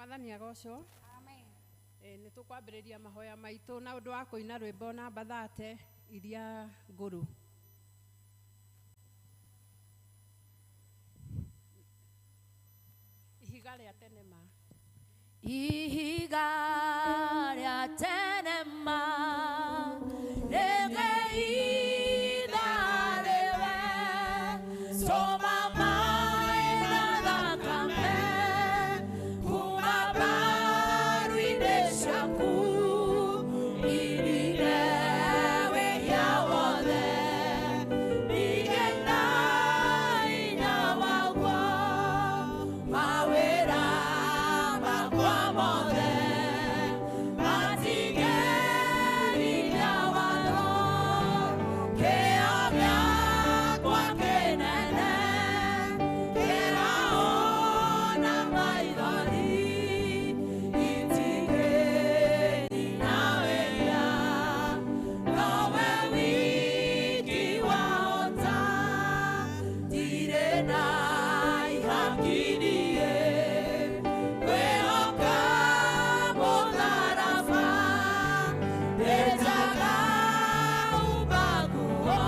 Mwathani agocwo. Amen. Nĩ tũkwambĩrĩria mahoya maitũ na ũndũ wa kũina rwĩmbo namba 30 iria ngũrũ. Ihiga rĩa tene ma. Ihiga rĩa tene ma rĩgĩitha rĩwe tũma maĩ na thakame kuma mbaru-inĩ ciaku irire wĩhia wothe ningĩ na hinya waguo mawĩra makwa mothe matingĩriria watho kĩo gĩakwa kĩnene kĩraona maithori itingĩnina wĩhia nowe wiki wahota ndirĩ na ihaki niĩ kwĩhoka mũtharaba ndĩnjaga umbaguo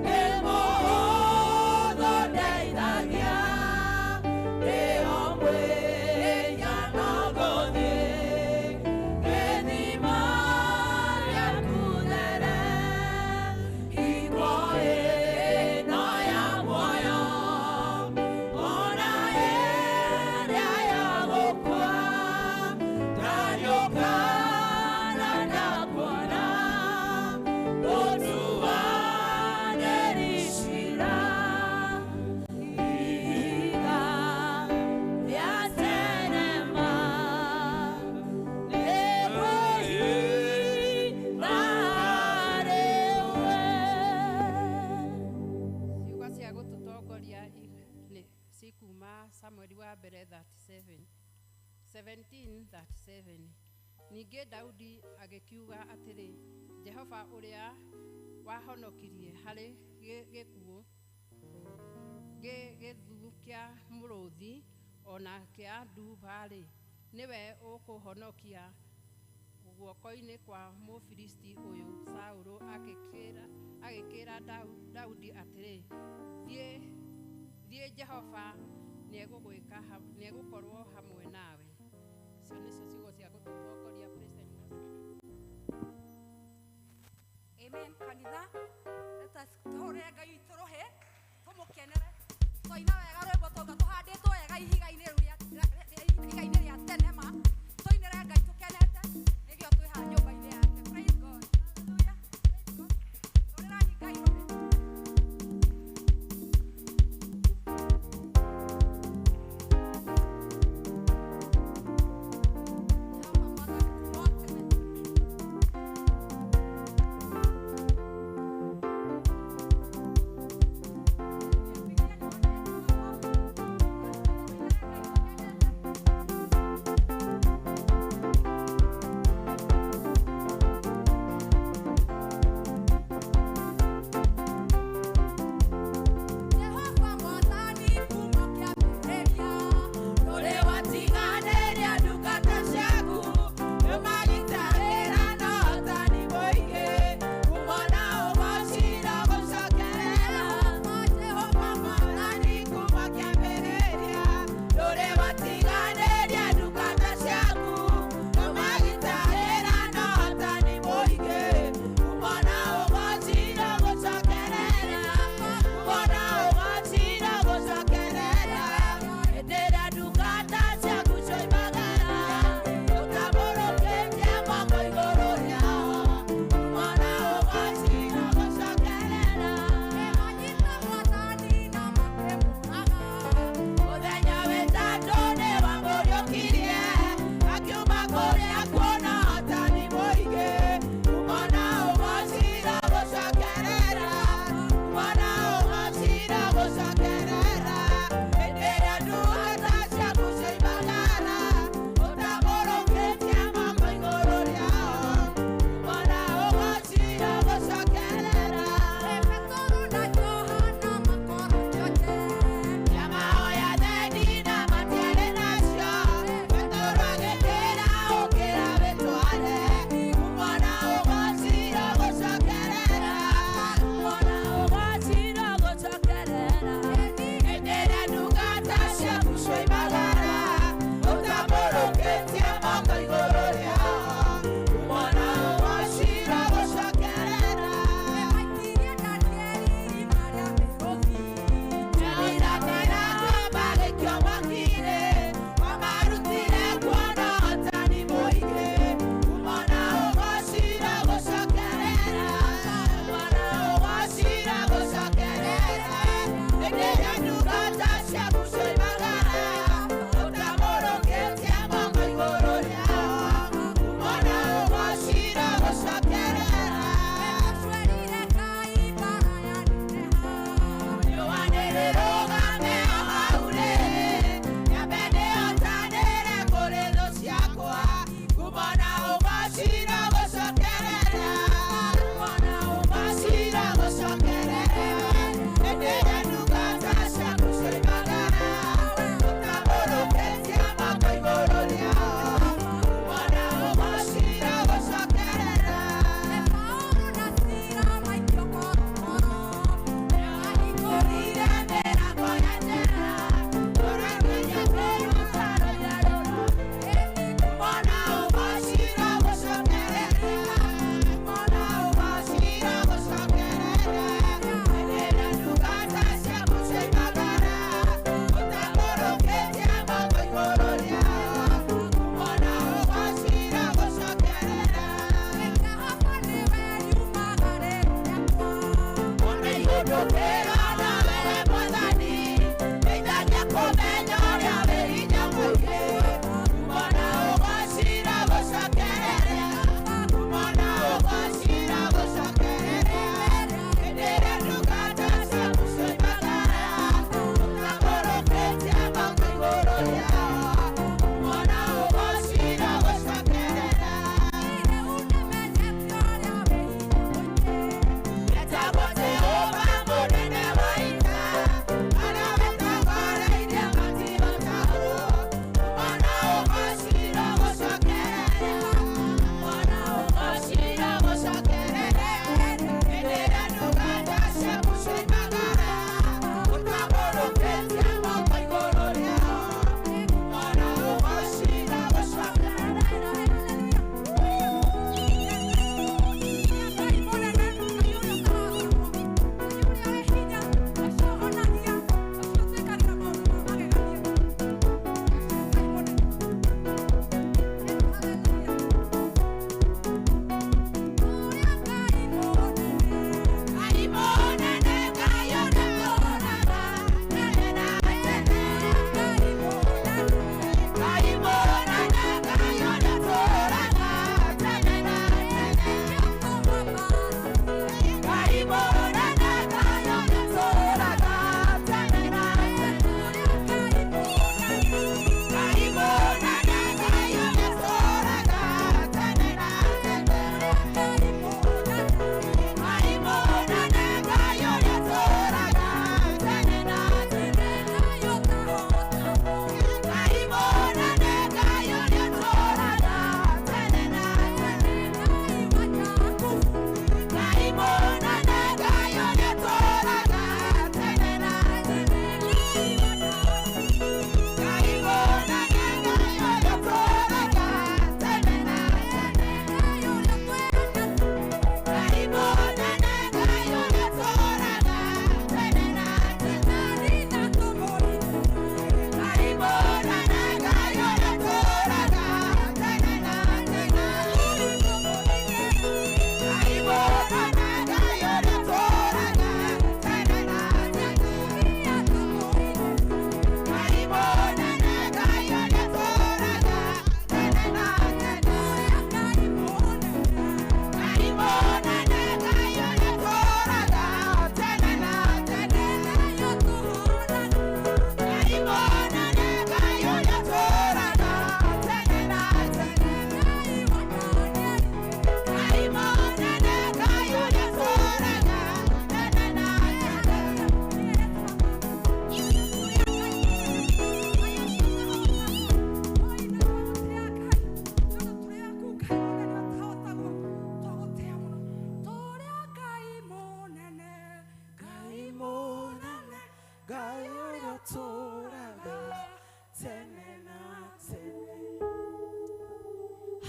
nĩ mũhũthũ ndeithagia ndĩo mwĩhia no ngũthiĩ gĩthima gĩaku there hingo ĩno ya muoyo ona ĩrĩa ya gũkua ndariũka na ndakuona gũtuanĩri cira ihiga rĩa tene ma rĩkwĩhitha harĩwe. Ciugo cia gũtũtongoria nĩ cikuma Samueli wa mbere 37 17:37. Ningĩ Daudi agĩkiuga atĩrĩ, Jehova ũrĩa wahonokirie harĩ gĩkuũ gĩthu kĩa mũrũthi ona kĩa nduba-rĩ, nĩwe ũkũhonokia guoko-inĩ kwa Mũfilisti ũyũ. Saũlũ agĩkĩra Daudi atĩrĩ, thiĩ Jehova nĩegũkorwo hamwe nawe. Icio nĩcio ciugo cia gũtũtongoria. Praise and worship. Amen. Kanitha, let us tũhũrĩre Ngai witũ rũhĩ, tũmũkenere. Twaina wega rwĩmbo twauga tũhandĩtwo wega ihiga-inĩ rĩu ihiga-inĩ rĩa tene ma. Tũinĩre Ngai tũkenete, nĩkĩo twĩ haha nyũmba-inĩ yake. Praise God. Hallelujah. Praise God. Hũrĩrai Ngai rũhĩ. Jehova Mwathani kuma o tene. Bibilia nĩ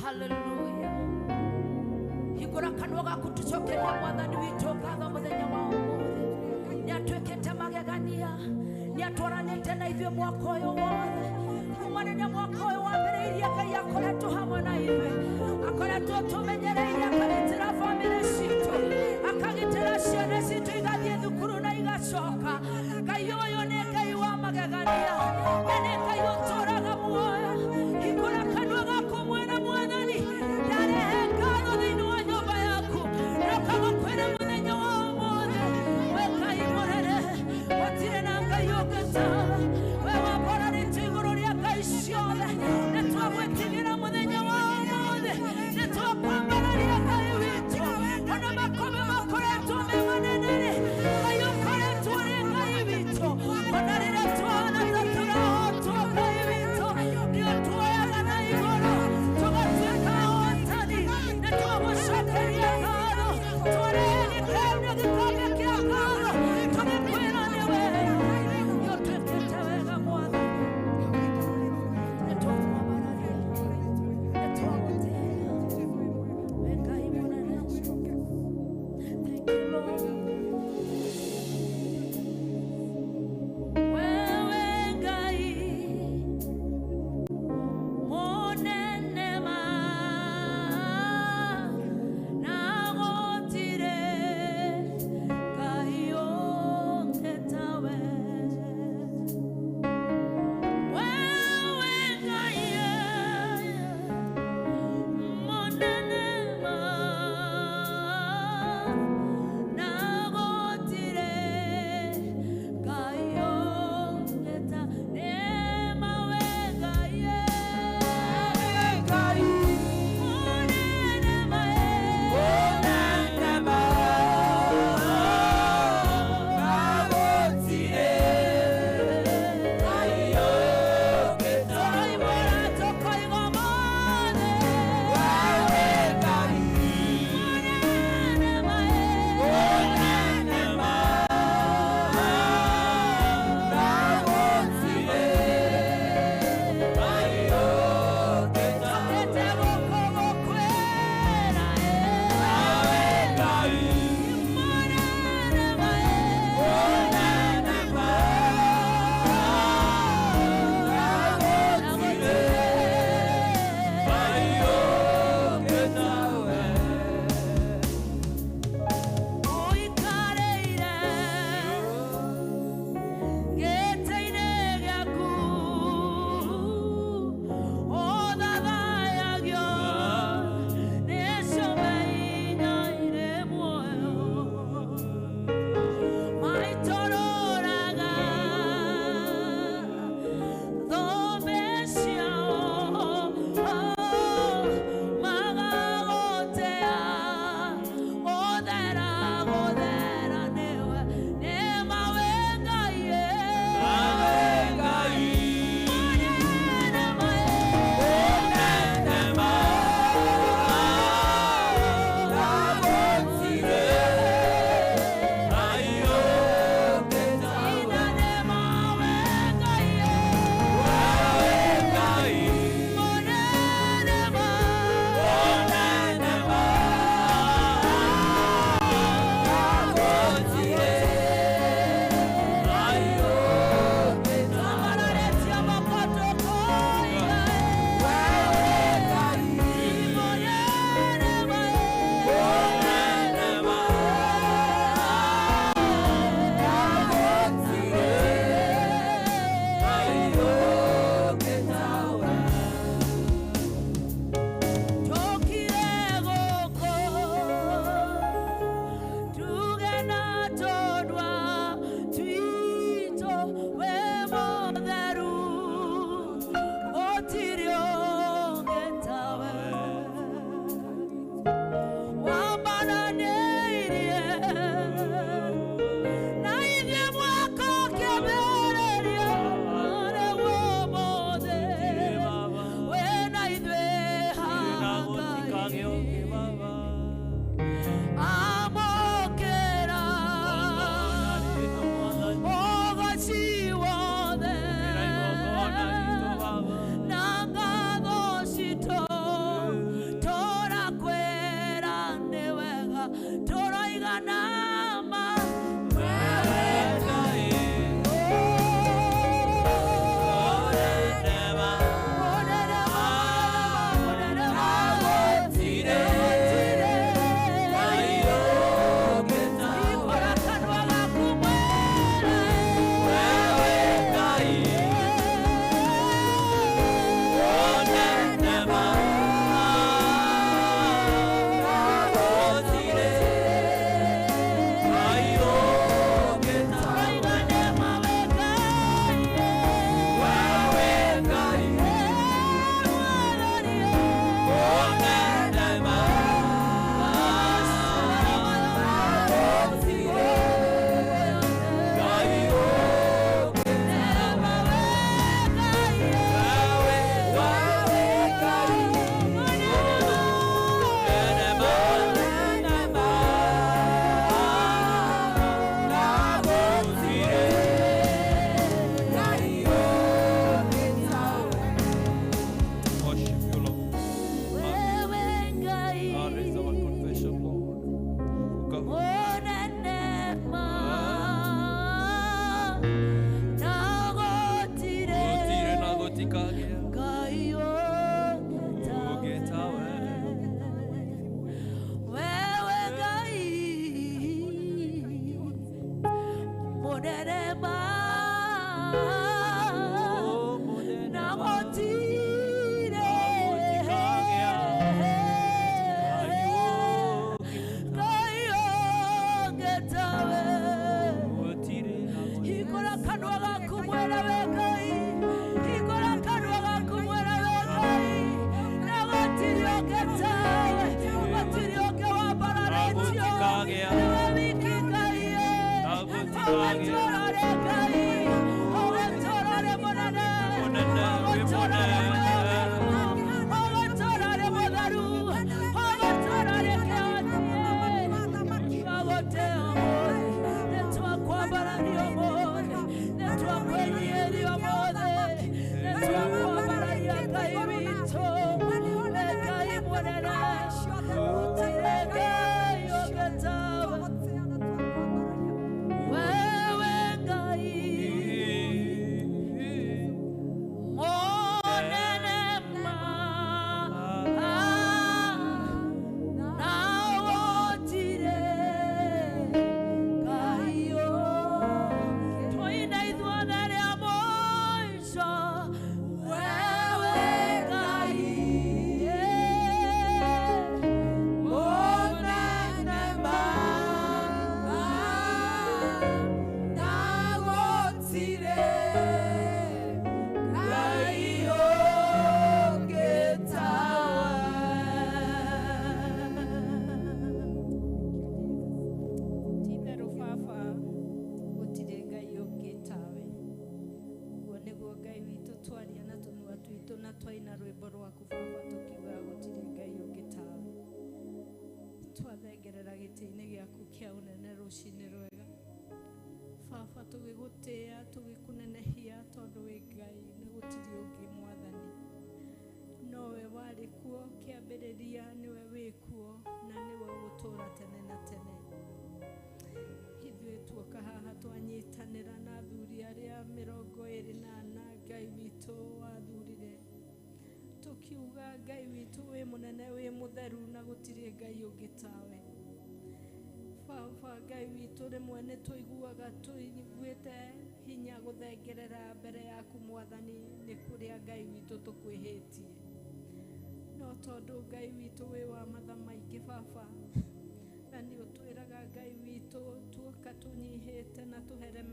Haleluya. Hingũra kanua gaku tũcokerie mwathani witũ ngatho mũthenya wa ũmũthĩ. Nĩ atuĩkĩte magegania, nĩ atwaranĩte na ithuĩ mwaka ũyũ wothe. Kuma rĩrĩa mwaka ũyũ wambĩrĩirie, Ngai akoretwo hamwe na ithuĩ, akoretwo tũmenyereire, akagitĩra bamĩrĩ citũ, akagitĩra ciana citũ igathiĩ thukuru na igacoka. Ngai ũyũ nĩ Ngai wa magegania na nĩ Ngai ũtũũraga muoyo. Hingũra kanua gaku mwĩre mwathani, ndarehe ngatho thĩinĩ wa nyũmba yaku, na ũkagũkwĩra mũthenya wa ũmũthĩ, we Ngai mũnene, gũtirĩ na Ngai ũngĩ tawe. We wambararĩtio igũrũ rĩa ngai ciothe. Nĩ twagwĩtigĩra mũthenya wa ũmũthĩ, nĩ twakwambararia Ngai witũ. Ona makome makoretwo me manene-rĩ, Ngai ũkoretwo ũrĩ Ngai witũ. Ona rĩrĩa tuona ta tũrahotwo, Ngai ũngĩtawe wewe Ngai mũnene ma na gũtirĩ Ngai ũngĩtawe hingũra kanua gaku mwene we Ngai hingũra kanua gaku mwene we Ngai na gũtirĩ ũngĩ tawe gũtirĩ ũngĩ wambararĩtio nĩwe wiki Ngai ũgũtũũra Ngai ũgũtũũra mũnene ũgũtũũra mwĩhokeku ũgũtũũra mũtheru ũgũtũũra kĩhoti twagũtĩa ũmũthĩ nĩtwakwambararia ũmũthĩ nĩtwakwĩnyihĩria ũmũthĩ nĩtwakwambararia Ngai witũ we Ngai mũnene gũtirĩ Ngai ũngĩ tawe wewe Ngai mũnene ma na gũtirĩ Ngai ũngĩ tũine ithuothe rĩa mũico wewe Ngai mũnene ma na gũtirĩ Ngai ũngĩ tawe. Ti-itherũ baba gũtirĩ Ngai ũngĩ tawe. Ũguo nĩguo Ngai witũ twaria na tũnua twitũ na twaina rwĩmbo rwaku baba tũkiugaga gũtirĩ Ngai ũngĩ tawe. Twathengerera gĩtĩ-inĩ gĩaku kĩa ũnene rũcinĩ rwega. Baba tũgĩgũtĩĩa tũgĩkũnenehia tondũ wĩ Ngai na gũtirĩ ũngĩ mwathani. Nowe warĩ kuo kĩambĩrĩria nĩwe wĩ kuo na nĩwe ũgũtũũra tene na tene. Ithuĩ tuoka haha twanyitanĩra na athuri arĩa 24 Ngai witũ wathurire tũkiuga Ngai witũ wĩ mũnene wĩ mũtheru na gũtirĩ Ngai ũngĩ tawe. Baba Ngai witũ rĩmwe nĩ tũiguaga tũiguĩte hinya gũthengerera mbere yaku mwathani nĩ kũrĩa Ngai witũ tũkwĩhĩtie. No tondũ Ngai witũ wĩ wa matha maingĩ baba na nĩ ũtwĩraga Ngai witũ tuoka tũnyihĩte na tũhere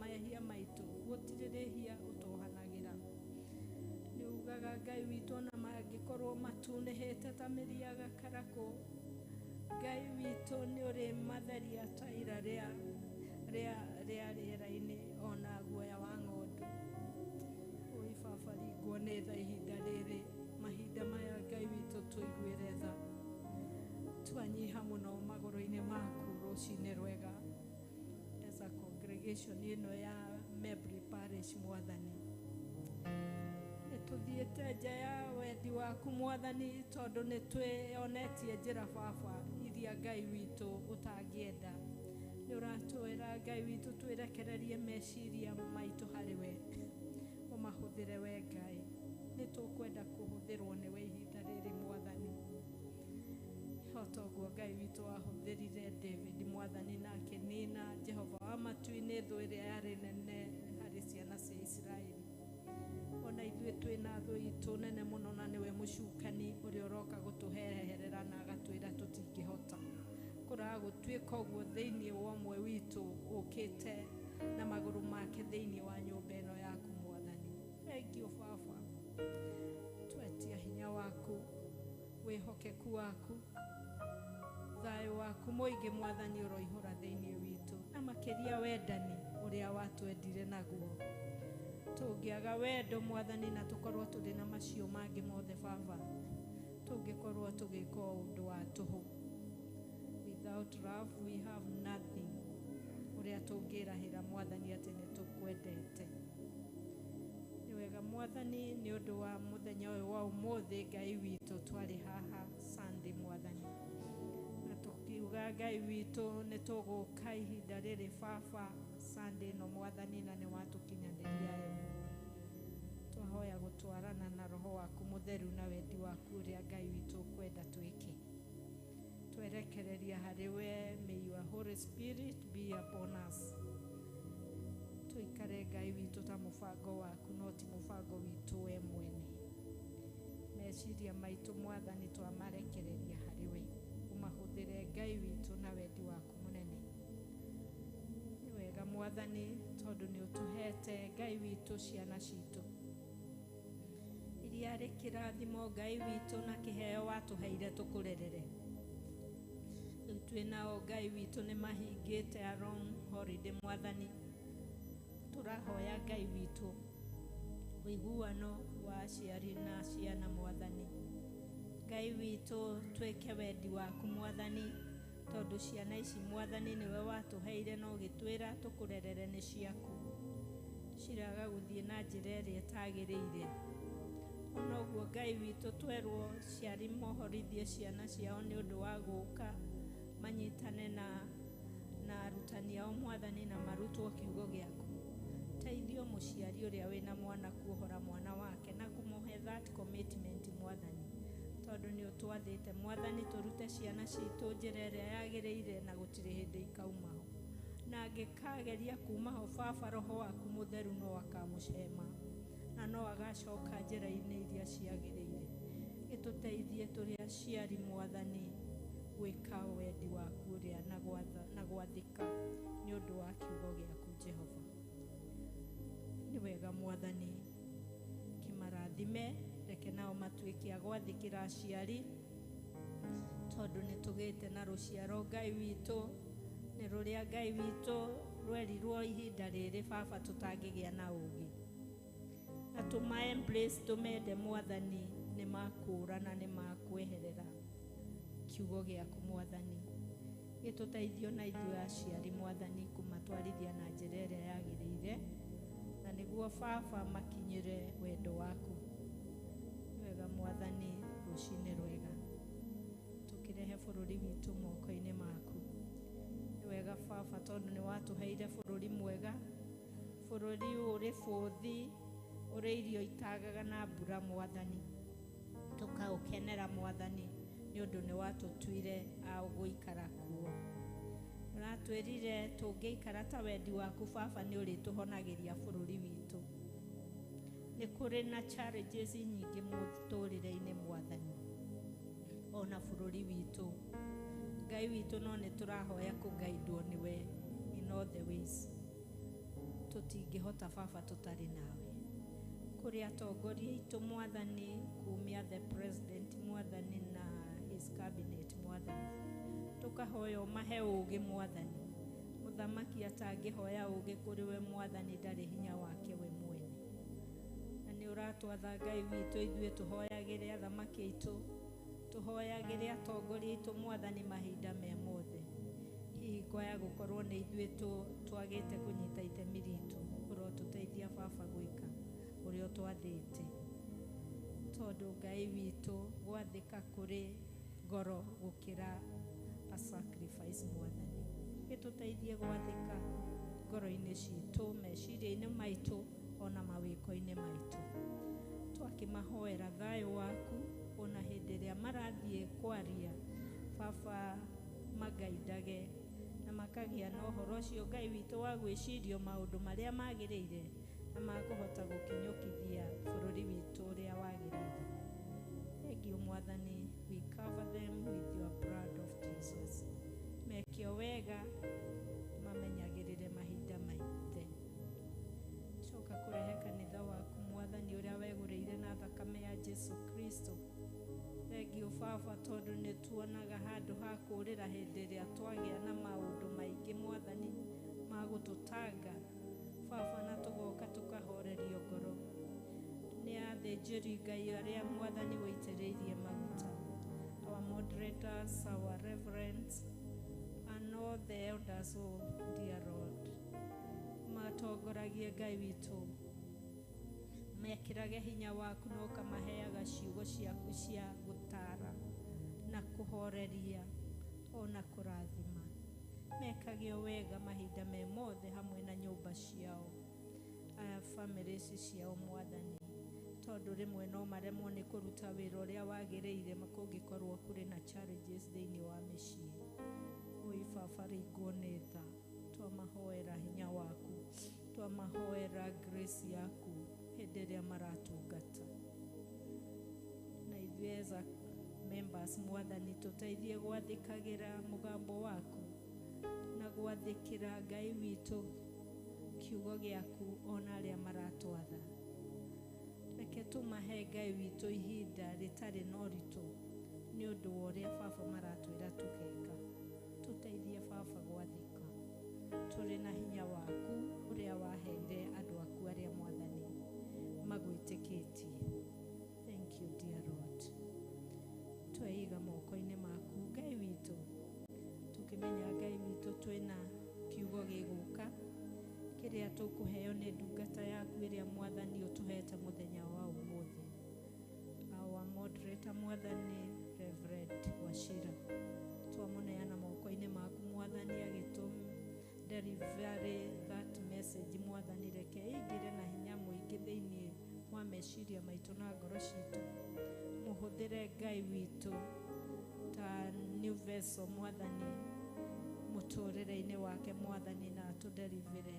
mehia maitũ gũtirĩ rĩhia ũtohanagĩra. Nĩ ugaga Ngai witũ ona mangĩkorwo matunĩhĩte ta mĩri ya gakarakũ Ngai witũ nĩ ũrĩ matheria ta ira rĩa rĩera-inĩ ona guoya wa ng'ondu. Oi baba ringwo nĩ tha ihinda rĩrĩ mahinda maya Ngai witũ tũiguĩre tha. Twanyiha mũno magũrũ-inĩ maku rũcinĩ rwega as a congregation ĩno ya Mebri Parish mwathani. Nĩ tũthiĩte nja ya wendi waku mwathani tondũ nĩ twĩonetie njĩra baba iria Ngai witũ ũtangĩenda. Nĩ ũratwĩra Ngai witũ twĩrekererie meciria maitũ harĩ we ũmahũthĩre we Ngai. Nĩ tũkwenda kũhũthĩrwo nĩwe ihinda rĩrĩ mwathani. O toguo Ngai witũ wahũthĩrire David mwathani na akĩnina Jehova wa matu-inĩ thũ ĩrĩa yarĩ nene harĩ ciana cia Isiraeli. Ona ithuĩ twĩna thũ itũ nene mũno na nĩwe mũcukani ũrĩa ũroka gũtũheherera na agatwĩra tũtingĩhota. Kũraga gũtuĩka ũguo thĩinĩ wa ũmwe witũ ũkĩte na magũrũ make thĩinĩ wa nyũmba ĩno yaku mwathani. Thengiũ baba, twetia hinya waku, wĩhokeku waku, thayũ waku mũingĩ mwathani ũroihũra thĩinĩ witũ na makĩria wendani ũrĩa watwendire naguo. Tũngĩaga wendo mwathani na tũkorwo tũrĩ na macio mangĩ mothe baba tũngĩkorwo tũgĩka ũndũ wa tũhũ. Without love we have nothing. Ũrĩa tũngĩrahĩra mwathani atĩ nĩ tũkwendete. Nĩ wega mwathani nĩ ũndũ wa mũthenya ũyũ wa ũmũthĩ Ngai witũ twarĩ haha Sunday mwathani. Na tũkiuga Ngai witũ nĩ tũgũka ihinda rĩrĩ baba Sunday no mwathani na nĩ watũkinyanĩria yo. Twahoya gũtũ Gũtwarana na roho waku mũtheru na wendi waku ũrĩa Ngai witũ ũkwenda twĩke. Twerekereria harĩ we. May your Holy Spirit be upon us. Tũikare, Ngai witũ, ta mũbango waku, no ti mũbango witũ we mwene. Meciria maitũ, Mwathani, twamarekereria harĩ we, ũmahũthĩre, Ngai witũ, na wendi waku mũnene. Nĩ wega, Mwathani, tondũ nĩ ũtũhete, Ngai witũ, ciana citũ iria arĩ kĩrathimo, Ngai witũ, na kĩheo watũheire tũkũrerere. Rĩu twĩ nao, Ngai witũ, nĩ mahingĩte a long holiday. Mwathani, tũrahoya, Ngai witũ, ũiguano wa aciari na ciana. Mwathani Ngai witũ, twĩke wendi waku, Mwathani, tondũ ciana ici, Mwathani, nĩwe watũheire na ũgĩtwĩra tũkũrerere, nĩ ciaku. Ciraga gũthiĩ na njĩra ĩrĩa ĩtagĩrĩire. Ona ũguo, Ngai witũ, twerwo ciari mohorithie ciana ciao nĩ ũndũ wa gũka manyitane na arutani ao, Mwathani, na marutwo kiugo gĩaku. Teithio mũciari ũrĩa wĩna mwana kuohora mwana wake na kũmũhe that commitment, Mwathani, tondũ nĩ ũtwathĩte, Mwathani, tũrute ciana citũ njĩra ĩrĩa yagĩrĩire na gũtirĩ hĩndĩ ikauma ho, na angĩkageria kuma ho, Baba, roho waku mũtheru no akamũcema na no agacoka njĩra-inĩ iria ciagĩrĩire. Gĩtũteithie tũrĩ aciari, Mwathani, gwĩka wendi waku ũrĩa na gwathĩka nĩ ũndũ wa kiugo gĩaku, Jehova. Nĩ wega, Mwathani, kĩmarathime, reke nao matuĩke a gwathĩkĩra aciari, tondũ nĩ tũgĩte na rũciaro, Ngai witũ, nĩ rũrĩa, Ngai witũ, rwerirwo ihinda rĩrĩ, Baba, tũtangĩgĩa na ũũgĩ na tũma embrace, tũmende, Mwathani, nĩ makũũra na nĩ makweherera kiugo gĩaku. Mwathani, gĩtũteithio na ithuĩ aciari, Mwathani, kũmatwarithia na njĩra ĩrĩa yagĩrĩire, na nĩguo, Baba, makinyĩre wendo waku. Nĩ wega, Mwathani, rũcinĩ rwega tũkĩrehe bũrũri witũ moko-inĩ maku. Nĩ wega, Baba, tondũ nĩ watũheire bũrũri mwega, bũrũri ũrĩ bũthi, ũrĩ irio itagaga na mbura. Mwathani, tũkaũkenera, Mwathani, nĩ ũndũ nĩ watũtuire a gũikara kuo. Ũratwĩrire tũngĩikara ta wendi waku, Baba, nĩ ũrĩtũhonagĩria bũrũri witũ. Nĩ kũrĩ na challenges nyingĩ mũtũrĩre-inĩ, Mwathani, ona bũrũri witũ, Ngai witũ, no nĩ tũrahoya kũgaidwo nĩwe in all the ways. Tũtingĩhota, Baba, tũtarĩ nawe. Kũrĩ atongoria aitũ, Mwathani, kumia the president, Mwathani, na his cabinet, Mwathani, tũkahoya ũmahe ũũgĩ. Mwathani, mũthamaki atangĩhoya ũũgĩ kũrĩ we, Mwathani, ndarĩ hinya wake we mwene. Na nĩ ũratwatha, Ngai witũ, ithuĩ tũhoyagĩre athamaki aitũ, tũhoyagĩre atongoria aitũ, Mwathani, mahinda me mothe. Hihi kwaya gũkorwo nĩ ithuĩ twagĩte kũnyita itemi ritũ, ũrotũteithia, Baba, gwĩka ũrĩa ũtwathĩte, tondũ, Ngai witũ, gwathĩka kũrĩ goro gũkĩra a sacrifice. Mwathani, gĩtũteithie gwathĩka ngoro-inĩ citũ, meciria-inĩ maitũ, ona mawĩko-inĩ maitũ. Twakĩmahoera thayũ waku, ona hĩndĩ ĩrĩa marathiĩ kwaria, Baba, magaindage na makagĩa na ũhoro ũcio, Ngai witũ, wa gwĩcirio maũndũ marĩa magĩrĩire na makũhota gũkinyũkithia bũrũri witũ ũrĩa wagĩrĩire. Thank you, Mwathani. We cover them with your blood of Jesus. Mekio wega, mamenyagĩrĩre mahinda maithe. Coka kũrehe kanitha waku, Mwathani, ũrĩa wegũrĩire na thakame ya Jesu Kristo. Thengiũ, Baba, tondũ nĩ tuonaga handũ ha kũũrĩra hĩndĩ ĩrĩa twagĩa na maũndũ maingĩ, Mwathani, ma gũtũtanga, Baba, na tũgoka tũkahorerio ngoro nĩ athĩnjĩri Ngai arĩa, Mwathani, wĩitĩrĩirie maguta, our moderators, our reverends and all the elders. Oh dear Lord, matongoragie, Ngai witũ, mekĩrage hinya waku na ũkamaheaga ciugo ciaku cia gũtaara na kũhoreria ona kũrathima. Mekage o wega mahinda me mothe hamwe na nyũmba ciao, aya families ciao, Mwathani, tondũ Tondũ rĩmwe no maremwo nĩ kũruta wĩra ũrĩa wagĩrĩire kũngĩkorwo kũrĩ na challenges thĩinĩ wa mĩciĩ. Oi baba, ringwo nĩ tha, twamahoera hinya waku, twamahoera grace yaku hĩndĩ ĩrĩa maratungata. Na ithuĩ as a members mwathani, tũteithie gwathĩkagĩra mũgambo waku na gwathĩkĩra Ngai witũ kiugo gĩaku ona arĩa maratwatha. Reke tũmahe Ngai witũ ihinda rĩtarĩ na ũritũ nĩ ũndũ wa ũrĩa baba maratwĩra tũgeka. Tũteithie baba gwathĩka tũrĩ na hinya waku ũrĩa waheire andũ aku arĩa mwathani magwĩtĩkĩtie. Thank you dear Lord. Tweiga moko-inĩ maku Ngai witũ, tũkĩmenya Ngai witũ twĩna kiugo gĩgũka kĩrĩa tũkũheo nĩ ndungata yaku ĩrĩa mwathani ũtũhete mũthenya wa ũmũthĩ. Our moderator mwathani Reverend Wachira, twamũneana moko-inĩ maku mwathani, agĩtũ deliver that message mwathani, reke ĩingĩre na hinya mũingĩ thĩinĩ wa meciria maitũ na ngoro citũ. Mũhũthĩre Ngai witũ ta new vessel mwathani mũtũrĩre-inĩ wake mwathani, na atũderivere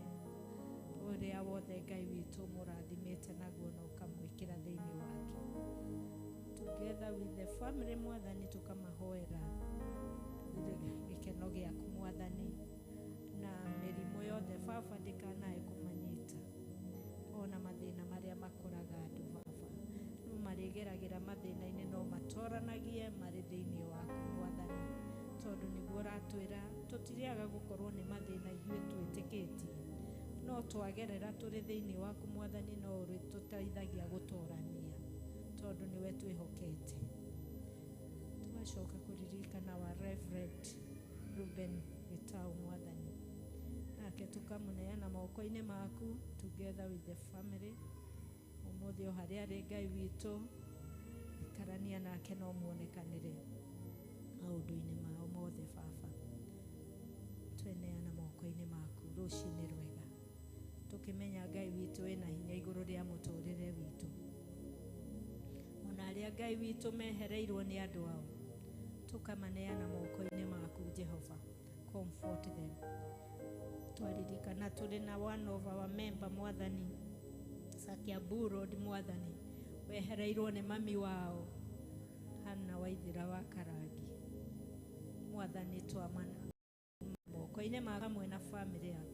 ũrĩa wothe Ngai witũ mũrathimĩte naguo na ũkamwĩkĩra thĩinĩ wake. Together with the family mwathani, tũkamahoera gĩkeno gĩaku mwathani, na mĩrimũ yothe baba ndĩkanae kũmanyita, ona mathĩna marĩa makoraga andũ baba no marĩgeragĩra mathĩna-inĩ, no matoranagie marĩ thĩinĩ waku mwathani, tondũ nĩguo ũratwĩra tũtirĩaga gũkorwo nĩ mathĩna ithuĩ twĩtĩkĩtie, no twagerera tũrĩ thĩinĩ waku mwathani, no ũrĩtũteithagia gũtorania tondũ nĩwe twĩhokete. Tũgacoka kũririkana wa Reverend Ruben Gitau mwathani, nake tũkamũneana moko-inĩ maku together with the family. Ũmũthĩ o harĩa arĩ Ngai witũ, ikarania nake no muonekanĩre maũndũ-inĩ mao mothe baba. Tweneana moko-inĩ maku rũcinĩ rwega, tũkĩmenya Ngai witũ wĩna hinya igũrũ rĩa mũtũrĩre witũ. Ona arĩa Ngai witũ mehereirwo nĩ andũ ao, tũkamaneana moko-inĩ maku Jehova, comfort them. Twaririkana tũrĩ na one of our member mwathani Sakiambu Road mwathani, wehereirwo nĩ mami wao Hana Waithira wa Karangi mwathani, twamana moko-inĩ ma hamwe na family yao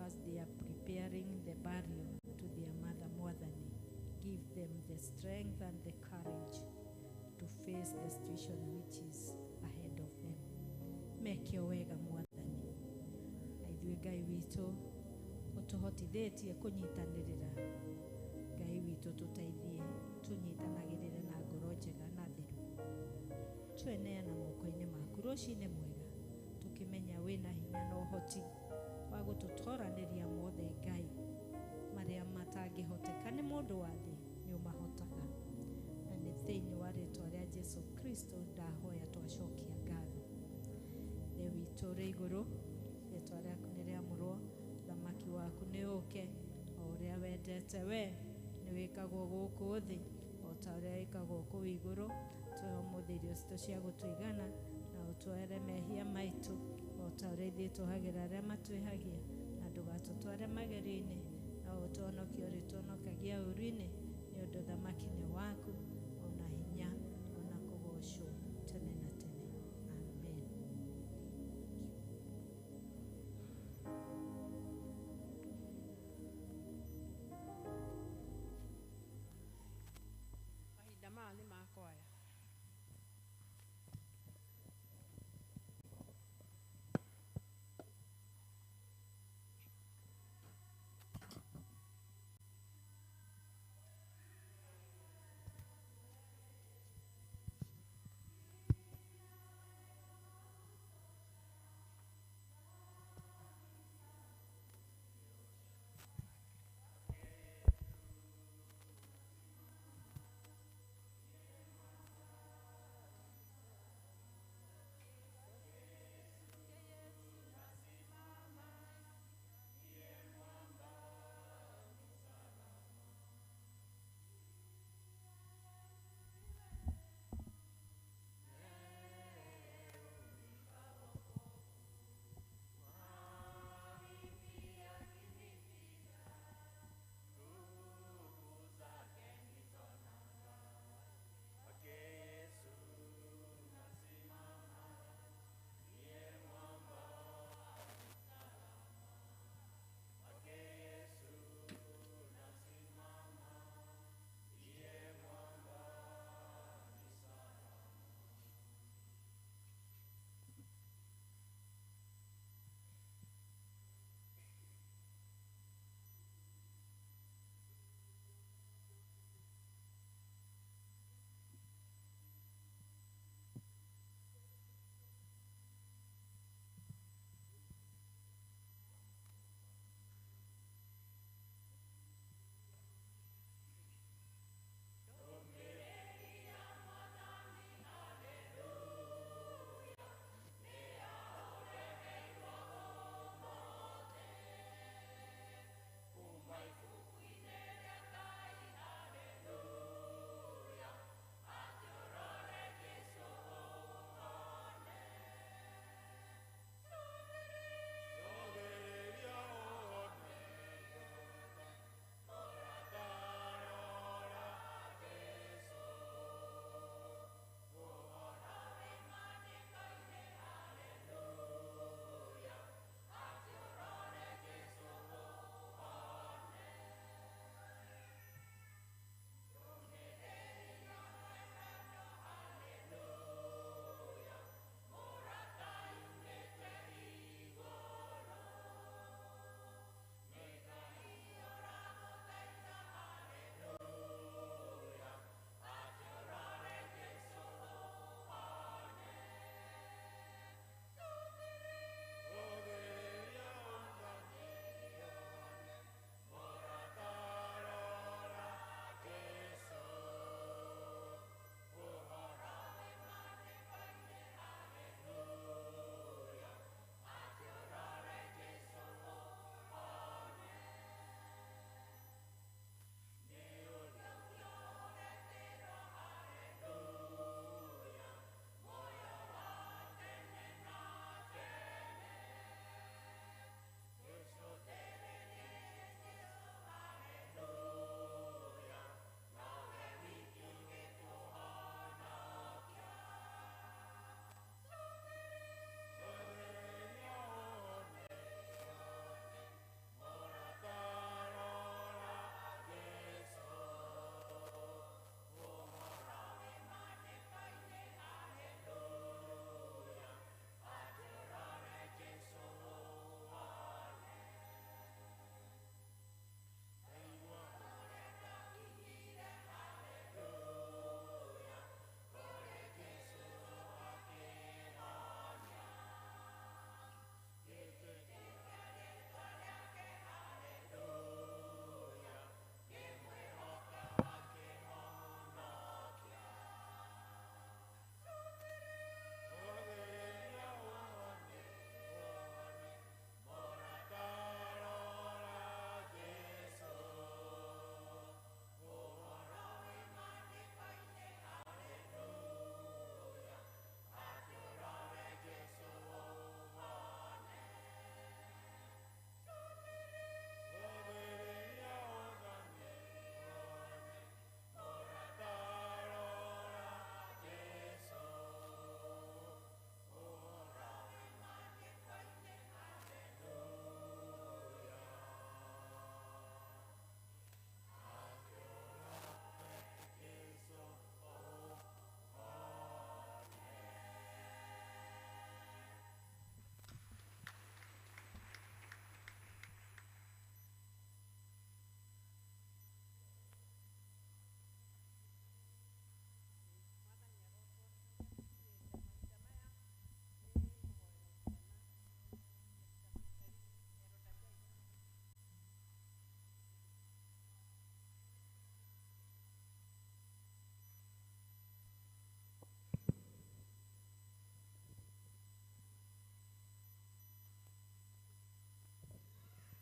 as they are preparing the burial to their mother mwathani, give them the strength and the courage to face the situation which is ahead of them. Meke o wega mwathani, na ithuĩ Ngai witũ ũtũhotithĩtie kũnyitanĩrĩra, Ngai witũ tũteithie tũnyitanagĩrĩre na ngoro njega na theru. Tweneana moko-inĩ maku rũcinĩ mwega, tũkĩmenya wĩna hinya na ũhoti wa gũtũtoranĩria mothe Ngai marĩa matangĩhoteka nĩ mũndũ wa thĩ nĩ ũmahotaga. Na nĩ thĩinĩ wa rĩtwa rĩa Jesu Kristo ndahoya twacokia ngatho. Ithe witũ ũrĩ igũrũ, rĩtwa rĩaku nĩ rĩamũrwo, thamaki waku nĩ ũke, o ũrĩa wendete we nĩ wĩkagwo gũkũ thĩ o ta ũrĩa wĩkagwo kũu igũrũ. Tũhe ũmũthĩ irio citũ cia gũtũigana, na ũtwoere mehia maitũ o ta ũrĩa ithuĩ tũhagĩra arĩa matwĩhagia, na ndũgatũtware magerio-inĩ, na ũtũhonokie ũrĩtũhonokagia ũũru-inĩ, nĩ ũndũ thamaki nĩ waku, ona hinya, ona kũgocwo tene na tene. Amen. Mahinda maya nĩ makwaya.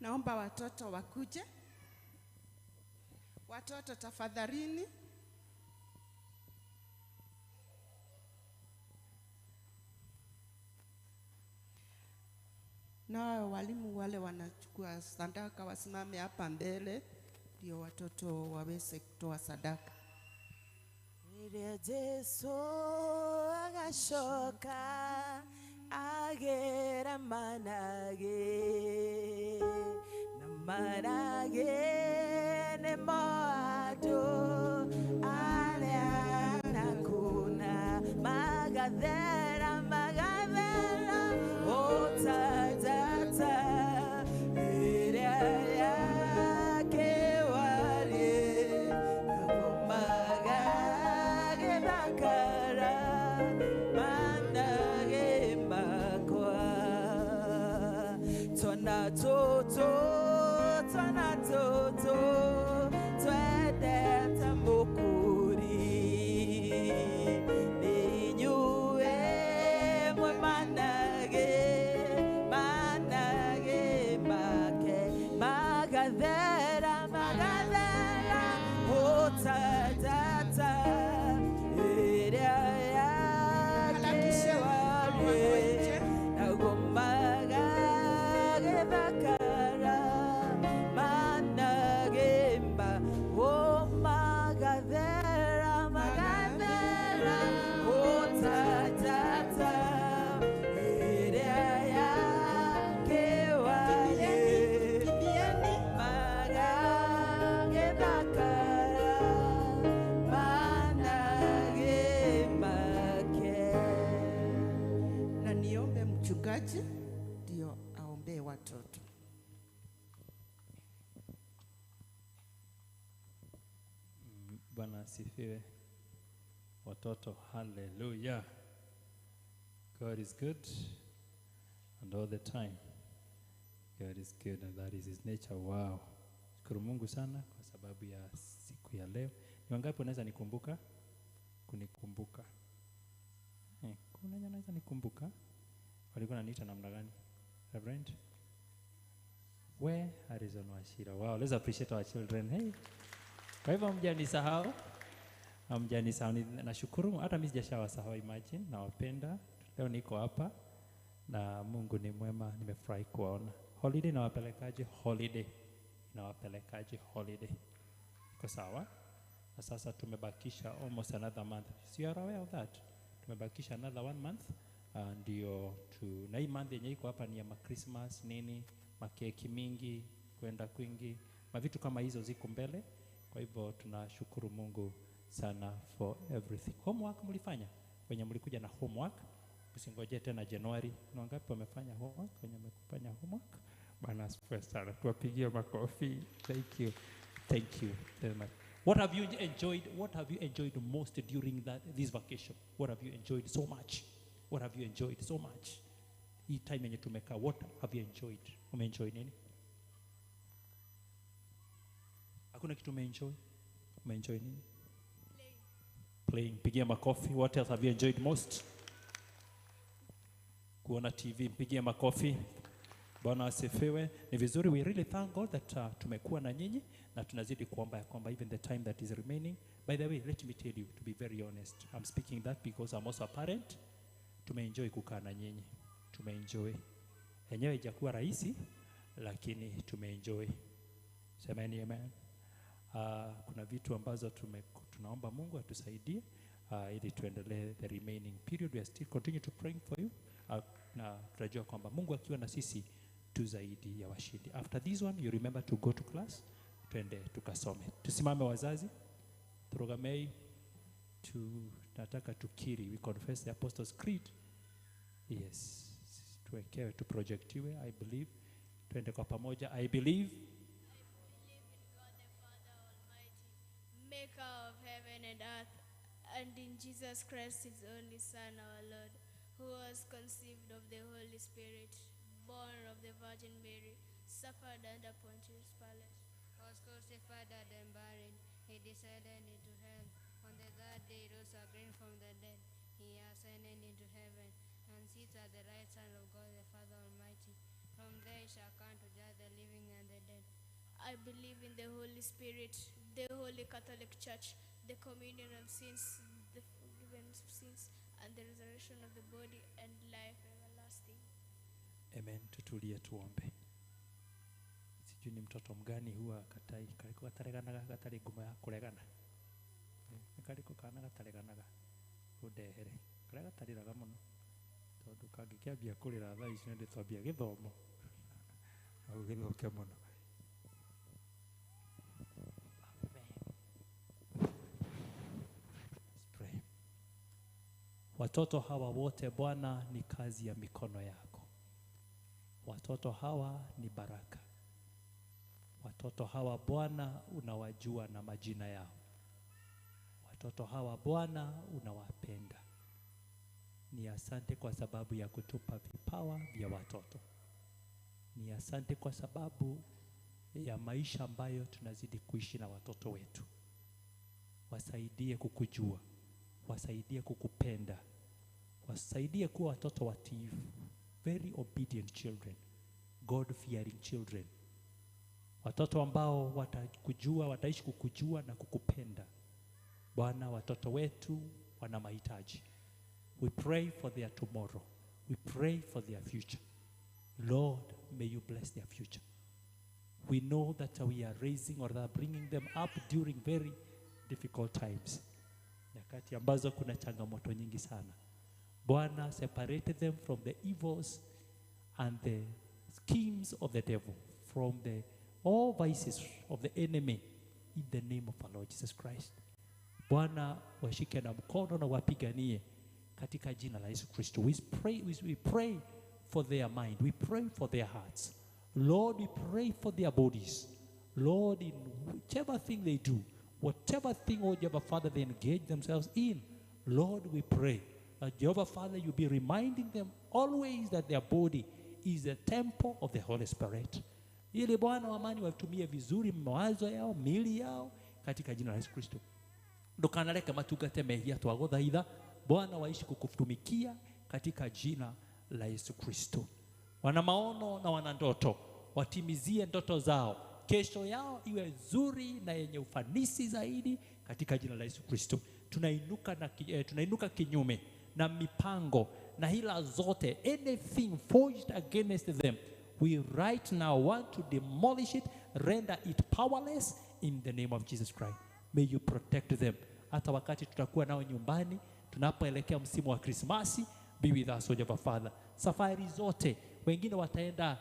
Naomba watoto wakuje. Watoto tafadhalini. Na walimu wale wanachukua sadaka wasimame hapa mbele ndio watoto waweze kutoa sadaka. Rĩrĩa Jesũ agacoka agera manage na manage nĩmo andũ arĩa nakuna magathera magathera ũtatata ĩrĩa yake warĩ magagĩthakara manage makwa twana tũtũ twana tũtũ twendete mũkũri nĩ inyuĩ mwĩ manage manage make magathera magathera ũtatata ĩrĩa yake warĩ naguo magagĩthakara managĩmba o magathera magathera ũtatata ĩrĩa yake warĩ magagĩthakara managĩmake. Na niombe mchungaji ndio aombee watoto. Bwana asifiwe. Watoto, hallelujah. God is good and all the time. God is good and that is his nature. Wow. Shukuru Mungu sana kwa sababu ya siku ya leo. Ni wangapi wanaweza nikumbuka? Kunikumbuka. Kuna wenye wanaweza nikumbuka? Walikuwa wananiita namna gani? Reverend? We Harrison Wachira. Wow, let's appreciate our children. Hey. Kwa hivyo hamjanisahau. Hamjanisahau. Nashukuru hata mimi sijashawasahau, imagine. Nawapenda. Leo niko hapa na Mungu ni mwema, nimefurahi kuwaona. Holiday nawapelekaje? Holiday. Nawapelekaje holiday? Iko sawa? Na sasa tumebakisha almost another month. So you are aware of that? Tumebakisha another 1 month. Ndio tu na hii month yenye iko hapa ni ya ma Christmas nini, makeki mingi, kwenda kwingi, mavitu kama hizo ziko mbele. Kwa hivyo tunashukuru Mungu sana for everything. Homework mlifanya? Wenye mlikuja na homework, msingoje tena Januari. Ni wangapi wamefanya homework? Wenye wamefanya homework? Bwana asifiwe sana. Tuwapigie makofi. Thank you. Thank you very much. What have you enjoyed? What have you enjoyed most during this vacation? What have you enjoyed so much? What have you enjoyed so much? Hii time yenye tumekaa, what have you enjoyed? Umeenjoy nini? Hakuna kitu umeenjoy? Umeenjoy nini? Playing. Pigia makofi. What else have you enjoyed most? Kuona TV. Mpigie makofi. Bwana asifiwe. Ni vizuri, we really thank God that tumekuwa na nyinyi na tunazidi kuomba ya kwamba even the time that is remaining. By the way, let me tell you, to be very honest, I'm speaking that because I'm also a parent. Tumeenjoy kukaa na nyinyi. Tumeenjoy. Enyewe haijakuwa rahisi, lakini tumeenjoy. Semeni amen. Kuna vitu ambazo tunaomba Mungu atusaidie ili tuendelee the remaining period. We are still continue to praying for you. Na tunajua kwamba Mungu akiwa na sisi tu zaidi ya washindi. After this one, you remember to go to class. Tuende tukasome. Tusimame wazazi. Turugamei. Tunataka tukiri. We confess the Apostles' Creed. Yes. Tuwekewe, tuprojectiwe, I believe. Tuende kwa pamoja. I believe. Maker of heaven and earth, and in Jesus Christ, his only Son, our Lord, who was conceived of the Holy Spirit, born of the Virgin Mary, suffered under Pontius Pilate, was crucified and buried. He descended into hell. On the third day he rose again from the dead. He ascended into heaven and sits at the right hand of God the Father Almighty. From From there he shall come to judge the living and the dead. I believe in the Holy Spirit, the Holy Catholic Church, the communion of sins, the forgiveness of sins, and the resurrection of the body and life everlasting. Amen. Tutulie tuombe. Sijui ni mtoto mgani huwa katai kariko gatareganaga gatari nguma ya kuregana. Nĩ kariko kana gatareganaga undehere karia gatariraga muno tondu kangĩkĩambia kũrĩra thaa ici nĩ twambia gĩthomo no gĩthũke mũno. Amen. Let's pray. Watoto hawa wote Bwana ni kazi ya mikono yako. Watoto hawa ni baraka. Watoto hawa Bwana unawajua na majina yao. Watoto hawa Bwana unawapenda. Ni asante kwa sababu ya kutupa vipawa vya watoto. Ni asante kwa sababu ya maisha ambayo tunazidi kuishi na watoto wetu. Wasaidie kukujua, wasaidie kukupenda, wasaidie kuwa watoto watiifu, very obedient children, God fearing children. Watoto ambao watakujua, wataishi kukujua na kukupenda. Bwana, watoto wetu wana mahitaji. We pray for their tomorrow. We pray for their future. Lord, may you bless their future. We know that we are raising or that bringing them up during very difficult times. Nyakati ambazo kuna changamoto nyingi sana. Bwana, separate them from the evils and the schemes of the devil, from the all vices of the enemy, in the name of our Lord Jesus Christ. Bwana, washike na mkono na wapiganie katika jina la Yesu Kristo. We pray for their mind. We pray for their hearts. Lord, we pray for their bodies. Lord, in whichever thing they do, whatever thing, oh Jehovah Father, they engage themselves in, Lord, we pray that Jehovah Father, you be reminding them always that their body is the temple of the Holy Spirit. Ili Bwana wa amani watumie vizuri mawazo yao, miili yao katika jina la Yesu Kristo. Ndukanareke matungate mehia twaguthaitha. Bwana, waishi kukutumikia katika jina la Yesu Kristo. Wana maono na wana ndoto, watimizie ndoto zao. Kesho yao iwe nzuri na yenye ufanisi zaidi katika jina la Yesu Kristo. Tunainuka kinyume na mipango na hila zote, anything forged against them. We right now want to demolish it, render it powerless in the name of Jesus Christ. May you protect them. Hata wakati tutakuwa nao nyumbani, tunapoelekea msimu wa Krismasi, be with us, O Jehovah Father. Safari zote, wengine wataenda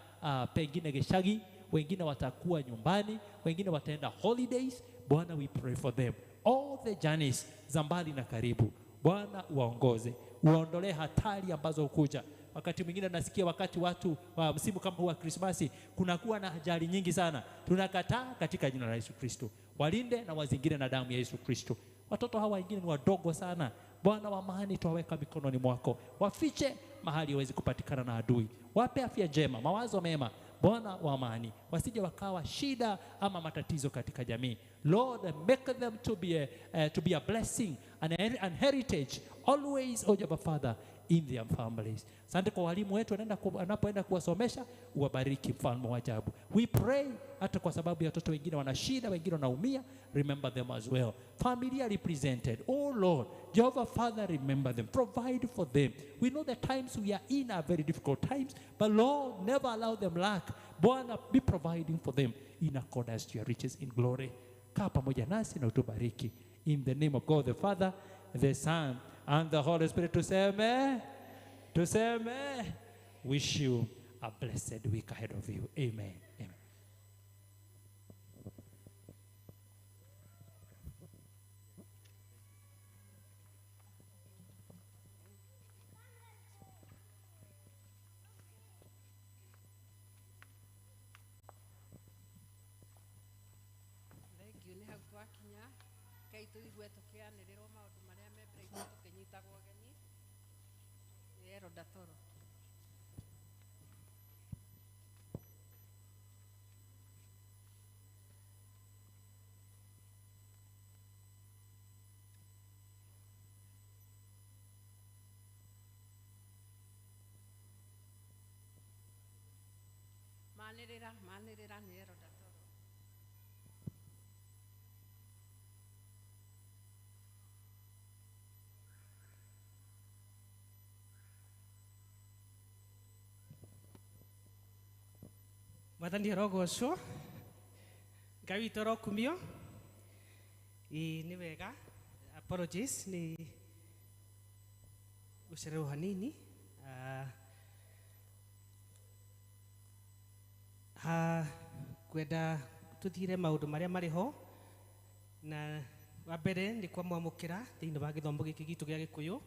pengine Geshagi, wengine watakuwa nyumbani, wengine wataenda holidays. Bwana, we pray for them. All the journeys za mbali na karibu, Bwana uwaongoze, uondolee hatari ambazo hukuja. Wakati mwingine nasikia wakati watu wa msimu kama huu wa Krismasi kunakuwa na ajali nyingi sana. Tunakataa katika jina la Yesu Kristo. Walinde na wazingire na damu ya Yesu Kristo. Watoto hawa wengine ni wadogo sana. Bwana wa amani, tuwaweka mikononi mwako. Wafiche mahali waweze kupatikana na adui. Wape afya njema, mawazo mema. Bwana wa amani, wasije wakawa shida ama matatizo katika jamii. Lord, make them to be a blessing and an heritage always, O Jehovah Father, in their families. Asante kwa walimu wetu wanapoenda kuwasomesha, uwabariki mfalme wa ajabu. We pray hata kwa sababu ya watoto wengine wana shida, wengine wanaumia, remember them as well. Familia represented, oh Lord, Jehovah Father, remember them, provide for them. We know the times we are in are very difficult times, but Lord, never allow them lack. Bwana, be providing for them in accordance to your riches in glory. Kaa pamoja nasi na utubariki. In the name of God the Father, the Son, and the Holy Spirit, tuseme, tuseme, wish you a blessed week ahead of you. Amen. Amen. Thengiũ nĩ hau twakinya. Rekei tũigue tũkĩanĩrĩrwo maũndũ marĩa me mbere itũ tũkĩnyitagwo ũgeni nĩ Elder Toro. Manĩrĩra, manĩrĩra nĩ Elder Toro. Mwathani arogocwo, Ngai witũ arokumio. Ĩĩ nĩ wega, apologies nĩ gũcererwo hanini. Ha kwenda tũthire maũndũ marĩa marĩ ho, na wa mbere nĩ kwamwamũkĩra thĩinĩ wa gĩthomo gĩkĩ gitũ gĩa Gĩkũyũ,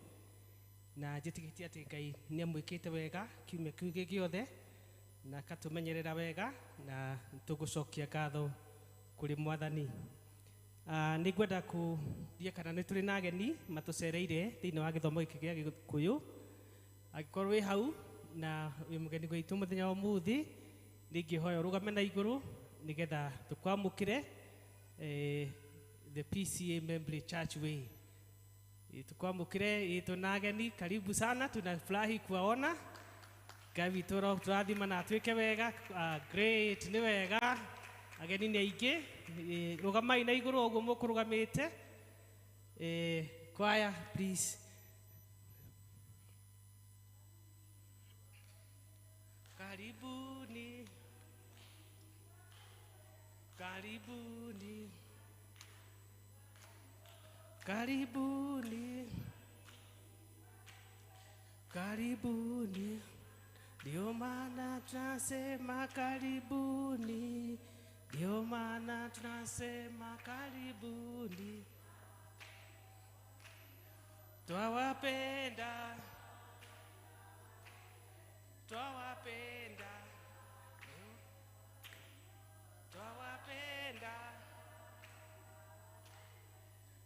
na njĩtĩkĩtie atĩ Ngai nĩ amwĩkĩte wega kiumia kĩu gĩothe na akatũmenyerera wega, na tũgũcokia ngatho kũrĩ Mwathani. Nĩ ngwenda kũria kana nĩ tũrĩ na ageni matũcereire thĩinĩ wa gĩthomo gĩkĩ gĩa Gĩkũyũ. Angĩkorwo wĩ hau na wĩ mũgeni gwitũ mũthenya wa ũmũthĩ, nĩingĩhoya ũrũgame na igũrũ nĩgetha tũkwamũkĩre the PCA Membley Church Way. Tukwamũkĩre tuna ageni, karibu sana, tunafurahi kuwaona. Ngai witũ tũrathima na atuĩke wega. Great, nĩ wega. Ageni nĩ aingĩ. Rũgamai na igũrũ ũguo mũkũrũgamĩte. Choir, please. Karibuni, karibuni, karibuni, karibuni. Ndio maana tunasema karibuni, ndio maana tunasema karibuni. Twawapenda, twawapenda, twawapenda,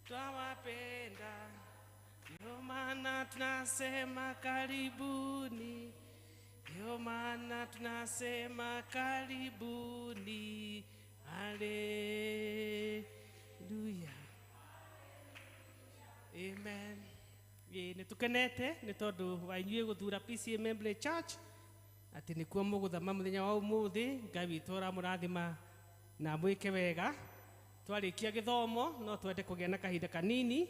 twawapenda. Ndio maana tunasema karibuni, ndio maana tunasema karibuni. Haleluya, amen. Nĩ tũkenete nĩ tondũ wa inyuĩ gũthura PCA Membley Church atĩ nĩkuo mũgũthama mũthenya wa ũmũthĩ. Ngai witũ aramũrathima na mwĩke wega. Twarĩkia gĩthomo no twende kũgĩa na kahinda kanini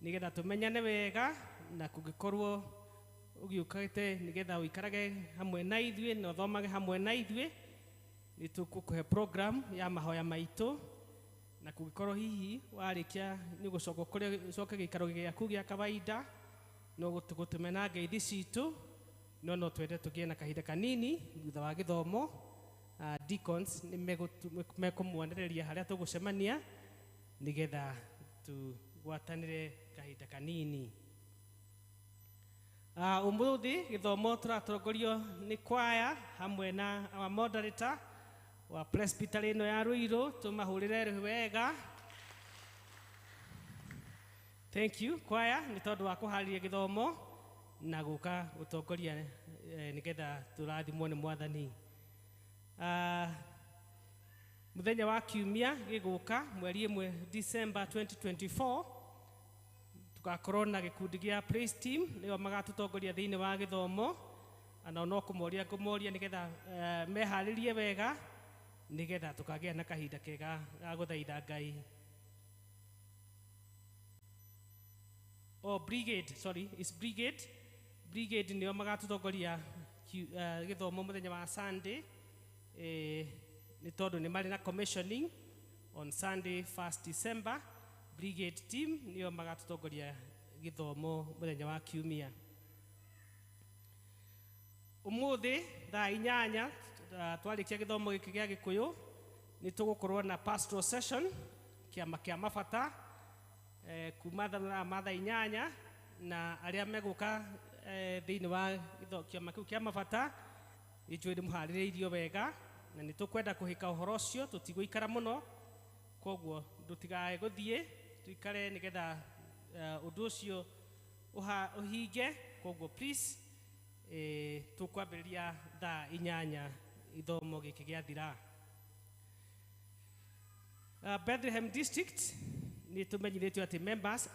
nĩgetha tũmenyane wega, na kũngĩkorwo ũgĩũkĩte nĩgetha ũikarage hamwe na ithuĩ na ũthomage hamwe na ithuĩ, nĩ tũgũkũhe program ya mahoya maitũ, na kũngĩkorwo hihi warĩkia nĩ ũgũcoka kũrĩa ũcoke gĩikaro gĩaku gĩa kawaida, no tũgũtũme na ngeithi citũ, no twende tũgĩe na kahinda kanini thutha wa gĩthomo. Deacons nĩ mekũmuonereria harĩa tũgũcemania nĩgetha tũgwatanĩre kahinda kanini. Ũmũthĩ gĩthomo tũratongorio nĩ kwaya hamwe na our moderator wa presbytery ĩno ya Ruiru, tũmahũrĩre wega. Thank you kwaya nĩ tondũ wa kũharĩria gĩthomo na gũka gũtongoria nĩgetha tũrathimwo nĩ Mwathani. Mũthenya wa kiumia gĩgũka mweri 1 December 2024 tũgakorwo na gĩkundi gĩa praise team, nĩo magatũtongoria thĩinĩ wa gĩthomo. Ana no kũmoria ngũmoria nĩgetha meharĩrie wega nĩgetha tũkagĩa na kahinda kega ga gũthaitha Ngai. Oh, brigade, sorry, it's brigade. Brigade nĩo magatũtongoria gĩthomo mũthenya wa Sunday, nĩ tondũ nĩ marĩ na commissioning on Sunday 1st December. Brigade team nĩo magatũtongoria gĩthomo mũthenya wa kiumia. Ũmũthĩ thaa 8 twarĩkia gĩthomo gĩkĩ gĩa Gĩkũyũ nĩ tũgũkorwo na pastoral session kĩama kĩa mabata kuma thaa ma thaa 8, na arĩa megũka thĩinĩ wa kĩama kĩu kĩa mabata nĩnjũĩ nĩ mũharĩrĩirio wega, na nĩ tũkwenda kũhĩka ũhoro ũcio, tũtigũikara mũno, koguo ndũtigae gũthiĩ, tũikare nĩgetha ũndũ ũcio ũhinge. Koguo please tũkwambĩrĩria thaa 8 ithomo gĩkĩ gĩathira. Bethlehem District nĩ tũmenyithĩtio atĩ members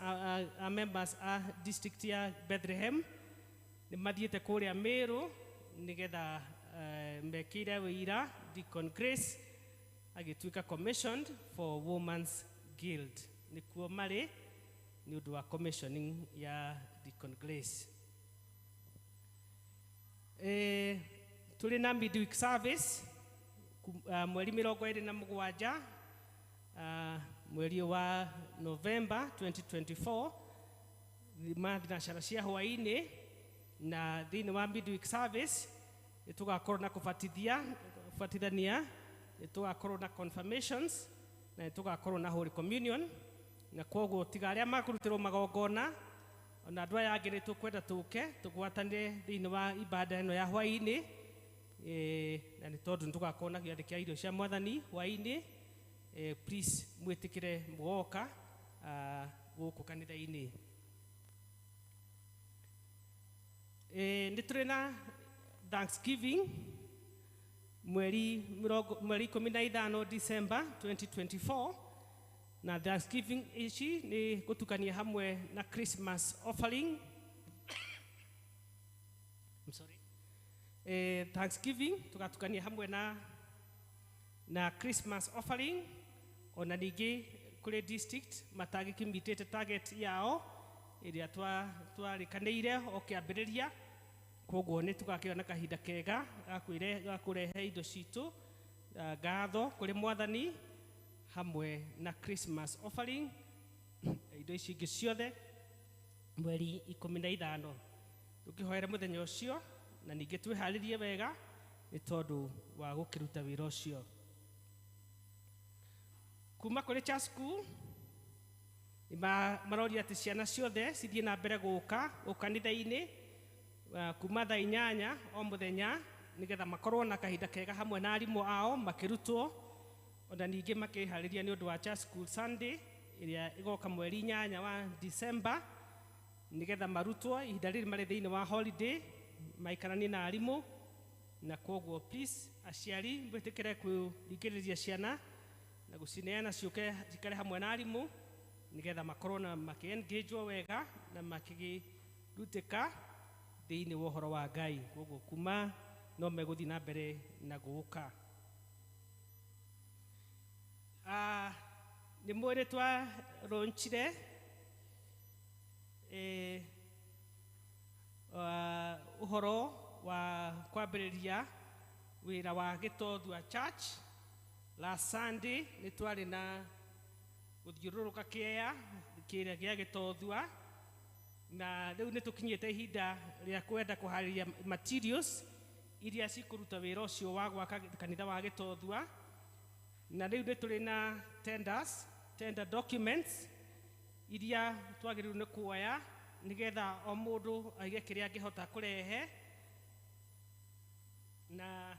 members a district ya Bethlehem nĩ mathiĩte kũrĩa Meru nĩgetha mekĩire wĩira Deacon Grace agĩtuĩka commissioned for Women's Guild. Nĩkuo marĩ nĩ ũndũ wa commissioning ya Deacon Grace. Tũrĩ na midweek service mweri 27, mweri wa November 2024, ma thinacara cia hwaĩ-inĩ. Na thĩinĩ wa midweek service nĩ tũgakorwo na kũbatithania, nĩ tũgakorwo na confirmations, na nĩ tũgakorwo na Holy Communion. Na kwoguo tiga arĩa makũrutĩrwo magongona, ona andũ aya angĩ nĩ tũkwenda tũke tũgwatanĩre thĩinĩ wa ibada ĩno ya hwaĩ-inĩ. Na nĩ tondũ nĩ tũgakorwo na gĩathĩ kĩa irio cia mwathani hwaĩ-inĩ, please mwĩtĩkĩre mũgoka gũkũ kanitha-inĩ. Nĩ tũrĩ na Thanksgiving mweri 15 December 2024, na Thanksgiving ici nĩ gũtukania hamwe na Christmas offering. I'm sorry. Thanksgiving tugatukania hamwe na Christmas offering. Ona ningĩ kũrĩ district matagĩkimitĩte target yao ĩrĩa twarĩkanĩire o kĩambĩrĩria, koguo nĩ tũgakĩona na kahinda kega ga kũrehe indo citũ, ngatho kũrĩ mwathani hamwe na Christmas offering, indo ici ingĩ ciothe mweri 15. Tũkĩhoere mũthenya ũcio na ningĩ twĩharĩrie wega nĩ tondũ wa gũkĩruta wĩra ũcio. Kuma kũrĩ church school maroria atĩ ciana ciothe cithiĩ na mbere gũka kanitha-inĩ kuma thaa 8 o mũthenya, nĩgetha makorwo na kahinda kega hamwe na arimũ ao makĩrutwo, ona ningĩ makĩharĩria nĩ ũndũ wa church school Sunday ĩrĩa ĩgoka mweri 8 wa December, nĩgetha marutwo ihinda rĩrĩ marĩ thĩinĩ wa holiday maikaranie na arimũ. Na kwoguo please aciari mwĩtĩkĩre kũringĩrĩria ciana na gũcineana ciũke cikare hamwe na arimũ, nĩgetha makorwo na makĩ-engage wega na makĩrutĩka thĩinĩ wa ũhoro wa Ngai. Kwoguo kuma no megũthiĩ na mbere na gũka. Nĩ mũĩ nĩ twaronchire ũhoro wa kwambĩrĩria wĩra wa Gĩtothua Church. Last Sunday nĩ twarĩ na gũthiũrũrũka kĩea kĩrĩa gĩa Gĩtothua, na rĩu nĩ tũkinyĩte ihinda rĩa kwenda kũharĩria materials iria cikũruta wĩra ũcio wa gwaka kanitha wa Gĩtothua. Na rĩu nĩ tũrĩ na tender documents iria twagĩrĩirwo nĩ kuoya nĩgetha o mũndũ aige kĩrĩa angĩhota kũrehe. Na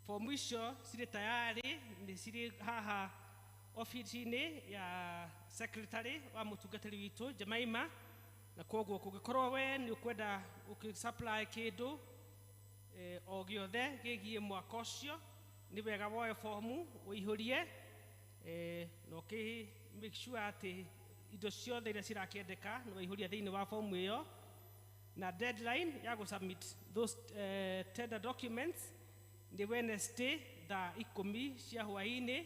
fomu icio cirĩ tayari, nĩ cirĩ haha ofici-inĩ ya secretary wa mũtungatĩri witũ Jemaima. Na kwoguo kũngĩkorwo we nĩ ũkwenda ũkĩ-supply kĩndũ o gĩothe gĩgiĩ mwaka ũcio, nĩ wega woe fomu ũihũrie, na ũkĩ make sure atĩ indo ciothe iria cirakĩendeka nĩ waihũria thĩinĩ wa fomu ĩyo. Na deadline ya gũ-submit those tender documents nĩ Wednesday thaa 10 cia hwaĩ-inĩ,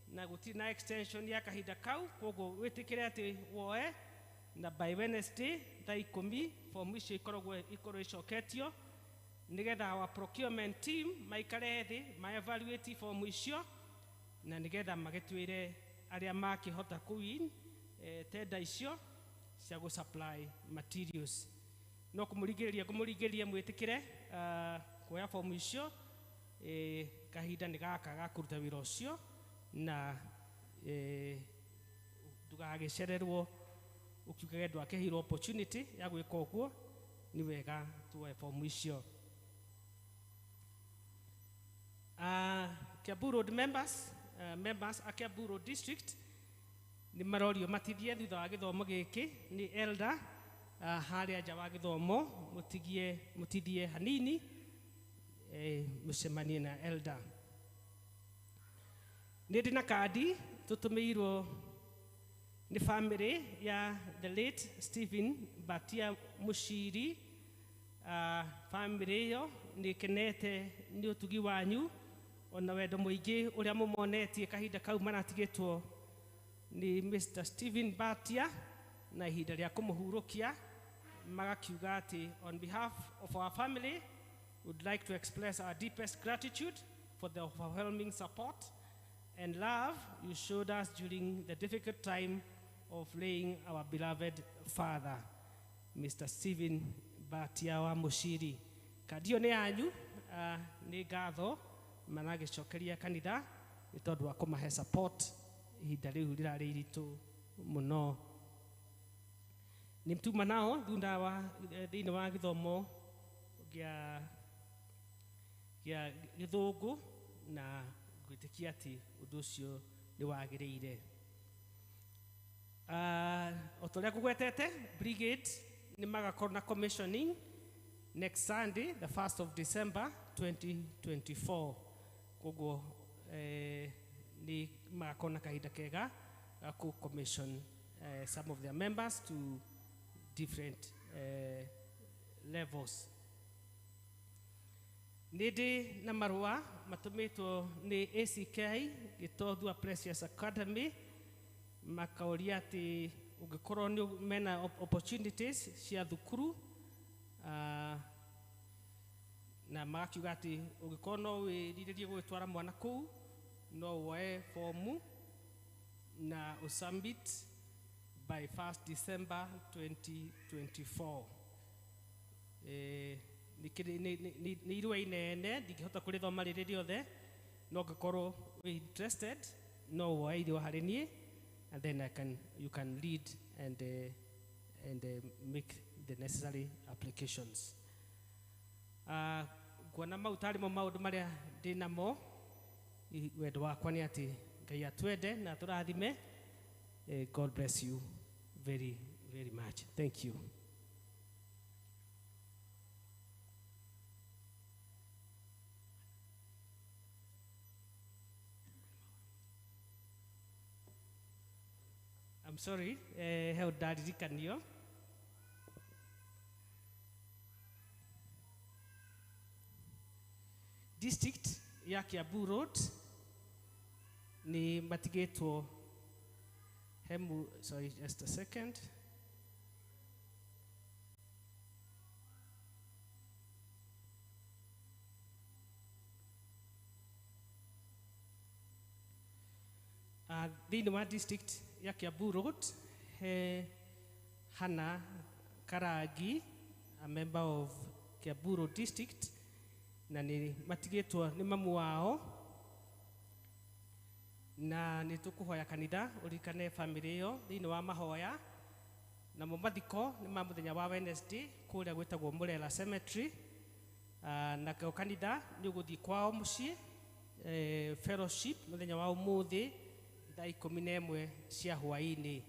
na gũtirĩ na extension ya kahinda kau. Kwoguo wĩtĩkĩre atĩ woe, na by Wednesday thaa 10 fomu icio ikorwo icoketio, nĩgetha our procurement team maikare thĩ ma evaluate fomu icio, na nĩgetha magĩtwĩre arĩa makĩhota kũ-win tender icio cia gũ-supply materials. No kũmũringĩrĩria mwĩtĩkĩre kuoya fomu icio, kahinda nĩ gaka ga kũruta wĩra ũcio, na ndũgagĩcererwo ũkiugage ndwakĩheirwo opportunity ya gwĩka ũguo. Nĩ wega tuoe fomu icio. Kiambu Road members, members a Kiambu Road District nĩ marorio matithie thutha wa gĩthomo gĩkĩ nĩ elder harĩa nja wa gĩthomo, mũtithie hanini, mũcemanie na elder. Nĩ ndĩ na kandi tũtũmĩirwo nĩ family ya the late Stephen Batia Mushiri. Family ĩyo nĩ ĩkenete nĩ ũtugi wanyu ona wendo mũingĩ ũrĩa mũmonetie kahinda kau maratigĩtwo nĩ Mr. Stephen Batia na ihinda rĩa kũmũhurũkia magakiuga atĩ on behalf of our family would like to express our deepest gratitude for the overwhelming support and love you showed us during the difficult time of laying our beloved father, Mr. Stephen Batia wa Mushiri. Kandi ĩyo nĩ yanyu, nĩ ngatho maragĩcokeria kanitha nĩ tondũ wa kũmahe support ihinda rĩu rĩrarĩ iritũ mũno. Nĩ tuma nao thutha wa thĩinĩ wa gĩthomo gĩa gĩthũngũ na gwĩtĩkia atĩ ũndũ ũcio nĩ wagĩrĩire. O ta ũrĩa ngũgwetete, brigade nĩ magakorwo na commissioning next Sunday, the 1st of December 2024. Koguo nĩ magakorwo na kahinda kega ga kũ commission some of their members to different levels. Nĩ ndĩ na marũa matũmĩtwo nĩ ACK Gĩtothua Precious Academy makauria atĩ ũngĩkorwo nĩ mena opportunities cia thukuru, na magakiuga atĩ ũngĩkorwo no wĩrirĩrie gũgĩtwara mwana kũu no woe fomu na ũsubmit by 1st December 2024. Nĩ irũa inene ndingĩhota kũrĩthoma rĩrĩ rĩothe, no ũngĩkorwo wĩ interested no woe irũa harĩ niĩ, and then you can lead and make the necessary applications. Nguona mau tarĩ mo maũndũ marĩa ndĩ namo. Wendo wakwa nĩ atĩ Ngai atwende na atũrathime. God bless you very, very much. Thank you. I'm sorry, hau ndaririkanio. District ya Kiambu Road ni matigĩtwo hemu, sorry, just a second. Thĩinĩ wa district ya Kiambu Road he Hannah Karangi, a member of Kiambu Road District, na nĩ matigĩtwo nĩ mamu wao, na nĩ tũkũhoya kanitha ũririkane famĩlĩ ĩyo thĩinĩ wa mahoya. Namo mathiko nĩ ma mũthenya wa Wednesday kũrĩa gwĩtagwo Mũrera Cemetery, na kĩo kanitha nĩ ũgũthiĩ kwao mũciĩ fellowship mũthenya wa ũmũthĩ thaa 11 cia hwaĩ-inĩ.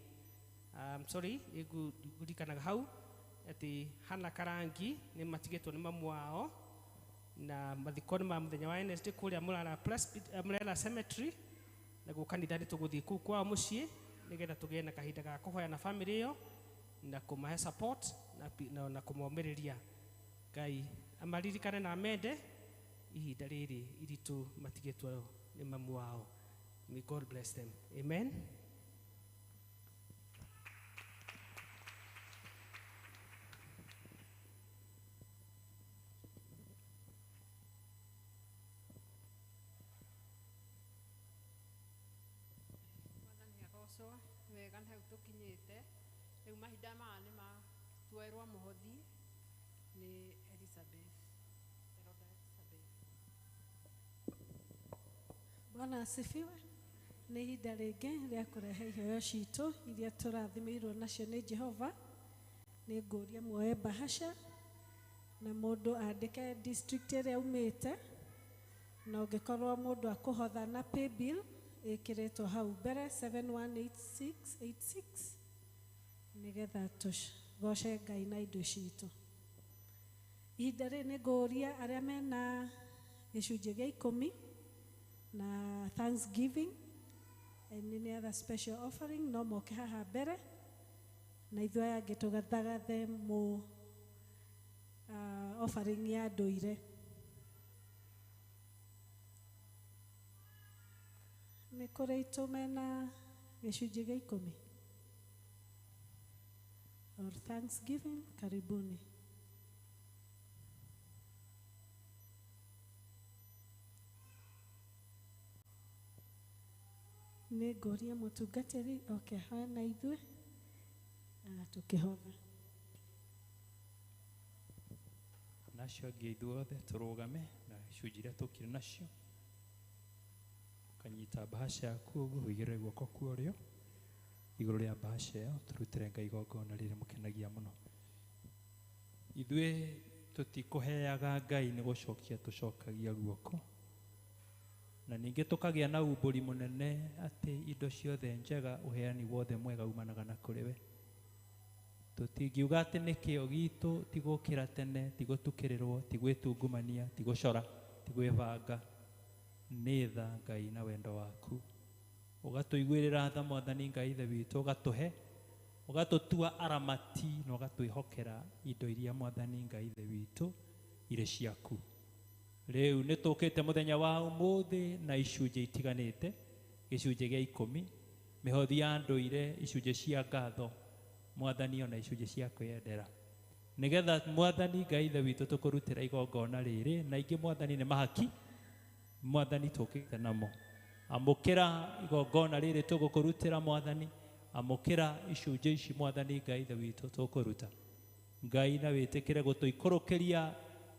Sorry, ngũririkanaga hau atĩ Hannah Karangi nĩ matigĩtwo nĩ mamu wao, na mathiko nĩ ma mũthenya wa Wednesday kũrĩa Mũrera Cemetery, naguo kanitha nĩ tũgũthiĩ kũu kwao mũciĩ nĩgetha tũgĩe na kahinda ga kũhoya na famĩlĩ ĩyo na kũmahe support na kũmomĩrĩria. Ngai amaririkane na amende ihinda rĩrĩ iritũ matigĩtwo nĩ mamu wao. May God bless them. Amen. Mwathani agocwo wega nĩ hau tũkinyĩte. Rĩu mahinda maya nĩ ma tuoerwo mũhothi nĩ Elizabeth. Elder Elizabeth. Bwana asifiwe. Nĩ ihinda rĩngĩ rĩa kũrehe iheo citũ iria tũrathimĩirwo nacio nĩ Jehova. Nĩ ngũria muoe bahasha na mũndũ andĩke district ĩrĩa aumĩte, na ũngĩkorwo mũndũ akũhotha na paybill ĩkĩrĩtwo hau mbere 718686 nĩgetha tũgoce Ngai na indo citũ. Ihinda rĩrĩ nĩ ngũria arĩa mena gĩcunjĩ gĩa 10 na thanksgiving and any other special offering no moke haha mbere, na ithuĩ aya angĩ tũgathagathe mũ offering ya ndũire. Nĩ kũrĩ aitũ mena gĩcunjĩ gĩa 10 or thanksgiving? Karibuni. Nĩ ngũria mũtungatĩri oke haha na ithuĩ tũkĩhotha. Nacio angĩ ithuothe tũrũgame na icunjĩ iria tũkire nacio. Ũkanyita bahasha yaku ũguo ũigĩrĩre guoko kwa ũrĩo igũrũ rĩa bahasha ĩyo, tũrutĩre Ngai igongona rĩrĩa mũkenagia mũno. Ithuĩ tũtikũheaga Ngai nĩ gũcokia tũcokagia guoko, na ningĩ tũkagĩa na umbũri mũnene atĩ indo ciothe njega, ũheani wothe mwega umanaga na kũrĩ we. Tũtingiuga atĩ nĩ kĩo gitũ, ti gũkĩra tene, ti gũtukĩrĩrwo, ti gwĩtungumania, ti gũcora, ti gwĩbanga. Nĩ tha Ngai na wendo waku. Ũgatũiguĩrĩra tha Mwathani Ngai Ithe witũ, ũgatũhe, ũgatũtua aramati na ũgatwĩhokera indo iria Mwathani Ngai Ithe witũ irĩ ciaku. Rĩu nĩ tũkĩte mũthenya wa ũmũthĩ na icunjĩ itiganĩte, gĩcunjĩ gĩa 10, mĩhothi ya ndũire, icunjĩ cia ngatho, Mwathani, ona icunjĩ cia kwĩyendera, nĩgetha Mwathani Ngai Ithe witũ tũkũrutĩra igongona rĩrĩ, na ingĩ Mwathani nĩ mahaki, Mwathani tũkĩte namo. Amũkĩra igongona rĩrĩ tũgũkũrutĩra Mwathani, amũkĩra icunjĩ ici Mwathani Ngai Ithe witũ tũkũruta. Ngai na wĩtĩkĩre gũtũikũrũkĩria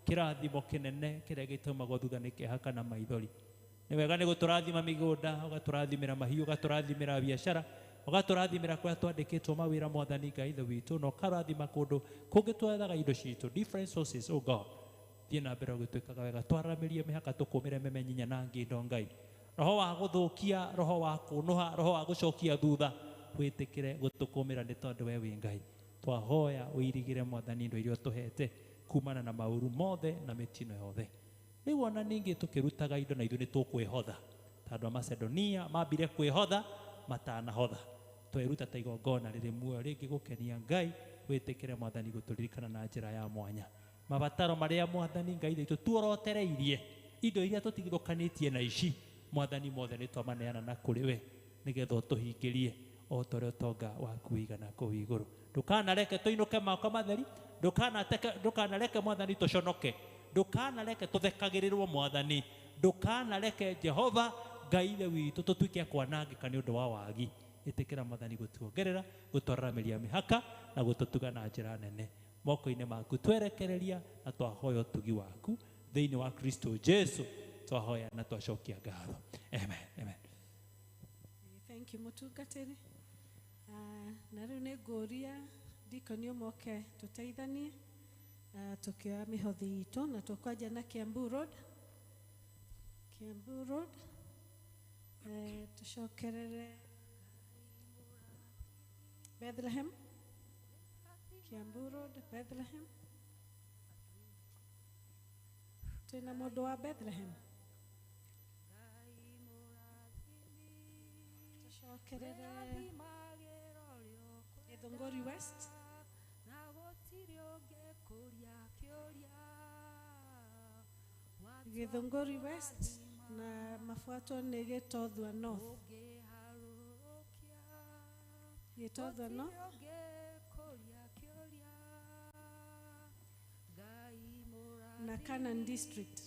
kĩrathimo kĩnene kĩrĩa gĩtũmagwo thutha nĩ kĩeha kana maithori. Nĩ wega nĩ gũtũrathima mĩgũnda, ũgatũrathimĩra mahiũ, ũgatũrathimĩra biacara, ũgatũrathimĩra kũrĩa twandĩkĩtwo mawĩra Mwathani Ngai Ithe witũ, na ũkarathima kũndũ kũngĩ twethaga indo citũ, different sources, oh God. Thiĩ na mbere ũgĩtwĩkaga wega, twaramĩrie mĩhaka, tũkũmĩre memenyinya na ngindo Ngai. Roho wa gũthũkia, roho wa kũnũha, roho wa gũcokia thutha, wĩtĩkĩre gũtũkũmĩra nĩ tondũ we wĩ Ngai. Twahoya ũirigĩre Mwathani indo iria ũtũhete kumana na maũru mothe na mĩtino yothe. Rĩu ona ningĩ tũkĩrutaga indo na ithuĩ nĩ tũkwĩhotha, tondũ a Macedonia mambire kwĩhotha matanahotha. Tweruta ta igongona rĩrĩ muoyo rĩngĩ gũkenia Ngai, wĩtĩkĩre Mwathani gũtũririkana na njĩra ya mwanya. Mabataro marĩa Mwathani Ngai witũ tuorotereirie, indo iria tũtigithũkanĩtie na ici, Mwathani mothe nĩ twamaneana na kũrĩ we, nĩgetha ũtũhingĩrie o ta ũrĩa ũtonga waku ũigana kũu igũrũ. Ndũkanareke tũinũke moko matheri, ndũkanareke Mwathani tũconoke, ndũkanareke tũthekagĩrĩrwo Mwathani, ndũkanareke Jehova Ngai Ithe witũ tũtuĩke a kwanangĩka nĩ ũndũ wa wagi. Ĩtĩkĩra Mwathani gũtuongerera, gũtwararamĩria mĩhaka na gũtũtuga na njĩra nene. Moko-inĩ maku twerekereria na twahoya ũtugi waku thĩinĩ wa Kristo Jesu, twahoya na twacokia ngatho. Amen, amen. Thank you mũtungatĩri. Na rĩu nĩ ngũria ndikoni ũmoke tũteithanie tũkĩoya mĩhothi itũ, na tũkwanjia na Kiambu Road. Kiambu Road, tũcokerere Bethlehem. Kiambu Road, Bethlehem. Twĩna mũndũ wa Bethlehem. Tũcokerere Githunguri West. Githunguri West na mafuatwo nĩ Gĩtothua North. Gĩtothua North. Na Canaan District.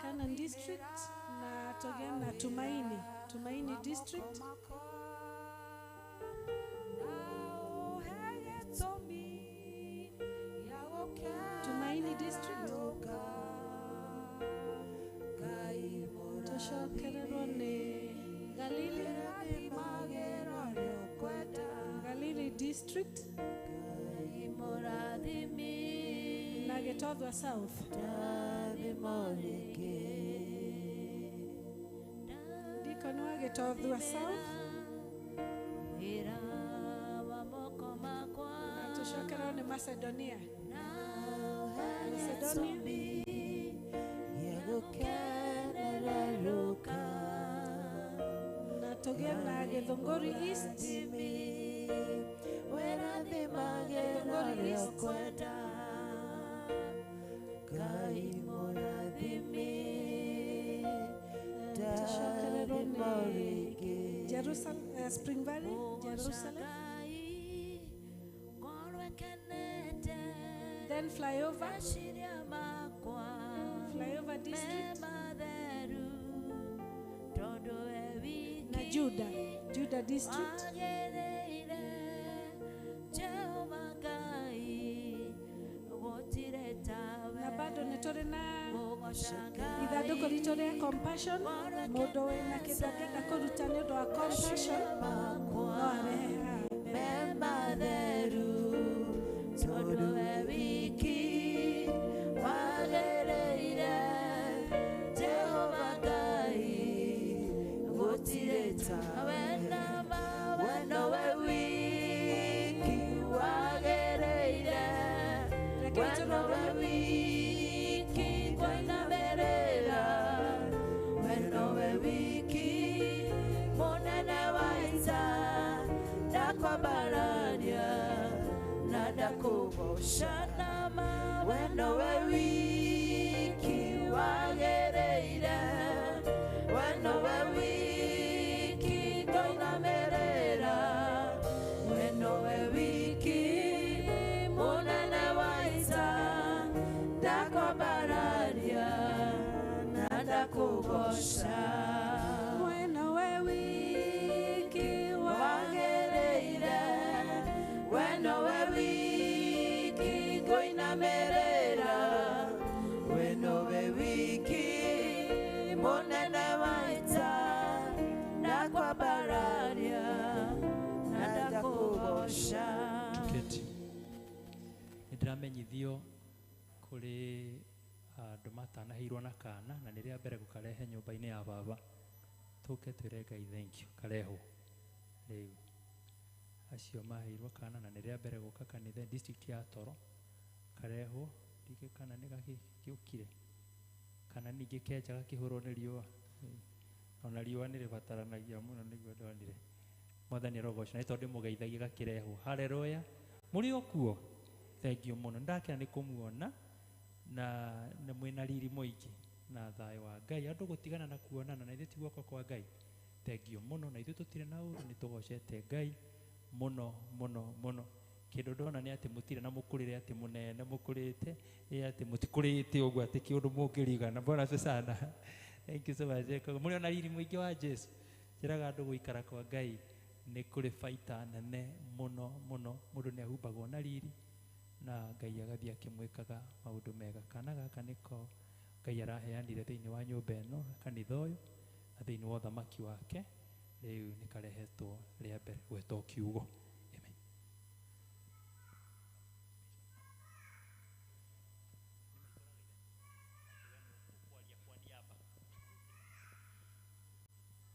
Canaan District na tũgĩe na Tumaini, Tumaini District. Tumaini District. Tũcokererwo nĩ Galili, Galili District na Gĩtothua South. Deacon wa Gĩtothua South. Na tũcokererwo nĩ Macedonia. Macedonia. Na tũgĩe na Githunguri East. Githunguri East. Ngai mũrathime Tũcokererwo ndarĩ nĩ morĩngĩ Jerusalem, Spring Valley, Jerusalem. Then Flyover, Flyover District, na Judah, Judah District. Na bado nĩ tũrĩ na ithandũkũ ritũ rĩa Compassion. Mũndũ wĩna kĩndũ angĩenda kũruta nĩ ũndũ wa Compassion no arehe haha mbere. Matheru tondũ we wiki wagĩrĩire Jehova Ngai gũtirĩ tawe we nowe wiki wagĩrĩire Reke we nowe tũrũgame. wiki ngũinamĩrĩra we nowe wiki mũnene wa ita ndakwambararia na ndakũgoca we nowe wiki wagĩrĩire we nowe wiki ngũinamĩrĩra we nowe wiki mũnene wa ita ndakwambararia na ndakũgoca We nowe wiki wagĩrĩire we nowe wiki ngũinamĩrĩra we nowe wiki mũnene wa ita ndakwambararia na ndakũgoca. Tuketi. Nĩ ndĩramenyithio kũrĩ andũ matanaheirwo na kana na nĩ rĩa mbere gũkarehe nyũmba-inĩ ya baba tũke twĩre Ngai thank you karehwo rĩu acio maheirwo kana na nĩ rĩa mbere gũka kanitha district ya Toro karehwo ndike kana nĩ gakĩũkire kana ningĩ kenja gakĩhũrwo nĩ riũa. Ona riũa nĩ rĩbataranagia mũno nĩguo ndonire mwathani arogocwo nĩ tondũ ndĩmũgeithagia gakĩrehwo. Haleluya, mũrĩ o kuo? Thank you mũno, ndakena nĩ kũmuona na nĩ mwĩna riri mũingĩ na thayũ wa Ngai. Andũ gũtigana na kuonana na ithuĩ ti guoko kwa Ngai. Thank you mũno, na ithuĩ tũtirĩ na ũru, nĩ tũgocete Ngai mũno mũno mũno. Kĩndũ ndona nĩ atĩ mũtirĩ na mũkũrĩre atĩ mũnene mũkũrĩte, ĩ atĩ mũtikũrĩte ũguo atĩ kĩũndũ mũngĩrigana. Bwana asifiwe sana. Thank you so much. Mũrĩ ona riri mũingĩ wa Jesu. Njĩraga andũ gũikara kwa Ngai nĩ kũrĩ baita nene mũno mũno. Mũndũ nĩ ahumbagwo na riri na Ngai agathiĩ akĩmwĩkaga maũndũ mega. Kana gaka nĩko Ngai araheanire thĩinĩ wa nyũmba ĩno, kanitha ũyũ, na thĩinĩ wa ũthamaki wake. Rĩu nĩ karehetwo rĩa mbere gwetwo kiugo. Amen.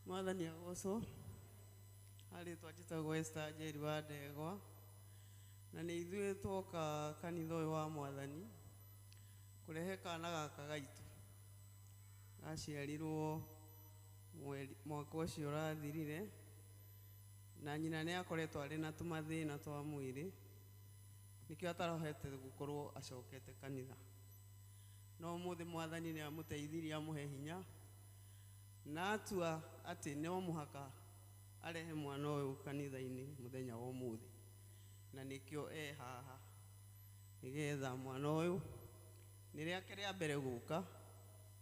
Mwathani agocwo. Arĩtwa njĩtagwo Esther Njeri wa Ndegwa na nĩ ithuĩ twoka kanitha ũyũ wa mwathani kũrehe kana gaka gaitũ gaciarirwo mwaka ũcio ũrathirire na nyina nĩ akoretwo arĩ na tũmathĩna twa mwĩrĩ nĩkĩo atarahete gũkorwo acokete kanitha no ũmũthĩ mwathani nĩ amũteithirie amũhe hinya na atua atĩ no mũhaka arehe mwana ũyũ kanitha-inĩ mũthenya wa ũmũthĩ na nĩkĩo e haha nĩgetha mwana ũyũ nĩ rĩake rĩa mbere gũka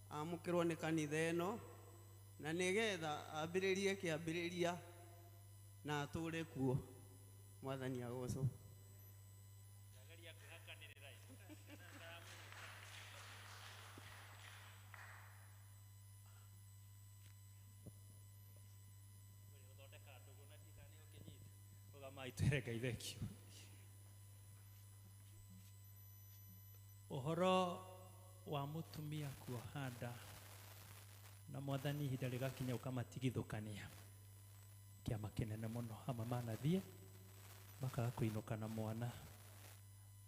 amũkĩrwo nĩ kanitha ĩno na nĩgetha ambĩrĩrie kĩambĩrĩria na atũre kuo. Mwathani agocwo. Twĩre Ngai thank you. Ũhoro wa mũtumia kuoha nda na mwathani ihinda rĩgakinya ũkamatigithũkania kĩama kĩnene mũno. Amwe manathiĩ makaga kũinũka na mwana,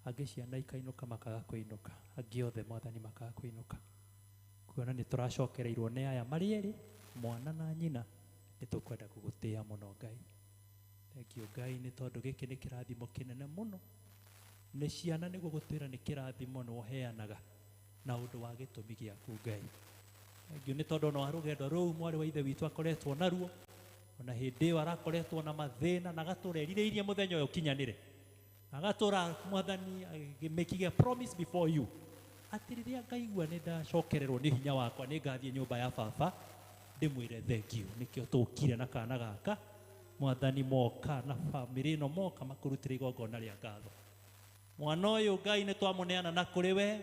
angĩ ciana ikainũka makaga kũinũka, angĩ othe mwathani makaga kũinũka. Kuona nĩ tũracokereirwo nĩ aya marĩ erĩ, mwana na nyina, nĩ tũkwenda gũgũtĩĩa mũno Ngai. Thank you Ngai nĩ tondũ gĩkĩ nĩ kĩrathimo kĩnene mũno. Nĩ ciana nĩguo gũtwĩra nĩ kĩrathimo nĩ ũheanaga. Na ũndũ wa gĩtũmi gĩaku Ngai. Thengiũ nĩ tondũ ona wa rũgendo rũu mwarĩ wa ithe witũ akoretwo naruo, ona hĩndĩ ĩyo arakoretwo na mathĩna na agatũra erirĩirie mũthenya ũyũ ũkinyanĩre. Agatũra Mwathani making a promise before you atĩ rĩrĩa ngaigua nĩ ndacokererwo nĩ hinya wakwa nĩ ngathiĩ nyũmba ya baba ndĩmwĩre thengiũ. Nĩkĩo tũkire na kana gaka Mwathani moka na bamĩrĩ ĩno moka makũrutĩre igongona rĩa ngatho. Mwana ũyũ Ngai nĩ twamũneana na kũrĩ we,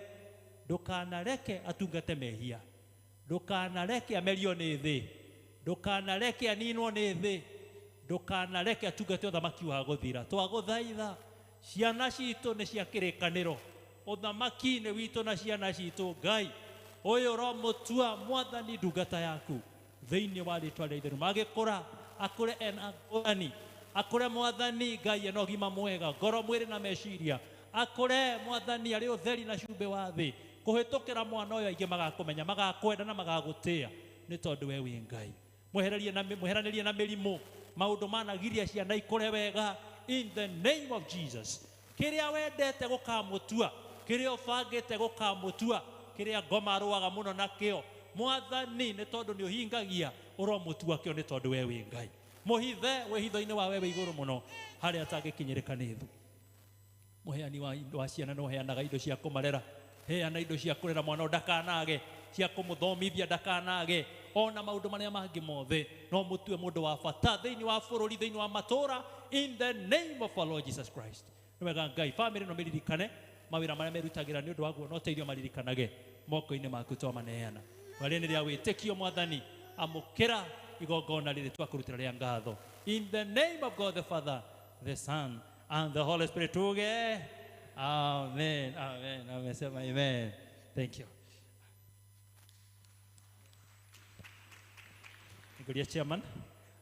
ndũkanareke atungate mehia, ndũkanareke amerio nĩ thĩ, ndũkanareke aninwo nĩ thĩ, ndũkanareke atungate ũthamaki wa gũthira. Twagũthaitha ciana citũ nĩ cia kĩrĩkanĩro, ũthamaki-inĩ witũ na ciana citũ Ngai ũyũ ũromũtua Mwathani ndungata yaku thĩinĩ wa rĩtwa rĩa itheru. Magĩkũra akũre ena ngũrani, akũre Mwathani Ngai ena ũgima mwega ngoro mwĩrĩ na meciria, akũre Mwathani arĩ ũtheri na cumbĩ wa thĩ. Kũhĩtũkĩra mwana ũyũ aingĩ magakũmenya, magakwenda na magagũtĩa nĩ tondũ we wĩ Ngai. Mweheranĩrie na mĩrimũ, maũndũ managiria ciana ikũre wega in the name of Jesus. Kĩrĩa wendete gũkamũtua, kĩrĩa ũbangĩte gũkamũtua, kĩrĩa ngoma arũaga mũno nakĩo Mwathani nĩ tondũ nĩ ũhingagia, ũromũtua kĩo nĩ tondũ we wĩ Ngai. Mũhithe wĩhitho-inĩ wa we wĩ igũrũ mũno harĩa atangĩkinyĩrĩka nĩ thũ. Mũheani wa ciana no ũheanaga indo cia kũmarera, heana indo cia kũrera mwana ndakanage, cia kũmũthomithia ndakanage, ona maũndũ marĩa mangĩ mothe no mũtue mũndũ wa bata thĩinĩ wa bũrũri, thĩinĩ wa matũũra in the name of our Lord Jesus Christ. Nĩ wega Ngai bamĩrĩ no mĩririkane mawĩra marĩa merutagĩra nĩ ũndũ wa guo no ũteithio maririkanage moko-inĩ maku twamaneana. Warĩ nĩ rĩa wĩtĩkio Mwathani, amũkĩra igongona rĩrĩ twakũrutĩra rĩa ngatho in the name of God the Father, the Son and the Holy Spirit. Tuge amen, amen, amen. Sema amen. Thank you. Ngoria chairman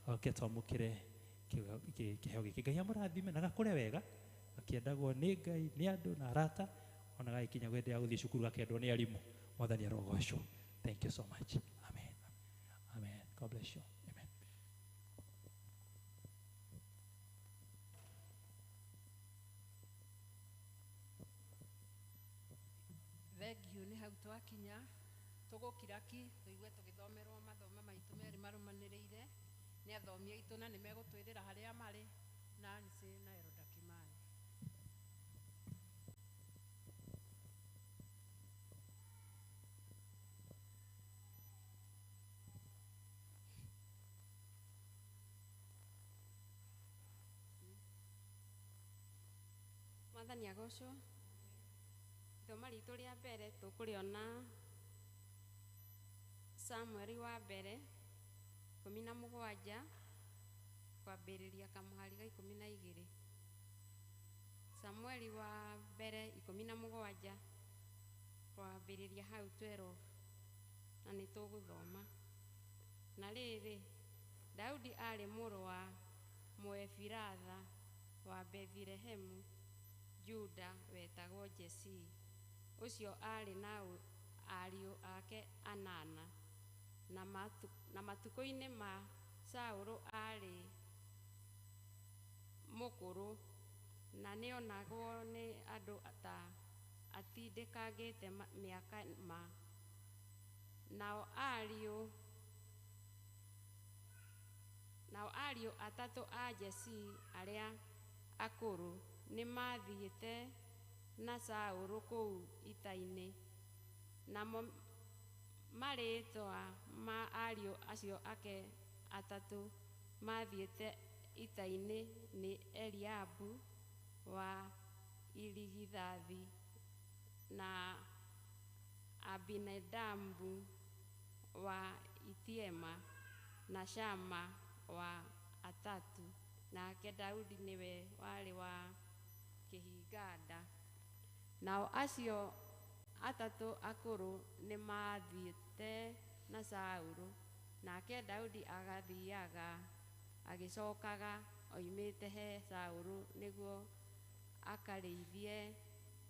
okay twamũkĩre kĩheo gĩkĩ. Ngai amũrathime na gakũre wega, gakĩendagwo nĩ Ngai nĩ andũ na arata, ona gagĩkinya hĩndĩ ya gũthiĩ cukuru gakendwo nĩ arimũ. Mwathani arogocwo. Thank you so much. Amen. Amen. God bless you. Amen. Thengiũ nĩ hau twakinya tũgũkira ki tũigue tũgĩthomerwo mathomo maitũ merĩ marũmanĩrĩire nĩ athomi aitũ na nĩ megũtwĩrĩra harĩa marĩ Nancy na Eroda Kimani. Mwathani agocwo. Ithoma ritũ rĩa mbere tũkũrĩona Samueli wa mbere 17 kwambĩrĩria kamũhari ga 12. Samueli wa mbere 17 kwambĩrĩria hau 12 na nĩ tũgũthoma. Na rĩrĩ, Daudi aarĩ mũrũ wa Mũefiratha wa Bethilehemu Juda wetagwo Jesii. Ũcio aarĩ na ariũ ake anana, na matukũ-inĩ ma Saũlũ aarĩ mũkũrũ na nĩonagwo nĩ andũ ta atindĩkangĩte mĩaka ma. Nao ariũ atatũ a Jesii arĩa akũrũ nĩmathiĩte na Saũlũ kũu ita-inĩ. Namo marĩĩtwa ma ariũ acio ake atatũ mathiĩte ita-inĩ nĩ Eliabu wa irigithathi na Abinadabu wa Itiema na Shama wa Atatu. Nake Daudi nĩwe warĩ wa kĩhinganda. Nao acio atatũ akũrũ nĩmathiĩte na Saũlũ, nake Daudi agathiaga agĩcokaga oimĩte he Saũlũ nĩguo akarĩithie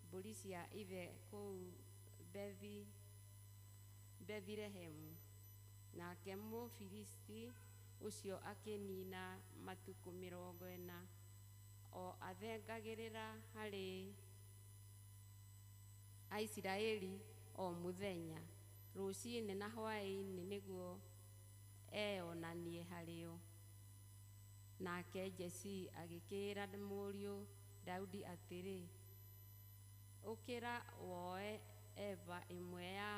mbũri cia ithe kũu Bethilehemu. Nake Mũfilisti ũcio akĩniina matukũ 40 o athengagĩrĩra harĩ Aisiraeli o mũthenya rũcinĩ na hwaĩ-inĩ nĩguo eyonanie harĩo. Nake Jesii agĩkĩĩra mũriũ Daudi atĩrĩ, ũkĩra woe eba ĩmwe ya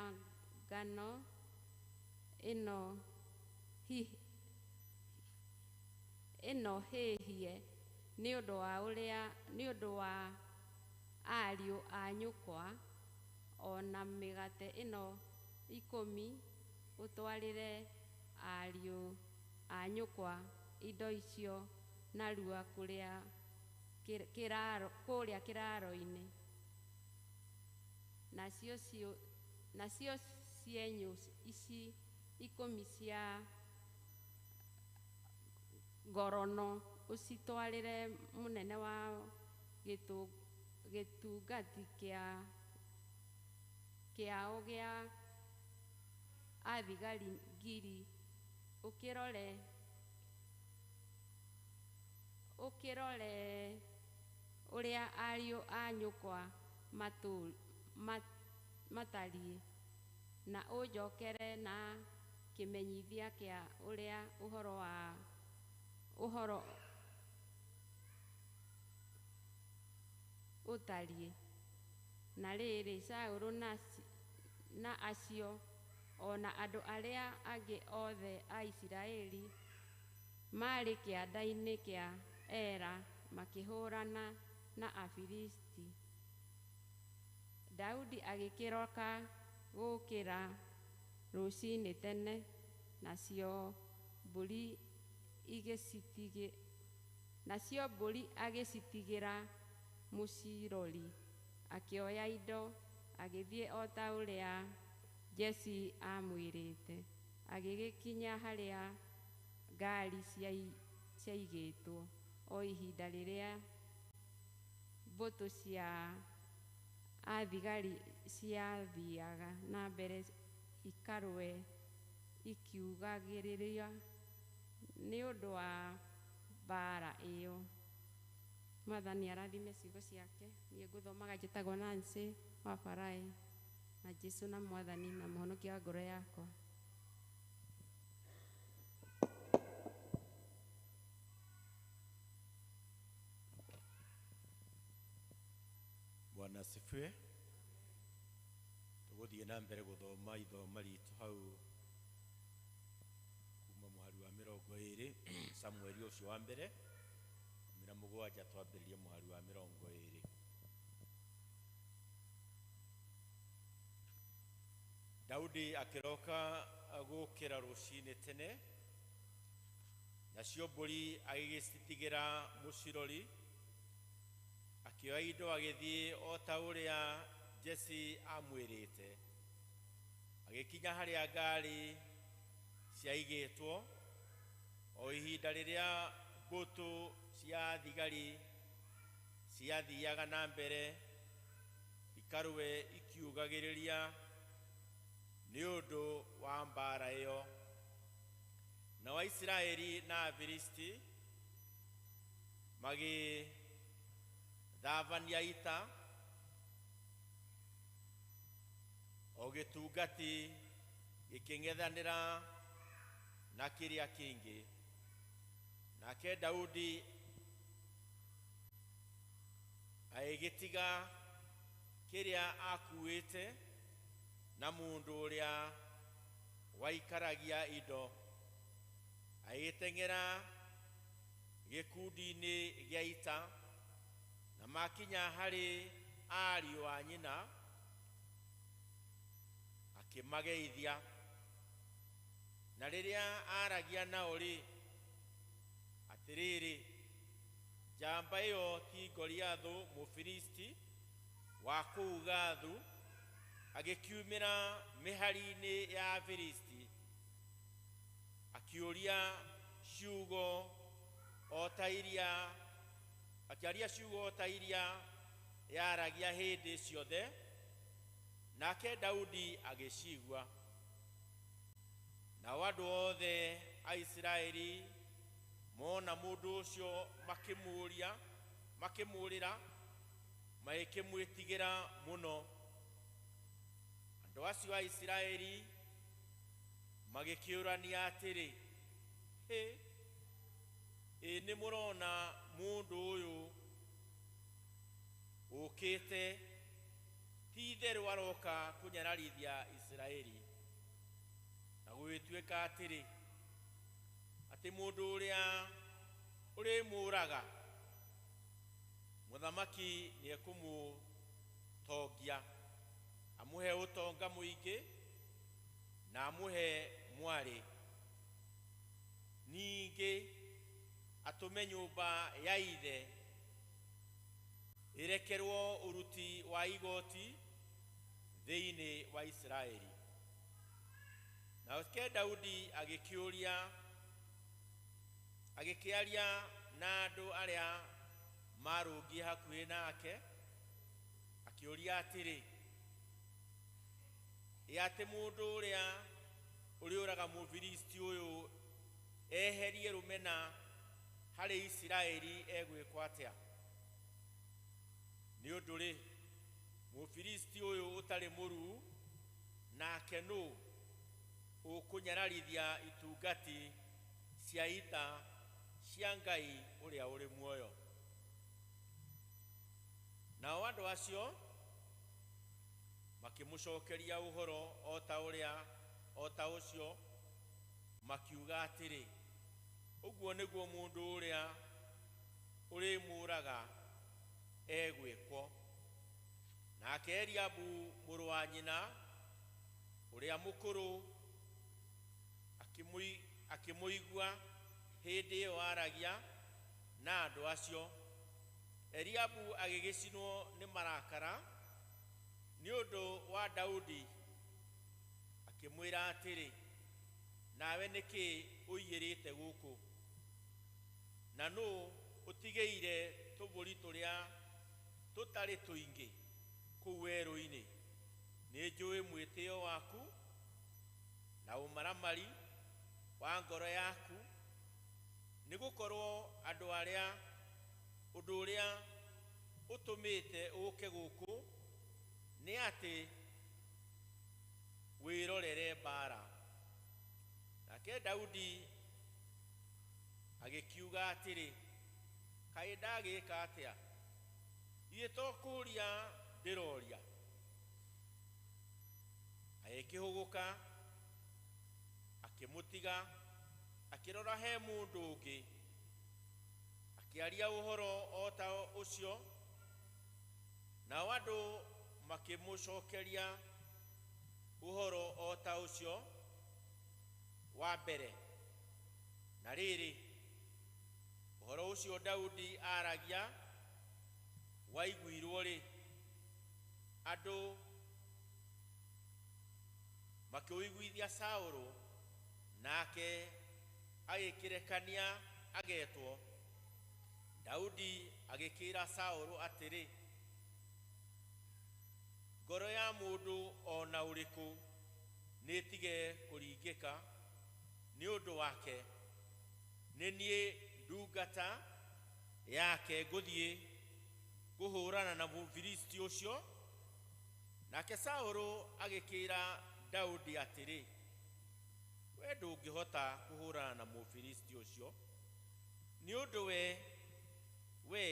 ngano ĩno hĩhie nĩ ũndũ wa ariũ a nyũkwa, o na mĩgate ĩno 10 ũtwarĩre ariũ a nyũkwa indo icio narua kũrĩa kĩraaro-inĩ. Nacio cienyũ ici 10 cia ngorono ũcitwarĩre mũnene wa gĩtungati kĩao gĩa athigari 1,000 ũkĩrore ũrĩa ariũ a nyũkwa matariĩ, na ũnjokere na kĩmenyithia kĩa ũrĩa ũhoro ũtariĩ. Na rĩrĩ, Saũlũ na acio o na andũ arĩa angĩ othe a Isiraeli maarĩ kĩanda-inĩ kĩa Ela makĩhũũrana na Afilisti. Daudi agĩkĩroka gũũkĩra rũcinĩ tene, nacio mbũri agĩcitigĩra mũcirori, akĩoya indo agĩthiĩ o ta ũrĩa Jesii aamwĩrĩte. Agĩgĩkinya harĩa ngaari ciaigĩtwo o ihinda rĩrĩa mbũtũ cia athigari ciathiaga na mbere ikarũe ikiugagĩrĩria nĩ ũndũ wa mbaara ĩyo. Mwathani arathime ciugo ciake. Niĩ ngũthomaga njĩtagwo Nancy wa Farai, na Jesũ na Mwathani na Mũhonokia wa ngoro yakwa. Bwana asifiwe. Tũgũthiĩ na mbere gũthoma ithoma ritũ hau kuma mũhari wa 20, Samueli ũcio wa mbere 17, twambĩrĩrie mũhari wa 20. Daudi akĩroka gũũkĩra rũcinĩ tene, nacio mbũri agĩgĩcitigĩra mũcirori, akĩoya indo agĩthiĩ o ta ũrĩa Jesii aamwĩrĩte. Agĩkinya harĩa ngaari ciaigĩtwo o ihinda rĩrĩa mbũtũ cia thigari ciathiaga na mbere ikarũe ikiugagĩrĩria nĩ ũndũ wa mbaara ĩyo. Nao Aisiraeli na Afilisti magĩthavania ita, o gĩtungati gĩkĩng'ethanĩra na kĩrĩa kĩngĩ. Nake Daudi agĩgĩtiga kĩrĩa akuĩte na mũndũ ũrĩa waikaragia indo, agĩteng'era gĩkundi-inĩ gĩa ita, na makinya harĩ ariũ a nyina akĩmageithia. Na rĩrĩa aaragia nao-rĩ, atĩrĩrĩ, njamba ĩyo ti Goliathũ Mũfilisti wa kũu Gathu agĩkiumĩra mĩhari-inĩ ya Afilisti, akĩũria ciugo o ta iria akĩaria ciugo o ta iria yaragia hĩndĩ ciothe, nake Daudi agĩcigua. Nao andũ othe a Isiraeli mona mũndũ ũcio makĩmũũrĩra, magĩkĩmwĩtigĩra mũno. Andũ acio a Isiraeli magĩkĩũrania atĩrĩ, hĩ, ĩ nĩ mũrona mũndũ ũyũ ũkĩte, ti itherũ aroka kũnyararithia Isiraeli. Na gũgĩtuĩka atĩrĩ, atĩ mũndũ ũrĩa ũrĩmũũraga, mũthamaki nĩekũmũtongia, amũhe ũtonga mũingĩ na amũhe mwarĩ. Ningĩ atũme nyũmba ya ithe ĩrekerwo ũruti wa igoti thĩinĩ wa Isiraeli. Nake Daudi agĩkĩũria, agĩkĩaria na andũ arĩa marũngiĩ hakuhĩ nake, akĩũria atĩrĩ, ĩ atĩ mũndũ ũrĩa ũrĩũraga Mũfilisti ũyũ eherie rũmena harĩ Isiraeli egwĩkwo atĩa? Nĩ ũndũ rĩ, Mũfilisti ũyũ ũtarĩ mũruu nake nũ ũkũnyararithia itungati cia ita cia Ngai ũrĩa ũrĩ muoyo? Nao andũ acio makĩmũcokeria ũhoro o ta ũrĩa o ta ũcio, makiuga atĩrĩ, ũguo nĩguo mũndũ ũrĩa ũrĩmũũraga egwĩkwo. Nake Eliabu mũrũ wa nyina ũrĩa mũkũrũ akĩmũigua hĩndĩ ĩyo aragia na andũ acio. Eliabu agĩgĩcinwo nĩ marakara nĩ ũndũ wa Daudi, akĩmwĩra atĩrĩ, nawe nĩkĩ ũiyĩrĩte gũkũ? Na nũ ũtigĩire tũbũri tũrĩa tũtarĩ tũingĩ kũu werũ-inĩ? Nĩ njũĩ mwĩtĩo waku na ũmaramari wa ngoro yaku, nĩ gũkorwo andũ arĩa ũndũ ũrĩa ũtũmĩte ũke gũkũ nĩ atĩ wĩrorere mbaara. Nake Daudi agĩkiuga atĩrĩ, kaĩ ndagĩka atĩa? Ithe to kũũria ndĩroria. Agĩkĩhũgũka akĩmũtiga, akĩrora he mũndũ ũngĩ, akĩaria ũhoro o ta ũcio. Nao andũ makĩmũcokeria ũhoro o ta ũcio wa mbere. Na rĩrĩ, ũhoro ũcio Daudi aaragia waiguirwo rĩ, andũ makĩũiguithia Saũlũ, nake agĩkĩrekania agetwo. Daudi agĩkĩra Saũlũ atĩrĩ, ngoro ya mũndũ o na ũrĩkũ nĩĩtige kũringĩka nĩ ũndũ wake, nĩ niĩ ndungata yake ngũthiĩ kũhũrana na Mũfilisti ũcio. Nake Saũlũ agĩkĩra Daudi atĩrĩ, we ndũngĩhota kũhũrana na Mũfilisti ũcio, nĩ ũndũ we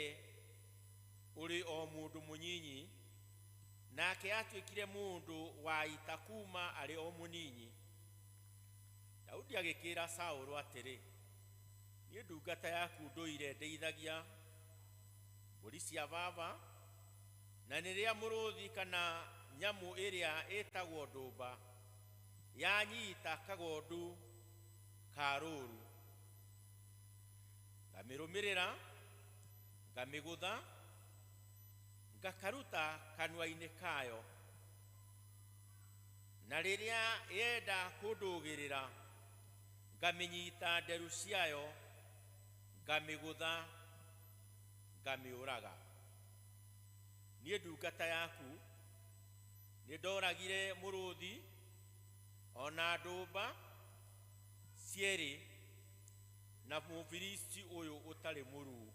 ũrĩ o mũndũ mũnyinyi, nake atuĩkire mũndũ wa ita kuma arĩ o mũnyinyi. Daudi agĩkĩra Saũlũ atĩrĩ, niĩ ndungata yaku ndũire ndeithagia mbũri cia baba, na nĩrĩa mũrũthi kana nyamũ ĩrĩa ĩtagwo ndũmba yanyita kagondu ka rũũru, ngamĩrũmĩrĩra, ngamĩgũtha, ngakaruta kanua-inĩ kayo. Na rĩrĩa yenda kũndũgĩrĩra, ngamĩnyita nderu ciayo, ngamĩgũtha, ngamĩũraga. Niĩ ndungata yaku nĩ ndoragire mũrũthi ona ndũmba cierĩ, na Mũfilisti ũyũ ũtarĩ mũruu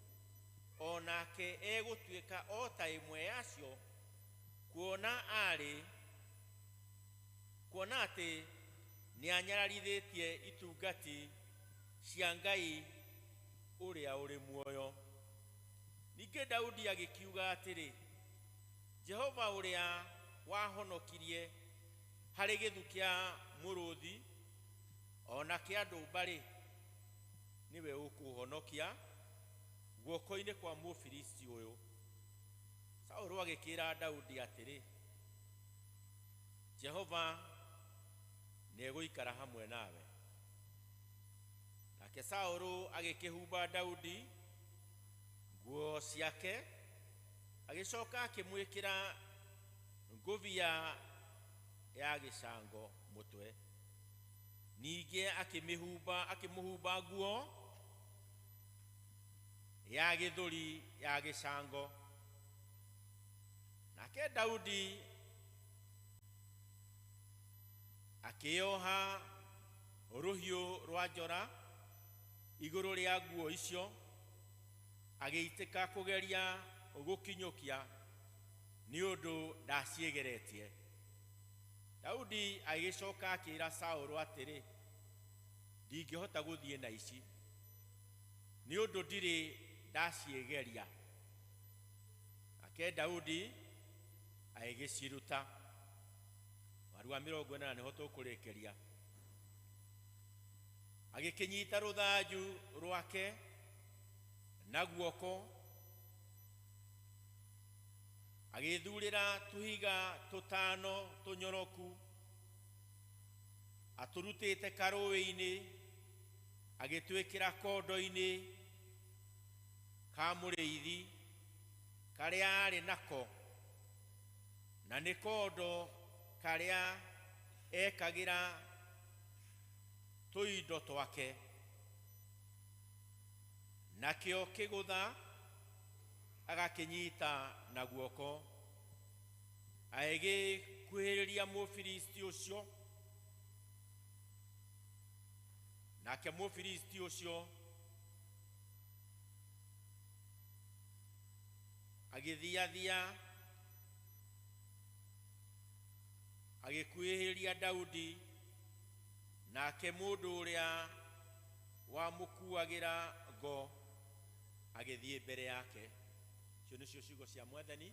o nake egũtuĩka o ta ĩmwe yacio, kuona arĩ Kuona atĩ nĩanyararithĩtie itungati cia Ngai ũrĩa ũrĩ muoyo. Ningĩ Daudi agĩkiuga atĩrĩ, Jehova ũrĩa wahonokirie harĩ gĩthu kĩa mũrũthi ona kĩa ndũmba-rĩ, nĩwe ũkũhonokia guoko-inĩ kwa Mũfilisti ũyũ. Saũlũ agĩkĩra Daudi atĩrĩ, Jehova nĩegũikara hamwe nawe. Nake Saũlũ agĩkĩhumba Daudi nguo ciake, agĩcoka akĩmwĩkĩra ngũbia ya gĩcango mũtwe. Ningĩ akĩmũhumba nguo ya gĩthũri ya gĩcango. Nake Daudi akĩoha rũhiũ rwa njora igũrũ rĩa nguo icio, agĩitĩka kũgeria gũkinyũkia nĩ ũndũ ndaciĩgeretie. Daudi agĩcoka akĩra Saũlũ atĩrĩ, ndingĩhota gũthiĩ na ici nĩ ũndũ ndirĩ ndaciĩgeria. Nake Daudi agĩciruta. Mweri wa 40 nĩho tũkũrĩkĩria. Agĩkĩnyita rũthanju rwake na guoko, agĩthurĩra tũhiga tũtano tũnyoroku atũrutĩte karũĩ-inĩ, agĩtwĩkĩra kondo-inĩ ka mũrĩithi karĩa arĩ nako, na nĩ kondo karĩa ekagĩra tũindo twake. Nakĩo kĩgũtha agakĩnyita na guoko, agĩkuhĩrĩria Mũfilisti ũcio. Nake Mũfilisti ũcio agĩthiathia agĩkuhĩrĩria Daudi, nake mũndũ ũrĩa wamũkuagĩra ngo agĩthiĩ mbere yake. Icio nĩcio ciugo cia Mwathani.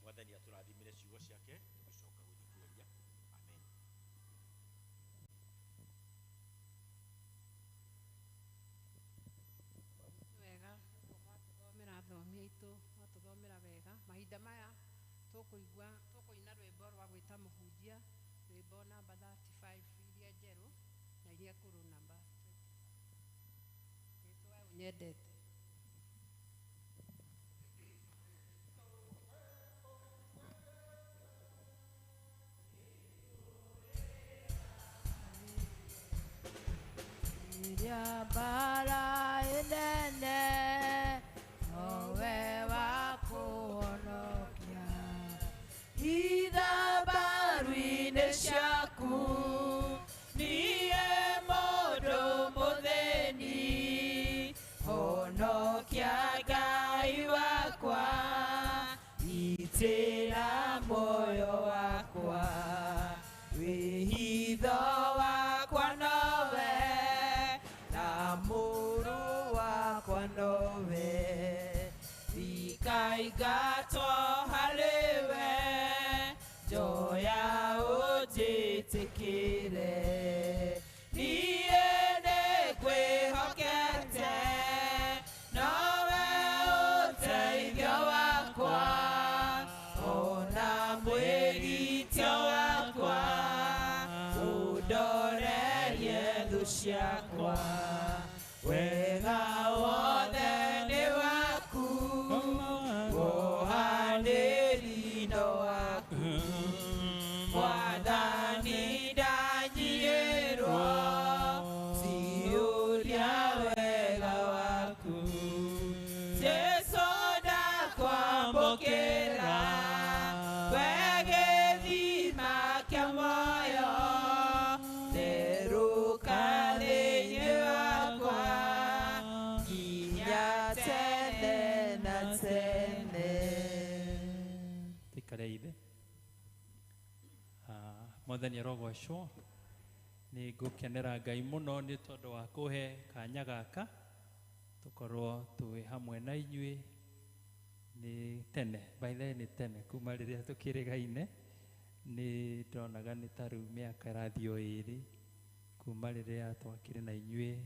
Mwathani atũrathimĩre ciugo ciake tũgĩcoka gũthikĩrĩria. Amen. Wega mwatũthomera athomi aitũ, mwatũthomera wega. Mahinda maya tũkũigua tũkũina rwĩmbo rwa gwĩta mũhunjia, rwĩmbo namba 35 iria njerũ na iria ngũrũ namba 25. Jesũ we ũnyendete. Iria mbara inene nowe wakũhonokia, ithabaru-inĩ ciaku niĩ mũndũ mũthĩni, honokia Ngai wakwa, itĩra muoyo wakwa, wĩhitho wakwa nowe na mũrũ wakwa nowe, ikaingatwo harĩwe, njoya ũnjĩtĩkĩre, niĩ nĩngwĩhokete, nowe ũteithio wakwa, ona mwĩgitio wakwa, ũndorerie thũ ciakwa, wega wothe nĩ waku, wohanĩra Mwathani arogocwo. Nĩ ngũkenera Ngai mũno nĩ tondũ wa kũhe kanya gaka tũkorwo twĩ hamwe na inyuĩ. Nĩ tene, by the way, nĩ tene kuma rĩrĩa tũkĩrĩgaine, nĩ ndonaga nĩ ta rĩu mĩaka ĩrathiĩ o ĩrĩ kuma rĩrĩa twakĩrĩ na inyuĩ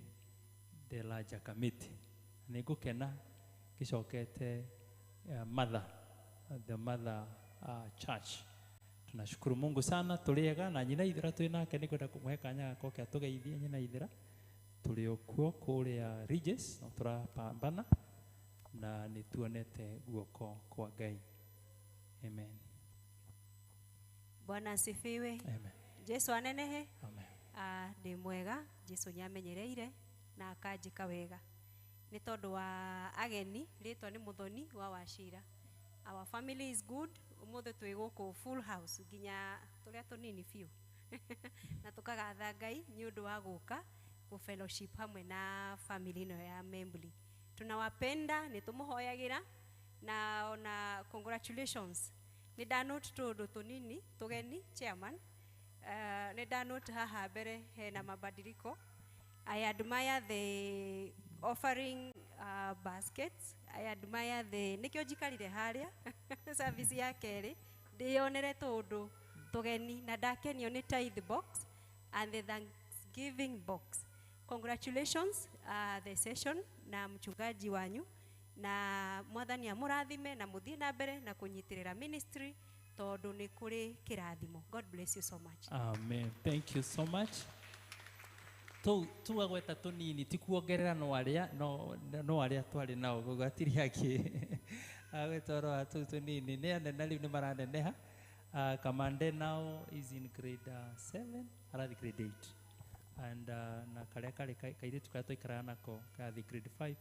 the larger committee. Nĩ ngũkena ngĩcokete mother, the mother church. Tunashukuru Mungu sana, tũrĩega na nyina ithira twĩ nake. Nĩ ngwenda kũmũhe kanya gakoke atũgeithie. Nyina ithira tũrĩ o kuo kũrĩa Ridges, no tũrapambana na nĩ tuonete guoko kwa Ngai. Amen. Bwana asifiwe. Amen. Jesu anenehe. Amen. Ndĩ mwega, Jesu nĩamenyereire na akanjĩka wega. Nĩ tondũ wa ageni, rĩtwa nĩ Muthoni wa Wachira. Our family is good. Ũmũthĩ twĩ gũkũ full house nginya tũrĩa tũnini biũ. Na tũkagatha Ngai nĩ ũndũ wa gũka gũ fellowship hamwe na family ĩno ya Membli. Tunawapenda, nĩ tũmũhoyagĩra na ona congratulations. Nĩ ndanote tũũndũ tũnini tũgeni chairman. Nĩ ndanote haha mbere hena mabadiliko. I admire the offering baskets. I admire the nĩkĩo njikarire harĩa service ya kerĩ ndĩyonere tũũndũ tũgeni na ndakenio nĩ tithe box and the thanksgiving box. Congratulations the session na mchungaji wanyu, na mwathani amũrathime na mũthiĩ na mbere na kũnyitĩrĩra ministry tondũ nĩ kũrĩ kĩrathimo. God bless you so much. Amen. Thank you so much. Tugagweta tũnini ti kuongerera no arĩa no arĩa twarĩ nao gũgatirĩ angĩ agweta ũhoro wa tũu tũnini nĩ anene rĩu nĩ maraneneha. Kamande now is in grade 7, arathi grade 8, and na karĩa karĩ kairĩtu karĩa twaikaraga nako karathiĩ grade 5,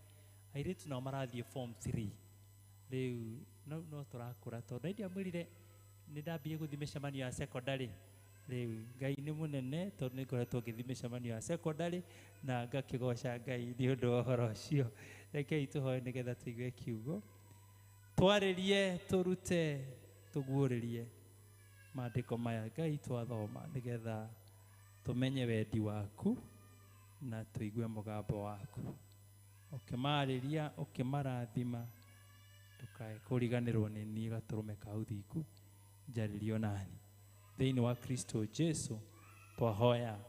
airĩtu nao marathiĩ form 3 rĩu. No tũrakũra tondũ ndiamwĩrire nĩ ndambirie gũthiĩ mĩcemanio ya secondary. Rĩu Ngai nĩ mũnene tondũ nĩ ngoretwo ngĩthiĩ mĩcemanio ya secondary na ngakĩgoca Ngai nĩ ũndũ wa ũhoro ũcio. Rekei tũhoe nĩgetha tũigue kiugo, twarĩrie, tũrute, tũguũrĩrie maandĩko maya Ngai twathoma nĩgetha tũmenye wendi waku na tũigue mũgambo waku. Ũkĩmarĩria, ũkĩmarathima, ndũkae kũriganĩrwo nĩ niĩ gatũrũme ka ũthingu, njarĩrio nani. Thĩinĩ wa Kristo Jesu twahoya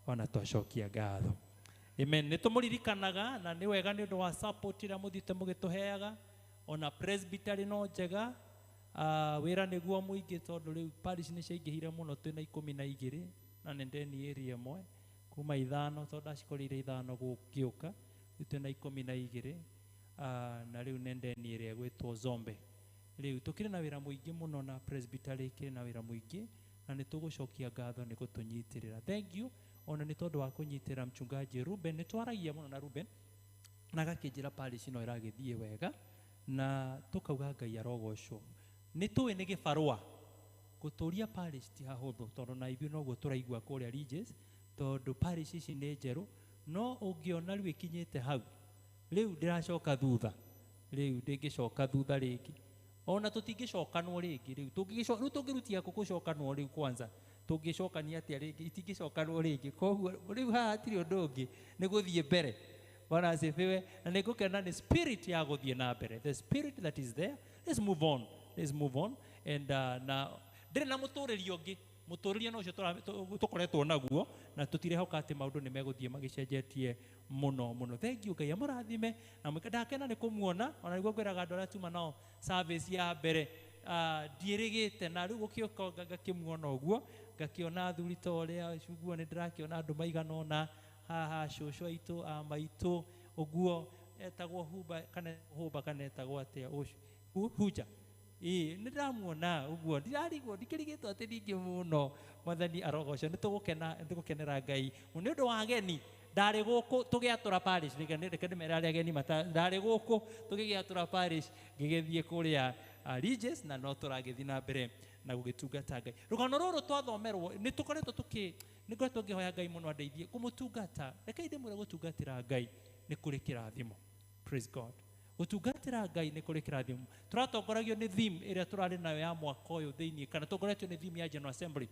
ona twacokia ngatho. Amen. Nĩ tũmũririkanaga na nĩ wega nĩ ũndũ wa support ĩrĩa mũthiĩte mũgĩtũheaga, ona presbytery no njega. Wĩra nĩguo mũingĩ tondũ rĩu parish nĩ ciaingĩhire mũno, twĩna 12 na nĩ ndeni area ĩmwe kuma 5 tondũ ndacikorire 5 gũgĩũka, rĩu twĩna 12, na rĩu nĩ ndeni ĩrĩa ĩgwĩtwo Zombe. Rĩu tũkĩrĩ na wĩra mũingĩ mũno na presbytery ĩkĩrĩ na wĩra mũingĩ na nĩ tũgũcokia ngatho nĩ gũtũnyitĩrĩra. Thank you ona nĩ tondũ wa kũnyitĩrĩra mchungaji Ruben. Nĩ twaragia mũno na Ruben na agakĩnjĩra parish ĩno ĩragĩthiĩ wega na tũkauga Ngai arogocwo. Nĩ tũĩ nĩ gĩbarũa gũtũria parish ti hahũthũ tondũ na ithuĩ noguo tũraigua kũrĩa Ridges, tondũ parish ici nĩ njerũ, no ũngĩona rĩu ĩkinyĩte hau rĩu ndĩracoka thutha, rĩu ndĩngĩcoka thutha rĩngĩ, ona tũtingĩcokanwo rĩngĩ. Rĩu rĩu tũngĩrutia kũ gũcokanwo rĩu kwanza tũngĩcokania atĩa rĩngĩ? Itingĩcokanwo rĩngĩ. Koguo rĩu haha hatirĩ ũndũ ũngĩ, nĩ gũthiĩ mbere. Bwana asifiwe. Na nĩ ngũkena nĩ spirit ya gũthiĩ na mbere, the spirit that is there. Let's move on, let's move on. And na ndĩrĩ na mũtũrĩrie ũngĩ, mũtũrĩrie no ũcio tũkoretwo naguo na tũtirehoka atĩ maũndũ nĩ megũthiĩ magĩcenjetie mũno mũno. Thank you, Ngai amũrathime na ndakena nĩ kũmuona. Ona nĩguo ngwĩraga andũ arĩa tuma nao service ya mbere, ndiĩrĩgĩte na rĩu gũkĩũka ngakĩmuona ũguo, ngakĩona athuri ta ũrĩa ũguo, nĩ ndĩrakĩona andũ maigana ũna haha, cũcũ aitũ, a maitũ ũguo, etagwo Huba kana Huba kana etagwo atĩa ũcio Huja. Ĩĩ nĩ ndĩramuona ũguo, ndirarigwo, ndikĩrigĩtwo atĩ ningĩ mũno. Mwathani arogocwo. Nĩ tũgũkena, nĩ tũgũkenera Ngai nĩ ũndũ wa ageni. Ndarĩ gũkũ tũgĩatũra parish, reke ndĩmere arĩa ageni ndarĩ gũkũ tũgĩgĩatũra parish, ngĩgĩthiĩ kũrĩa Ridges na no tũragĩthiĩ na mbere na gũgĩtungata Ngai. Rũgano rũrũ twathomerwo nĩ tũkoretwo tũkĩ nĩ ngoretwo ngĩhoya Ngai mũno andeithie kũmũtungata. Rekei ndĩmwĩre gũtungatĩra Ngai nĩ kũrĩ kĩrathimo. Praise God. Gũtungatĩra Ngai nĩ kũrĩ kĩrathimo. Tũratongoragio nĩ theme ĩrĩa tũrarĩ nayo ya mwaka ũyũ thĩinĩ, kana tongoretio nĩ theme ya General Assembly.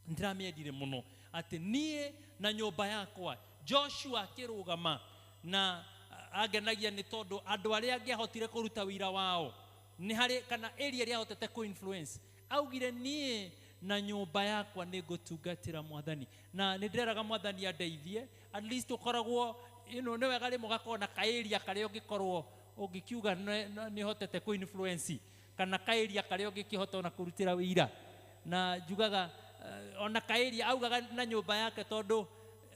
Ndĩramĩendire mũno atĩ niĩ na nyũmba yakwa. Joshua akĩrũgama na angenagia nĩ tondũ andũ arĩa angĩahotire kũruta wĩra wao nĩ harĩ kana area ĩrĩa ahotete kũ influence, augire niĩ na nyũmba yakwa nĩ ngũtungatĩra mwathani. Na nĩ ndĩreraga mwathani andeithie, at least ũkoragwo nĩ wega rĩmwe ũgakorwo na kaĩria karĩa ũngĩkorwo ũngĩkiuga nĩ hotete kũ influence, kana kaĩria karĩa ũngĩkĩhota ona kũrutĩra wĩira. Na njugaga ona kaĩria augaga na nyũmba yake tondũ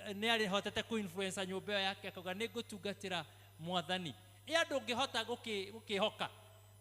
nĩ arĩhotete kũ influence nyũmba ĩyo yake, akauga nĩ ngũtungatĩra mwathani. Ĩ andũ ũngĩhota gũkĩhoka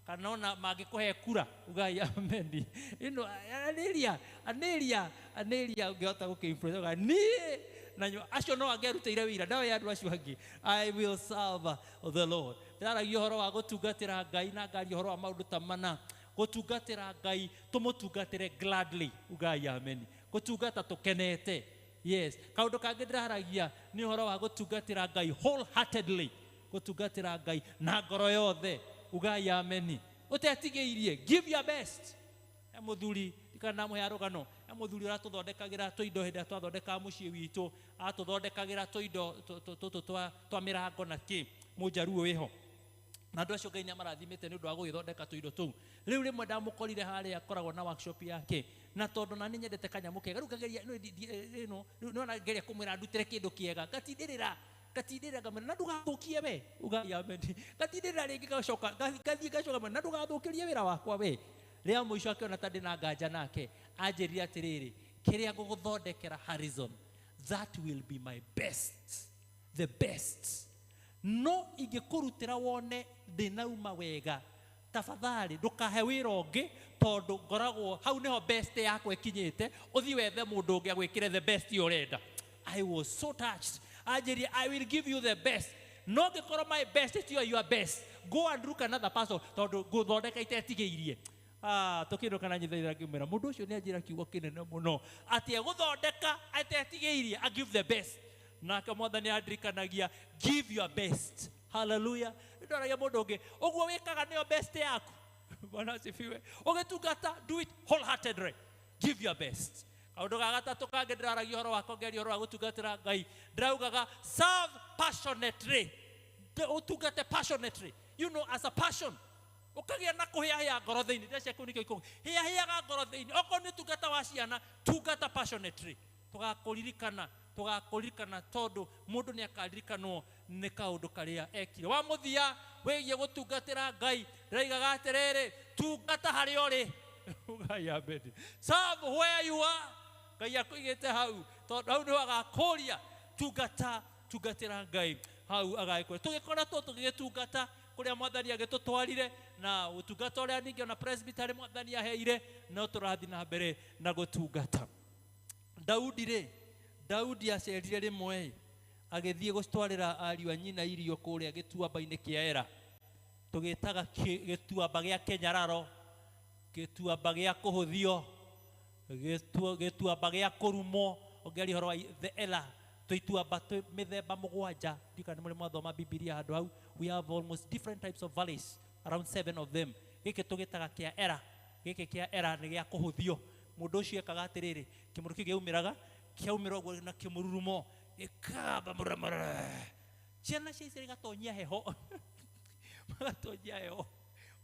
kana ona mangĩkũhe kura, ugai ameni. Ĩno anĩria anĩria anĩria ũngĩhota gũkĩ influence uga niĩ na acio no angĩarutĩire wĩira, ndawe andũ acio angĩ, I will serve the Lord. Ndĩraragia ũhoro wa gũtungatĩra Ngai na ngaria ũhoro wa maũndũ ta mana. Gũtungatĩra Ngai tũmũtungatĩre gladly, ugai ameni. Gũtungata tũkenete. Yes, kaũndũ kangĩ ndĩraragia nĩ ũhoro wa gũtungatĩra Ngai wholeheartedly, gũtungatĩra Ngai na ngoro yothe, ugai ameni. Ũtetigĩirie, give your best. He mũthuri ndikana ndamũhe rũgano, he mũthuri ũratũthondekagĩra tũindo hĩndĩ ĩrĩa twathondekaga mũciĩ witũ, atũthondekagĩra tũindo tũtũ twa mĩrango na kĩ, mũnjaruo wĩho. Na andũ acio Ngai nĩamarathimĩte nĩ ũndũ wa gũgĩthondeka tũindo tũu. Rĩu rĩmwe ndamũkorire harĩa akoragwo na workshop yake, na tondũ na nĩ nyendete kanyamũ kega, rĩu ngageria, ĩno, rĩu nĩwona ngeria kũmwĩra ndutĩre kĩndũ kĩega, ngatindĩrĩra, ngatindĩrĩra ngamwĩra, na ndũgathũkie we, ugai ameni. Ngatindĩrĩra rĩngĩ ngacoka, ngathiĩ ngacoka ngamwĩra, na ndũgathũkĩrie wĩra wakwa we. Rĩa mũico akĩona ta ndĩna nganja nake, anjĩrire atĩrĩrĩ, kĩrĩa ngũgũthondekera Harrison, that will be my best, the best. No ingĩkũrutĩra wone ndĩnauma wega, tafadhali ndũkahe wĩra ũngĩ, tondũ ngoragwo hau nĩho best yakwa ĩkinyĩte, ũthiĩ wethe mũndũ ũngĩ agwĩkĩre the best ĩyo ũrenda. I was so touched. Anjĩrire, I will give you the best. No ngĩkorwo my best tiyo your best, go and look another person, tondũ ngũthondeka itetigĩirie. Tũkĩinũka na nyitha ngĩmwĩra, mũndũ ũcio nĩanjĩra kiugo kĩnene mũno, atĩ egũthondeka atetigĩirie, I give the best. Nake mwathani andirikanagia, give your best. Hallelujah. Ndoragia mũndũ ũngĩ, ũguo wĩkaga nĩyo best yaku. Bwana asifiwe. Ũgĩtungata, do it wholeheartedly. Give your best. Kaũndũ ga gatatũ kangĩ ndĩraragia ũhoro wa ngeria ũhoro wa gũtungatĩra Ngai, ndĩraugaga serve passionately. Ũtungate passionately. You know, as a passion. Ũkagĩa na kũhĩahĩa ngoro thĩinĩ. Ndĩreciria kĩu nĩkĩo gĩkũgũ. Hĩahĩaga ngoro thĩinĩ. Okorwo nĩ ũtungata wa ciana, tungata passionately. Tũgakũririkana, tũgakũririkana tondũ mũndũ nĩ akaririkanwo nĩ kaũndũ karĩa ekire. Wa mũthia wĩgiĩ gũtungatĩra Ngai, ndĩraigaga atĩrĩrĩ, tungata harĩa ũrĩ. Ugai ameni. Serve where you are. Ngai akũigĩte hau, tondũ hau nĩho agakũria. Tungata, tungatĩra Ngai hau agagĩkũria. Tũgĩkoretwo tũgĩgĩtungata kũrĩa mwathani agĩtũtwarire, na ũtungata ũrĩa ningĩ ona presbytery mwathani aheire, no tũrathiĩ na mbere na gũtungata. Daudi rĩ, Daudi acerire rĩmwe agĩthiĩ gũtwarĩra ariũ a nyina irio kũrĩa gĩtuamba-inĩ kĩa Ela. Tũgĩtaga gĩtuamba gĩa kĩnyararo, gĩtuamba gĩa kũhũthio, gĩtuamba gĩa kũrumwo. Ũngĩaria ũhoro wa the Ela, twĩ ituamba twĩ mĩthemba mũgwanja. Ndiũĩ kana nĩ mũrĩ mwathoma Bibilia handũ hau. We have almost different types of valleys, around 7 of them. Gĩkĩ tũgĩtaga kĩa Ela. Gĩkĩ kĩa Ela nĩ gĩa kũhũthio. Mũndũ ũcio ekaga atĩrĩrĩ, kĩmũrũ kĩu kĩaumĩraga, kĩaumĩra ũguo na kĩmũrurumo, gĩkamba mũramũra. Ciana cia Isiraeli igatonyia heho. Magatonyia heho.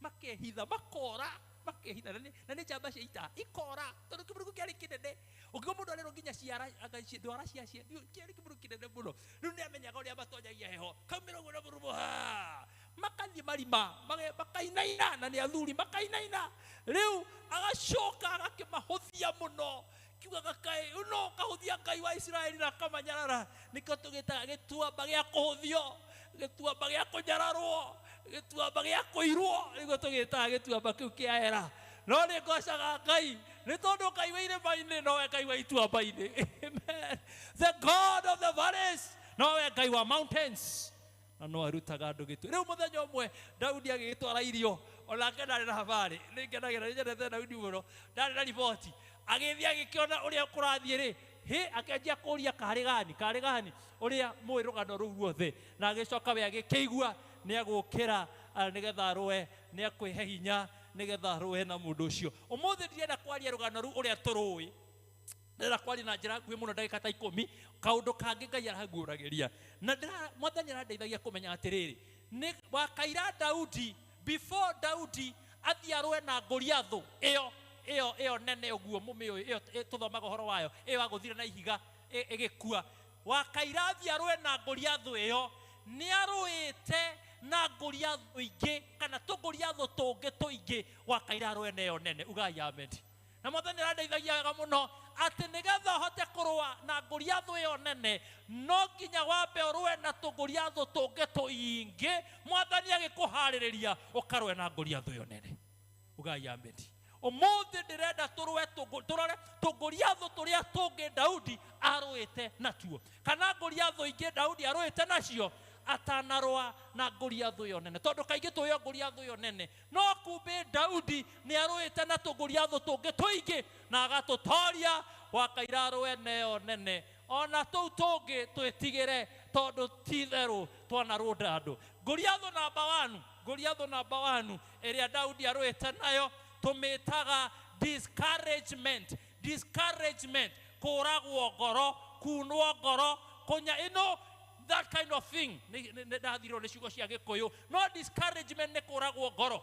Makehitha, makora, makehitha. Na nĩ njamba cia ita, ikora, tondũ kĩmũrũ kĩu kĩarĩ kĩnene. Ũngĩigua mũndũ arerwo nginya ciara, anga ndwara cia ciara, kĩarĩ kĩmũrũ kĩnene mũno. Rĩu nĩ amenyaga ũrĩa matonyagia heho. Kaumĩra ũguo na mũrurumo, ha! Makathiĩ marima, makainaina, na nĩ athuri, makainaina. Rĩu agacoka agakĩmahũthia mũno. Kiugaga kaĩ, no kahũthia Ngai wa Isiraeli na akamanyarara. Nĩkĩo tũgĩtaga gĩtuamba gĩa kũhũthio, gĩtuamba gĩa kũnyararwo, gĩtuamba gĩa kũirwo, nĩguo tũgĩtaga gĩtuamba kĩu kĩa Ela. No nĩ ngocaga Ngai, nĩ tondũ Ngai wa irĩma-inĩ nowe Ngai wa ituamba-inĩ. Amen. The God of the valleys nowe Ngai wa mountains. Na no arutaga andũ gĩtũ. Rĩu mũthenya ũmwe Daudi agĩgĩtwara irio, onake ndarĩ na habari. Nĩ ngenagĩra, nĩ nyendete Daudi mũno. Ndarĩ na riboti. Agĩthiĩ agĩkĩona ũrĩa kũrathiĩ rĩ, hĩ, akĩanjia kũũria karĩ gani, karĩ gani, ũrĩa mũĩ rũgano rũu ruothe. Na agĩcoka we agĩkĩigua nĩ agũkĩra, nĩgetha arũe, nĩ akwĩhe hinya, nĩgetha arũe na mũndũ ũcio. Ũmũthĩ ndirenda kwaria rũgano rũu ũrĩa tũrũĩ. Ndĩrenda kwaria na njĩra nguhĩ mũno ndagĩka ta 10 kaũndũ kangĩ Ngai araguũragĩria na mwathani arandeithagia kũmenya atĩrĩrĩ nĩ wakaira Daudi before Daudi athiĩ arũe na Goliathũ ĩyo nene ũguo mũmĩũĩ ĩyo tũthomaga ũhoro wayo ĩyo agũthire na ihiga ĩgĩkua wakaira athiĩ arũe na Goliathũ ĩyo nĩ arũĩte na Goliathũ ingĩ kana tũgoliathũ tũngĩ tũingĩ wakaira arũe na ĩyo nene ugai amen. Na mwathani arandeithagia wega mũno atĩ nĩgetha ũhote kũrũa na Goliathũ ĩyo nene no nginya wambe ũrũe na tũgoliathũ tũngĩ tũingĩ mwathani agĩkũharĩrĩria ũkarũe na Goliathũ ĩyo nene ugai amen. Ũmũthĩ ndĩrenda tũrũe tũrore tũgoliathũ tũrĩa tũngĩ Daudi arũĩte natuo kana Goliathũ ingĩ Daudi arũĩte nacio atanarũa na Goliathũ ĩyo nene tondũ kaingĩ tũĩ Goliathũ ĩyo nene no kumbĩ Daudi nĩ arũĩte na tũgoliathũ tũngĩ tũingĩ na agatũtoria wakaira arũe na ĩyo nene ona tũu tũngĩ twĩtigĩre tondũ ti itherũ twanarũnda andũ. Goliathũ namba 1 Goliathũ namba 1 ĩrĩa Daudi arũĩte nayo tũmĩtaga discouragement. Discouragement kũragwo ngoro kunwo ngoro kũnya ĩno that kind of thing ndathirwo nĩ ciugo cia Gĩkũyũ no discouragement nĩ kũragwo ngoro.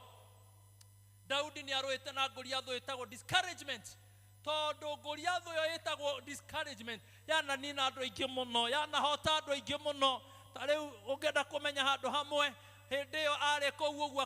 Daudi nĩ arũĩte na Goliathũ ĩtagwo discouragement tondũ Goliathũ ĩyo ĩtagwo discouragement yananina andũ aingĩ mũno yanahota andũ aingĩ mũno. Ta rĩu ũngĩenda kũmenya handũ hamwe hĩndĩ ĩyo arĩ kũu ũguo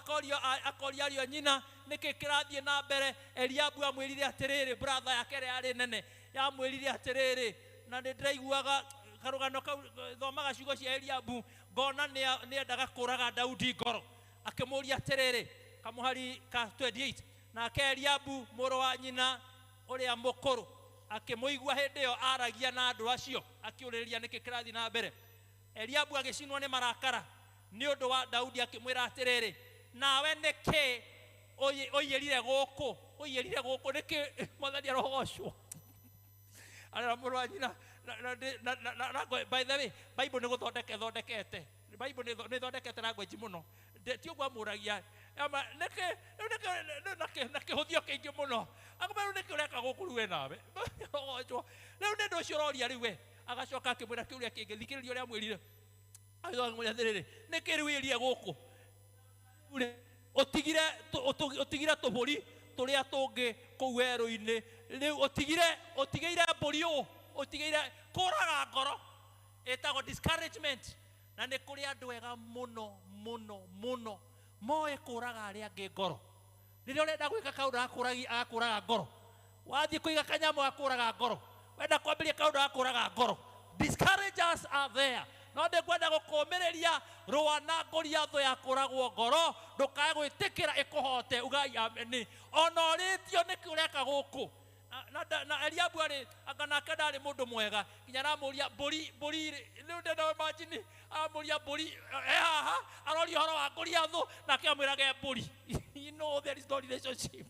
akoria ariũ a nyina nĩkĩ kĩrathiĩ na mbere. Eliabu amwĩrire atĩrĩrĩ brother yake ĩrĩa yarĩ nene yamwĩrire atĩrĩrĩ na nĩ ndĩraiguaga karũgano kau thomaga ciugo cia Eliabu ngona nĩendaga kũraga Daudi ngoro akĩmũria atĩrĩrĩ kamũhari ka 28 nake Eliabu mũrũ wa nyina ũrĩa mũkũrũ akĩmũigua hĩndĩ ĩyo aragia na andũ acio akĩũrĩrĩria nĩkĩ kĩrathiĩ na mbere. Eliabu agĩcinwo nĩ marakara nĩ ũndũ wa Daudi akĩmwĩra atĩrĩrĩ nawe nĩkĩ ũiyĩrire gũkũ ũiyĩrire gũkũ nĩkĩ mwathani arogocwo arera mũrũ wa nyina by the way Bible nĩ gũthondeka ĩthondekete Bible nĩ ĩthondekete language mũno ti ũguo amũragia nĩkĩ na kĩhũthio kĩingĩ mũno akamwĩra rĩu nĩkĩ ũreka gũkũ rĩu we nawe rogocwo rĩu nĩ ũndũ ũcio ũroria rĩu we agacoka akĩmwĩra kĩũria kĩngĩ thikĩrĩria ũrĩa amwĩrire agĩcoka akĩmwĩra atĩrĩrĩ nĩkĩ rĩu wĩrie gũkũ ũtigire tũbũri tũrĩa tũngĩ kũu werũ-inĩ rĩu ũtigĩire mbũri ũũ ũtigĩire kũraga ngoro ĩtagwo discouragement. Na nĩ kũrĩ andũ ega mũno mũno mũno moĩ kũraga arĩa angĩ ngoro rĩrĩa ũrenda gwĩka kaũndũ agakũraga ngoro wathiĩ kũiga kanyamũ agakũraga ngoro wenda kwambĩrĩria kaũndũ agakũraga ngoro. Discouragers are there no ndĩkwenda gũkũmĩrĩria rũa na Goliathũ ya kũragwo ngoro ndũkae gwĩtĩkĩra ĩkũhote ugai ameni ona ũrĩtio nĩkĩ ũreka gũkũ. Na Eliabu arĩ anga nake ndarĩ mũndũ mwega nginya aramũria mbũri mbũri rĩu ndenda imagine aramũria mbũri e haha aroria ũhoro wa Goliathũ nake amwĩrage mbũri. You know there is no relationship.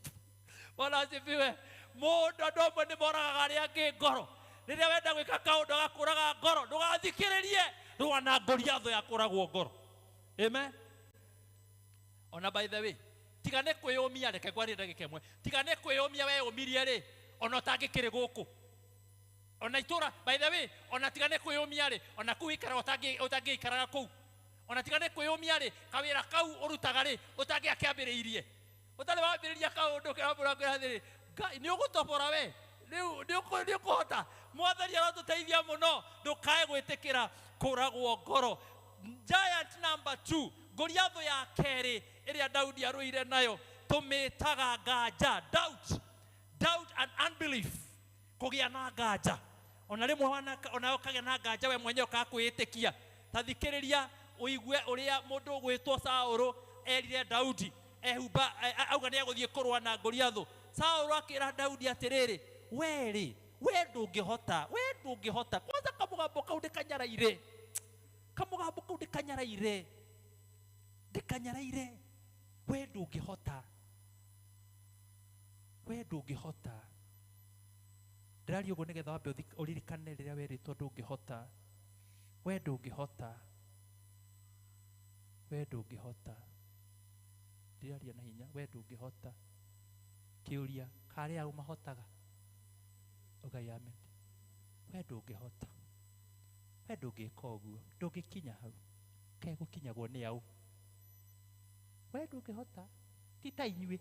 Bwana asifiwe. Mũndũ andũ amwe nĩ moragaga arĩa angĩ ngoro rĩrĩa wenda gwĩka kaũndũ agakũraga ngoro ndũgathikĩrĩrie rũa na Goliathũ ya kũragwo ngoro. Amen. Ona by the way tiga nĩ kwĩyũmia reke ngwarie ndagĩka ĩmwe tiga nĩ kwĩyũmia weyũmirie rĩ ona ũtangĩkĩrĩ gũkũ ona itũra by the way ona tiga nĩ kwĩyũmia rĩ ona kũu ikaraga ũtangĩikaraga kũu ona tiga nĩ kwĩyũmia rĩ kawĩra kau ũrutaga rĩ ũtangĩakĩambĩrĩirie ũtarĩ wambĩrĩria kaũndũ kĩrambũra kwĩra atĩrĩ Ngai nĩ ũgũtobora we rĩu nĩ ũkũhota mwathani arotũteithia mũno ndũkae gwĩtĩkĩra kũragwo ngoro. Giant number 2 Goliathũ ya kerĩ ĩrĩa Daudi arũire nayo tũmĩtaga nganja doubt and unbelief kũgĩa na nganja ona rĩmwe ona ũkagĩa na nganja we mwenyewe ũkaga kwĩĩtĩkia. Ta thikĩrĩria ũigue ũrĩa mũndũ ũgwĩtwo Saũlũ erire Daudi ehumba auga nĩ egũthiĩ kũrũa na Goliathũ. Saũlũ akĩra Daudi atĩrĩrĩ we rĩ we ndũngĩhota we ndũngĩhota kwanza kamũgambo kau ndĩkanyaraire kamũgambo kau ndĩkanyaraire ndĩkanyaraire we ndũngĩhota we ndũngĩhota. Ndĩraria ũguo nĩgetha wambe ũririkane rĩrĩa werĩtwo ndũngĩhota we ndũngĩhota we ndũngĩhota ndĩraria na hinya we ndũngĩhota. Kĩũria karĩa au mahotaga ugai amen. We ndũngĩhota, we ndũngĩka ũguo, ndũngĩkinya hau, kaĩ gũkinyagwo nĩ aũ? We ndũngĩhota, ti ta inyuĩ,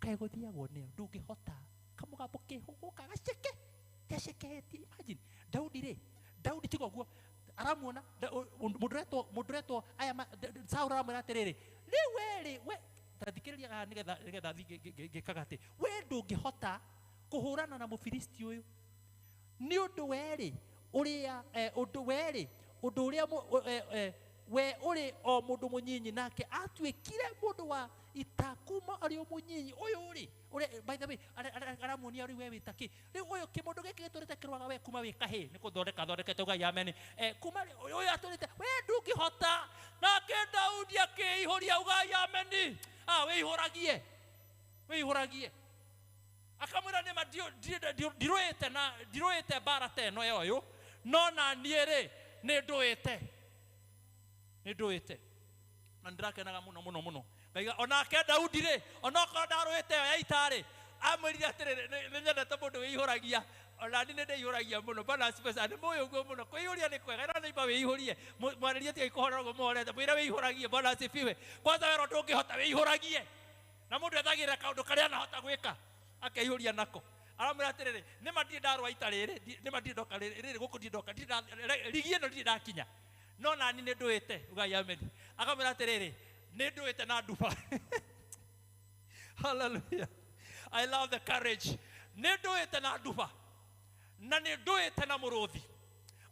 kaĩ gũthiagwo nĩ aũ? Ndũngĩhota. Kamũgambo kehũgũka gaceke gaceketie. Imagine Daudi rĩ, Daudi tiga ũguo aramuona mũndũ ũretwo aya Saũlũ aramwĩra atĩrĩrĩ, rĩu we rĩ, we ta thikĩrĩria haha nĩgetha thiĩ ngĩkaga atĩ we ndũngĩhota kũhũrana na Mũfilisti ũyũ nĩ ũndũ we rĩ, ũrĩa ũndũ we rĩ, ũndũ ũrĩa we ũrĩ o mũndũ mũnyinyi, nake atuĩkire mũndũ wa ita kuma arĩ o mũnyinyi. Ũyũ rĩ, ũrĩa, by the way, aramuonia rĩu we wĩta kĩ? Rĩu ũyũ kĩmũndũ gĩkĩ gĩtũrĩte kĩrũaga we kuma wĩ kahĩĩ, nĩ gũthondeka athondekete, ugai ameni. Kuma rĩ, ũyũ atũrĩte, we ndũngĩhota. Nake Daudi akĩihũria, ugai ameni. Wĩihũragie, wĩihũragie. Akamwĩra nĩma ndirũĩte na ndirũĩte mbara ta ĩno ya ũyũ, no na niĩ rĩ, nĩ ndũĩte, nĩ ndũĩte. Na nĩndĩrakenaga mũno mũno mũno. Ngaiga onake Daudi rĩ, onokorwo ndarũĩte ĩyo ya ita rĩ, amwĩrire atĩrĩrĩ, nĩ nyendete mũndũ wĩihũragia, ona niĩ nĩ ndĩihũragia mũno. Bwana asifiwe sana. Nĩ mũĩ ũguo mũno. Kwĩihũria nĩ kwega, ĩra neighbor wĩihũrie. Mwarĩrie tigai kũhorera ũguo mũhorete, mwĩre wĩihũragie. Bwana asifiwe. Kwanza werwo ndũngĩhota, wĩihũragie. Na mũndũ ethagĩrĩra kaũndũ karĩa anahota gwĩka, akeihũria nako. Aramwĩra atĩrĩrĩ, nĩma ndirĩ ndarũa ita rĩrĩ, nĩma ndirĩ ndoka rĩrĩ, rĩrĩ gũkũ ndirĩ ndoka, ndirĩ rigi ĩno ndirĩ ndakinya, no nani nĩ ndũĩte, ugai amen. Akamwĩra atĩrĩrĩ, nĩ ndũĩte na nduba. Hallelujah. I love the courage. Nĩ ndũĩte na nduba, na nĩ ndũĩte na mũrũthi.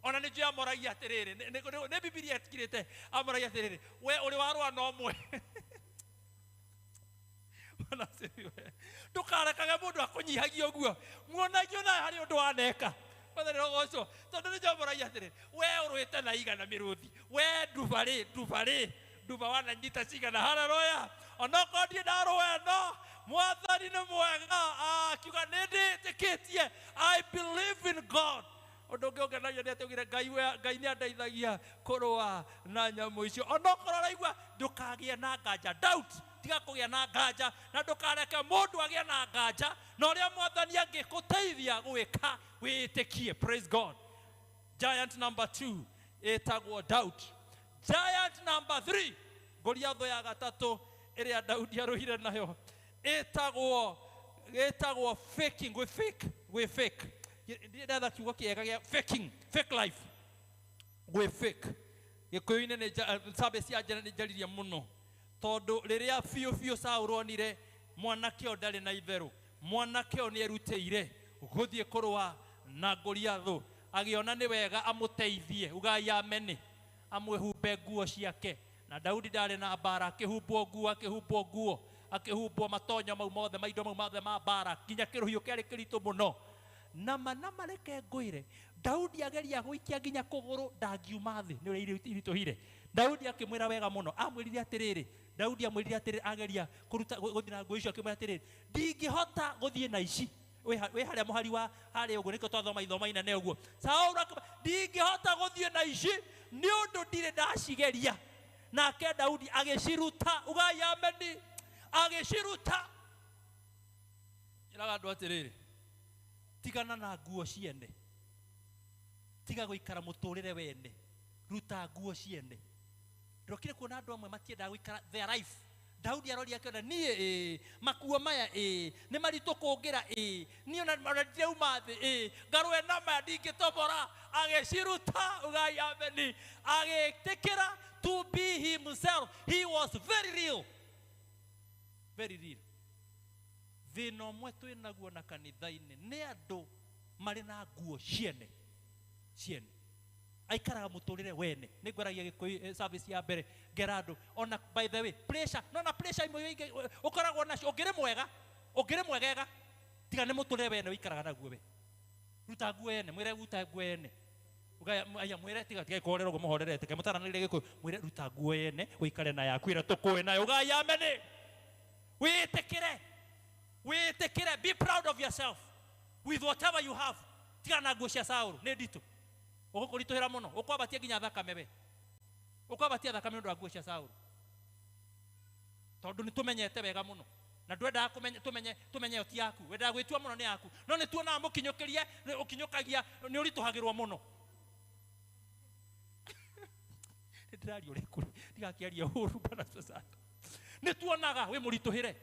Ona nĩ njũĩ amoragia atĩrĩrĩ, nĩ Bibilia ĩtigĩrĩte, amoragia atĩrĩrĩ, we ũrĩ warũa na ũmwe. Bwana asifiwe. Ndũkarekage mũndũ akũnyihagie ũguo, muonagie nawe harĩ ũndũ waneka. Mwathani arogocwo. Tondũ nĩ njũĩ amoragia atĩrĩrĩ, we ũrũĩte na igana mĩrũthi, we nduba rĩ, nduba rĩ, nduba wananyita cigana. Haleluya. Onokorwo ndirĩ ndarũa ĩno, Mwathani nĩ mwega. Akiuga nĩ ndĩtĩkĩtie, I believe in God. Ũndũ ũngĩ ũngenagia nĩ atĩ augire, Ngai nĩ andeithagia kũrũa na nyamũ icio. Onokorwo ũraigua, ndũkagĩe na nganja, doubt, tiga kũgĩa na nganja, na ndũkareke mũndũ agĩe na nganja na ũrĩa Mwathani angĩgũteithia gwĩka, wĩtĩkie. Praise God. Giant number 2 ĩtagwo doubt. Giant number 3, Goliath ya gatatũ ĩrĩa Daudi arũire nayo, ĩtagwo faking, gwĩ fake, gwĩ fake. Ndirĩ ndatha kiugo kĩega gĩa faking, fake life, gwĩ fake. Gĩkũyũ-inĩ nĩ service ya njera nĩ njaririe mũno, tondũ rĩrĩa biũ biũ Saũlũ onire mwanake ũyũ ndarĩ na itherũ, mwanake ũyũ nĩ erutĩire gũthiĩ kũrũa na Goliathũ, agĩona nĩ wega amũteithie, ugai ameni, amwĩhumbe nguo ciake. Na Daudi ndarĩ na mbara, akĩhumbwo nguo, akĩhumbwo nguo, akĩhumbwo matonyo mau mothe, maindo mau mothe ma mbara, nginya kĩrũhiũ kĩarĩ kĩritũ mũno. Nama nama reke ngwĩre, Daudi ageria gũikia nginya kũgũrũ ndangiuma thĩ, nĩ ũrĩa iritũhire. Daudi akĩmwĩra wega mũno, amwĩrire atĩrĩrĩ, Daudi amwĩrire atĩrĩrĩ, ageria kũruta gũthiĩ na nguo icio, akĩmwĩra atĩrĩrĩ, ndingĩhota gũthiĩ na ici. Wĩ harĩa mũhari wa harĩa ũguo, nĩkĩo twathoma ithomo inene ũguo. Saũlũ akĩmwĩra, ndingĩhota gũthiĩ na ici nĩ ũndũ ndirĩ ndacigeria. Nake Daudi agĩciruta, ugai ameni, agĩciruta. Njĩraga andũ atĩrĩrĩ, tigana na nguo ciene, tiga gũikara mũtũrĩre wene, ruta nguo ciene. Ndokire kuona andũ amwe matiendaga gũikara their life. Daudi aroria akĩona, niĩ ĩ, makuo maya ĩ, nĩ maritũ kũngĩra ĩ, niĩ ona ndirauma thĩ ĩ, ngarũe na maya ndingĩtobora. Agĩciruta, ugai ameni, agĩtĩkĩra to be himself. He was very real, very real. Thĩna ũmwe twĩ naguo na kanitha-inĩ nĩ andũ marĩ na nguo ciene ciene, aikaraga mũtũrĩre wene. Nĩ ngwaragia Gĩkũyũ service ya mbere ngera andũ, ona by the way pressure, no na pressure imwe ũkoragwo nacio, ũngĩrĩ mwega, ũngĩrĩ mwegega, tiga nĩ mũtũrĩre wene ũikaraga naguo we. Ruta nguo yene, mwĩre ruta nguo yene. Ugaya, aya, mwĩre tiga, tiga kũhorera ũguo mũhorerete, kaĩ mũtaranĩire Gĩkũyũ, mwĩre ruta nguo yene, ũikare na yaku ĩrĩa tũkũĩ nayo. Ugaya ameni. Wĩtĩkĩre, wĩtĩkĩre, be proud of yourself with whatever you have. Tiga na nguo cia Saũlũ, nĩ nditũ, ũgũkũritũhĩra mũno, ũkwambatia nginya thakame we, ũkwambatia thakame nĩ ũndũ wa nguo cia Saũlũ, tondũ nĩ tũmenyete wega mũno. Na ndwendaga kũmenya tũmenye tũmenye ĩyo ti yaku. Wendaga gwĩtua mũno nĩ yaku. No nĩ tuonaga mũkinyũkĩrie ũkinyũkagia nĩ ũritũhagĩrwo mũno. Nĩ ndĩraria ũrĩa kũrĩ ndigakĩaria ũru bwana sana. Nĩ tuonaga wĩ mũritũhĩre.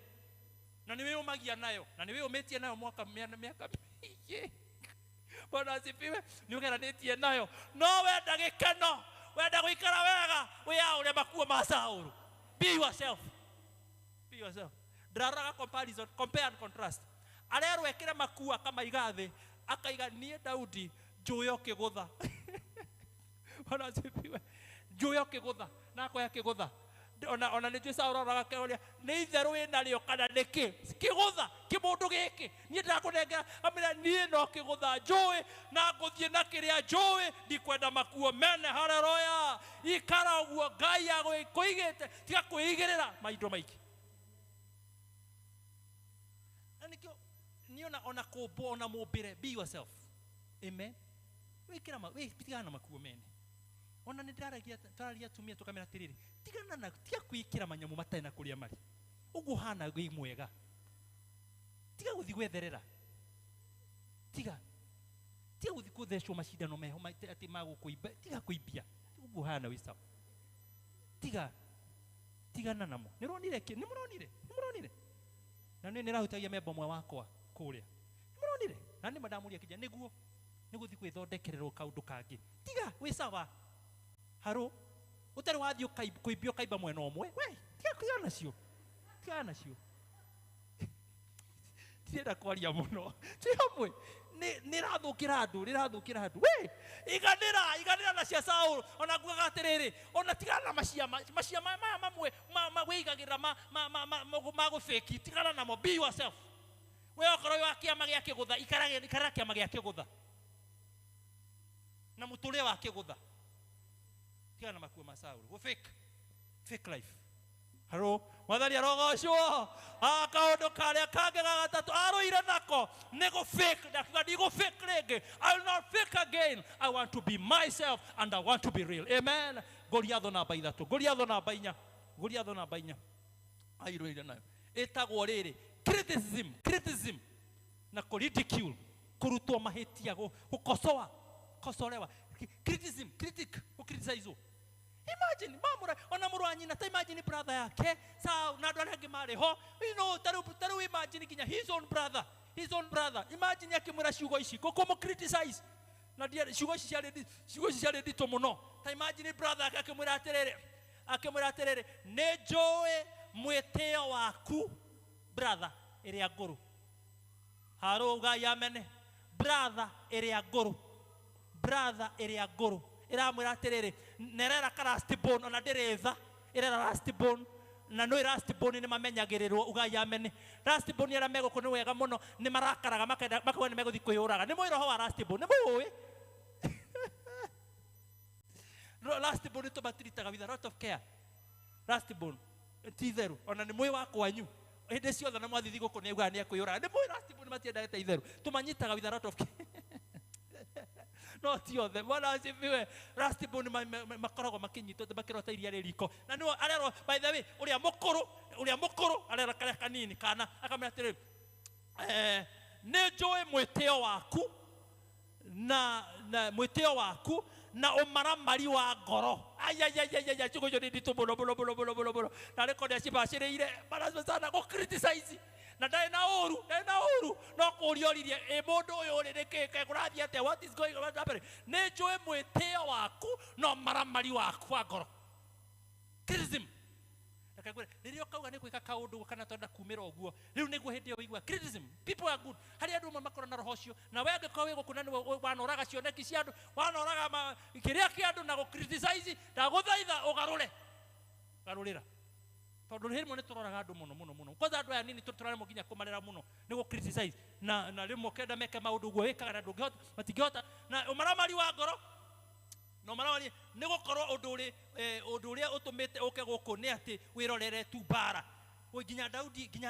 Na nĩ wĩyũmagia nayo na nĩ wĩyũmĩtie nayo mwaka mĩaka mĩingĩ. Bwana asifiwe. Nĩ ũgeranĩtie nayo. No wenda gĩkeno, wenda gũikara wega, wĩyaũre makuo ma Saũlũ. Be yourself. Be yourself. Ndĩraroraga comparison, compare and contrast. Arerwo ekĩre makuo akamaiga thĩ, akaiga niĩ Daudi njũĩ o kĩgũtha. Bwana asifiwe. Njũĩ o kĩgũtha, na akoya kĩgũtha. Ona nĩ njũĩ Saũlũ aroraga akeũria, nĩ itherũ wĩnarĩo kana nĩkĩ? Kĩgũtha, kĩmũndũ gĩkĩ. Niĩ ndĩrakũnengera, amwĩra niĩ no kĩgũtha njũĩ na ngũthiĩ na kĩrĩa njũĩ, ndikwenda makuo mene. Haleluya. Ikara ũguo Ngai agũkũigĩte, tiga kwĩigĩrĩra maindo maingĩ. Na nĩkĩo niĩ ona kũmbwo ona mũmbĩre, be yourself. Amen. Wĩkĩra ma, tigana na makuo mene. Ona nĩ ndĩraragia tũraria atumia tũkamera atĩrĩrĩ, tigana na tiga kwĩkĩra manyamũ matarĩ na kũrĩa marĩ. Ũguo ũhana wĩ mwega. Tiga gũthiĩ gwetherera. Tiga. Tiga gũthiĩ gũthecwo macindano meho atĩ magũkũimba, tiga kũimbia. Ũguo ũhana wĩ sawa. Tiga. Tigana namo. Nĩ ũronire kĩ? Nĩ mũronire? Nĩ mũronire? Na nĩ nĩrahutagia memba ũmwe wakwa kũrĩa. Nĩ mũronire? Na nĩ ndamũria kĩnja nĩguo nĩ gũthiĩ gwĩthondekererwo kaũndũ kangĩ. Tiga wĩ sawa. Harũ ũtarĩ wathiĩ kũimbia ũkaimba mwena ũmwe. We, tiga tigana nacio. Tigana nacio. Ndirenda kwaria mũno. Twĩ hamwe. Nĩ ĩrathũkĩra andũ, nĩ ĩrathũkĩra andũ. We, iganĩra, iganĩra na cia Saũlũ. Ona ngugaga atĩrĩrĩ, ona tigana na maciama, maciama maya mamwe wĩigagĩrĩra ma gũbĩki, tigana namo, be yourself. We okorwo wĩ wa kĩama gĩa kĩgũtha, ikarĩra kĩama gĩa kĩgũtha. Na mũtũrĩre wa kĩgũtha. Tigana na makuo ma Saũlũ. Go fake. Fake life. Haro, mwathani arogocwo. Kaũndũ karĩa kangĩ ga gatatũ arũire nako nĩ gũ fake. Ndakiuga ndigũ fake rĩngĩ. I will not fake again. I want to be myself and I want to be real. Amen. Goliatho namba 3, Goliatho namba 4, Goliatho namba 4. Airũire nayo. Ĩtagwo rĩrĩ, criticism, criticism na kũ ridicule, kũrutwo mahĩtia, gũkosoa, kosolewa. Criticism, critic, gũ criticize. Imagine mamura ona mũrũ wa nyina, ta imagine brother yake Saul na andũ arĩa angĩ marĩ ho. You know, tarĩu imagine nginya his own brother, his own brother. Imagine akĩmwĩra ciugo ici, kũmũ criticize. Na ciugo ici ciarĩ ciugo ici ciarĩ nditũ mũno. Ta imagine brother yake akĩmwĩra atĩrĩrĩ, akĩmwĩra atĩrĩrĩ, nĩ njũĩ mwĩtĩo waku brother ĩrĩa ngũrũ. Harũ ugai amene. Brother ĩrĩa ngũrũ. Brother ĩrĩa ngũrũ. Ĩramwĩra atĩrĩrĩ, nerera ka last born ona ndĩrĩ tha, ĩrera last born na nĩ last born nĩ mamenyagĩrĩrwo ugai amene. Last born arĩa me gũkũ nĩ wega mũno, nĩ marakaraga makenda makauga nĩ megũthiĩ kwĩyũraga. Nĩ mũĩ roho wa last born, nĩ mũũĩ? Last born tũmatiritaga with a lot of care. Last born ti itherũ, ona nĩ mũĩ wa kwanyu. Hĩndĩ ciothe na mwathithi gũkũ nĩ augaga nĩ ekwĩyũraga. Nĩ mũĩ last born matiendete itherũ, tũmanyitaga with a lot of care. No ti othe, Bwana asifiwe. Last born makoragwo makinyitwo makĩrota iria rĩ riko. Na nĩo arerwo, by the way, ũrĩa mũkũrũ arera karĩa kanini kana akamwĩra atĩrĩrĩ, nĩ njũĩ mwĩtĩo waku na mwĩtĩo waku na ũmaramari wa ngoro. Ayayayaya, ciugo icio nĩ nditũ mũno mũno mũno mũno mũno mũno. Na rĩko nĩacibacĩrĩire, bwana sana gũ criticize. Na ndarĩ na ũru, ndarĩ na ũru, no kũũria oririe, ĩ mũndũ ũyũ rĩ, nĩkĩ kĩ kũrathiĩ atĩa? What is going on? What happening? Nĩ njũĩ mwĩtĩo waku na ũmaramari waku wa ngoro. Criticism. Reke ngwĩre, rĩrĩa ũkauga nĩ gwĩka kaũndũ kana twenda kumĩra ũguo, rĩu nĩguo hĩndĩ ĩyo ũigua criticism. People are good. Harĩ andũ amwe makoragwo na roho ũcio, na we angĩkorwo wĩ gũkũ na nĩwe wanoraga cioneki cia andũ, wanoraga kĩrĩa kĩa andũ na gũ criticize, ndagũthaitha ũgarũre. Garũrĩra. Tondũ rĩmwe nĩ tũroraga andũ mũno mũno mũno. Kwanza andũ aya nini tũraremwo nginya kũmarera mũno nĩ gũ criticize. Na rĩmwe ũkenda meke maũndũ ũguo wĩkaga na ndũngĩhota, matingĩhota. Na ũmaramari wa ngoro, na ũmaramari nĩ gũkorwo ũndũ ũrĩa ũtũmĩte ũke gũkũ nĩ atĩ wĩrorere tu mbara. Nginya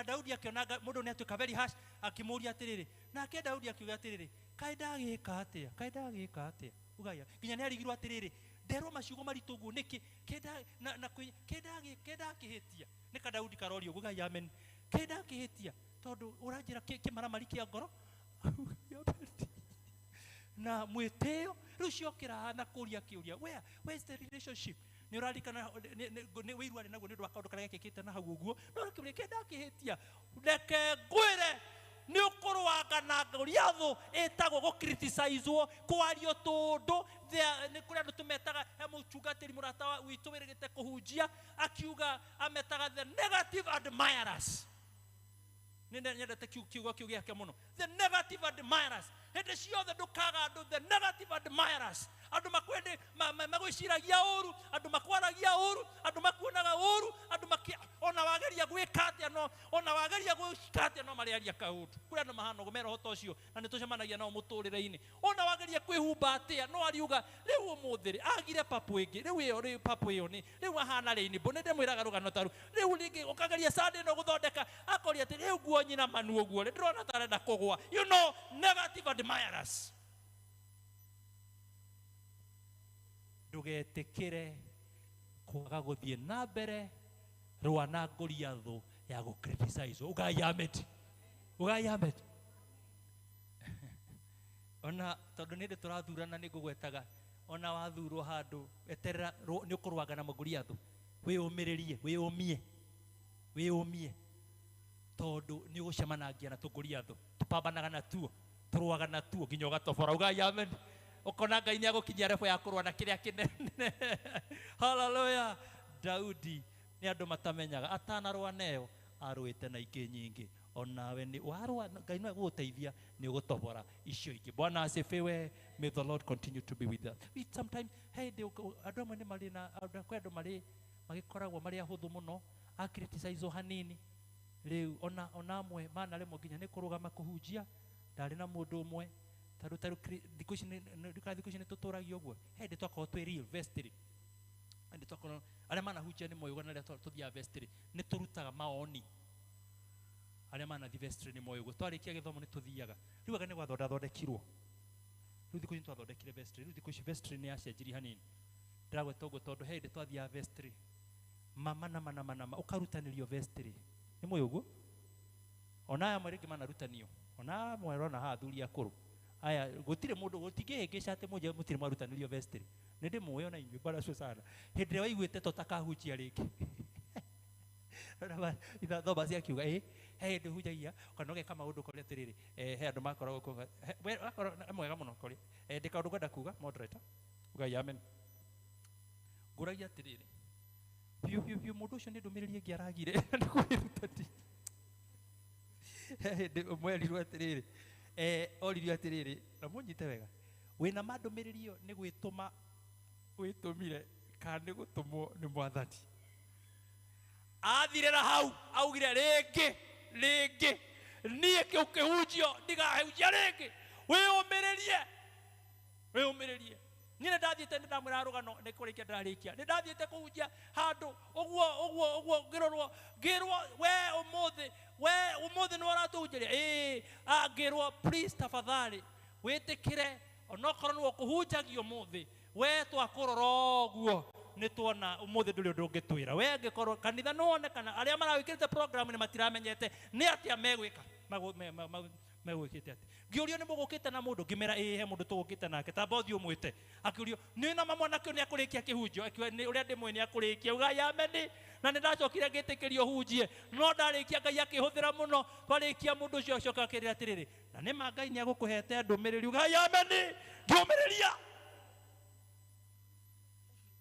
Daudi akĩona mũndũ nĩ atuĩka very harsh, akĩmũũria atĩrĩrĩ. Nake Daudi akiuga atĩrĩrĩ, kaĩ ndagĩka atĩa? Kaĩ ndagĩka atĩa? Ugaya. Nginya nĩ arigirwo atĩrĩrĩ, nderwo maciugo maritũ ũguo nĩkĩ? Kenda kĩhĩtia. Nĩ ka Daudi karorio ũguo, Ngai amen. Kenda kĩhĩtia tondũ ũranjĩra kĩmaramari kĩa ngoro na mwĩtĩo rĩu ciokĩra na kũria kĩũria, where is the relationship? Nĩ ũrarikana nĩ wĩiru arĩ naguo nĩ ũndũ wa kaũndũ karĩa gekĩkĩte na hau ũguo, no kĩũria kenda kĩhĩtia, reke ngwĩre nĩ ũkũrũanga na Goliathũ ĩtagwo gũ-criticize-wo, kwario tũndũ. Nĩ kũrĩ andũ tũmetaga, he mũtungatĩri mũrata witũ wĩrĩgĩte kũhunjia akiuga ametaga the negative admirers. Nĩ nyendete kiugo kĩu gĩake mũno, the negative admirers. Hĩndĩ ciothe ndũkaga andũ the negative admirers, andũ makwende magwĩciragia ũru, andũ makwaragia ũru, andũ makuonaga ũru, andũ ona wageria gwĩka atĩa no, ona wageria gwĩka atĩa no marĩaria kaũndũ. Kũrĩ andũ mahana ũguo mera ũhoro ũcio, na nĩ tũcemanagia nao mũtũrĩre-inĩ. Ona wageria kwĩhumba atĩa no ariuga rĩu ũmũthĩ rĩ agire papu ĩngĩ, rĩu ĩyo rĩu papu ĩyo nĩ rĩu ahana rainbow. Nĩ ndĩmwĩraga rũgano ta rũu. Rĩu rĩngĩ ũkageria Sunday ĩno gũthondeka, akoria atĩ rĩu nguo nyina manu ũguo rĩ ndĩrona ta arenda kũgũa. You know, negative admirers. Ndũgetĩkĩre kwaga gũthiĩ na mbere rũa na Goliathũ ya gũ-criticize. Ugai amen. Ugai amen. Ona tondũ nĩ hĩndĩ tũrathurana nĩ ngũgwetaga, ona wathurwo handũ eterera nĩ ũkũrũaga na Goliathũ, wĩyũmĩrĩrie, wĩyũmie, wĩyũmie, tondũ nĩ ũgũcemanangia na tũgoliathũ, tũpambanaga natuo, tũrũaga natuo nginya ũgatobora. Ugai amen. Ũkona Ngai nĩ agũkinyia level ya kũrũa na kĩrĩa kĩnene. Hallelujah. Daudi nĩ andũ matamenyaga atanarũa nayo arũĩte na ingĩ nyingĩ. Onawe nĩ warũa, Ngai no egũgũteithia, nĩ ũgũtobora icio ingĩ. Bwana asifiwe. May the Lord continue to be with us. We sometimes, hey, andũ amwe nĩ marĩ na, andũ, kwĩ andũ marĩ magĩkoragwo marĩ ahũthũ mũno, a criticize hanini. Rĩu ona amwe manaremwo nginya nĩ kũrũgama kũhunjia. Ndarĩ na mũndũ ũmwe tarĩu, tarĩu thikũ ici nĩ, nĩ, nĩ, thikũ ici nĩ tũtũragio ũguo. He hĩndĩ twakorwo twĩ real vestry. Hĩndĩ twakorwo arĩa manahunjia nĩ moĩ ũguo, na arĩa tũthiaga vestry nĩ tũrutaga maoni. Arĩa manathiĩ vestry nĩ moĩ ũguo. Twarĩkia gĩthomo nĩ tũthiaga. Rĩu anga nĩ gwathondathondekirwo. Rĩu thikũ ici nĩ twathondekire vestry. Rĩu thikũ ici vestry nĩ yacenjirie hanini. Ndĩragweta ũguo tondũ he hĩndĩ twathiaga vestry. Mama na mana mana ma, ũkarutanĩrio vestry. Nĩ mũĩ ũguo? Ona aya amwe rĩngĩ manarutanio. Ona amwe ũrona haha athuri akũrũ. Aya, gũtirĩ mũndũ, gũtingĩhĩngĩca atĩ mũnje mũtirĩ mwarutanĩrio vestry. Nĩ ndĩmũĩ ona inyuĩ, Bwana asifiwe sana. Hĩndĩ ĩrĩa waiguĩte ta ũtakahunjia rĩngĩ. Itha Thomas akiuga, he hĩndĩ hunjagia, kana ũgeka maũndũ ũkoria atĩrĩrĩ, he andũ makoragwo kuga, he, we, akorwo nĩ mwega mũno ũkoria. Ndĩ kaũndũ ngwenda kuga, moderator. Ugai amen. Ngũragia atĩrĩrĩ, biũ, biũ, biũ, mũndũ ũcio nĩ ndũmĩrĩri ĩngĩ aragire, nĩ kwĩruta ti. He hĩndĩ ũmwe erirwo atĩrĩrĩ, oririo atĩrĩrĩ, na mũnyite wega, wĩna ma ndũmĩrĩri ĩyo nĩ gwĩtũma wĩtũmire kana nĩ gũtũmwo nĩ Mwathani? Athirĩra hau, augire rĩngĩ, rĩngĩ, niĩ kĩu kĩhunjio ndigahunjia rĩngĩ. Wĩyũmĩrĩrie, wĩyũmĩrĩrie. Niĩ nĩ ndathiĩte, nĩ ndamwĩra rũgano, nĩ kũrĩkia ndĩrarĩkia. Nĩ ndathiĩte kũhunjia handũ, ũguo, ũguo, ũguo, ngĩrorwo, ngĩrwo, we ũmũthĩ, we ũmũthĩ nĩ ũratũhunjĩria. Ĩĩ, ngĩrwo, please tafadhali, wĩtĩkĩre, onokorwo nĩwe ũkũhunjagia ũmũthĩ, we twakũrora ũguo, nĩ tuona ũmũthĩ ndũrĩ ũndũ ũngĩtwĩra. We angĩkorwo kanitha nĩ wone kana arĩa maragwĩkĩrĩte program nĩ matiramenyete nĩ atĩa megwĩka, megwĩkĩte atĩa. Ngĩũrio nĩ mũgũkĩte na mũndũ, ngĩmera ĩĩ he mũndũ tũgũkĩte nake, tamba ũthiĩ ũmwĩte. Akĩũrio nĩ na mwanake ũyũ nĩ akũrĩkia kĩhunjio, akiuga nĩ ũrĩa ndĩmũĩ nĩ akũrĩkia. Ugai amen. Na nĩ ndacokire ngĩtĩkĩrio hunjie, no ndarĩkia Ngai akĩhũthĩra mũno. Twarĩkia mũndũ ũcio acoka akĩrĩra atĩrĩrĩ, na nĩ ma Ngai nĩ agũkũhete ndũmĩrĩri. Ugai amen. Ndũmĩrĩria.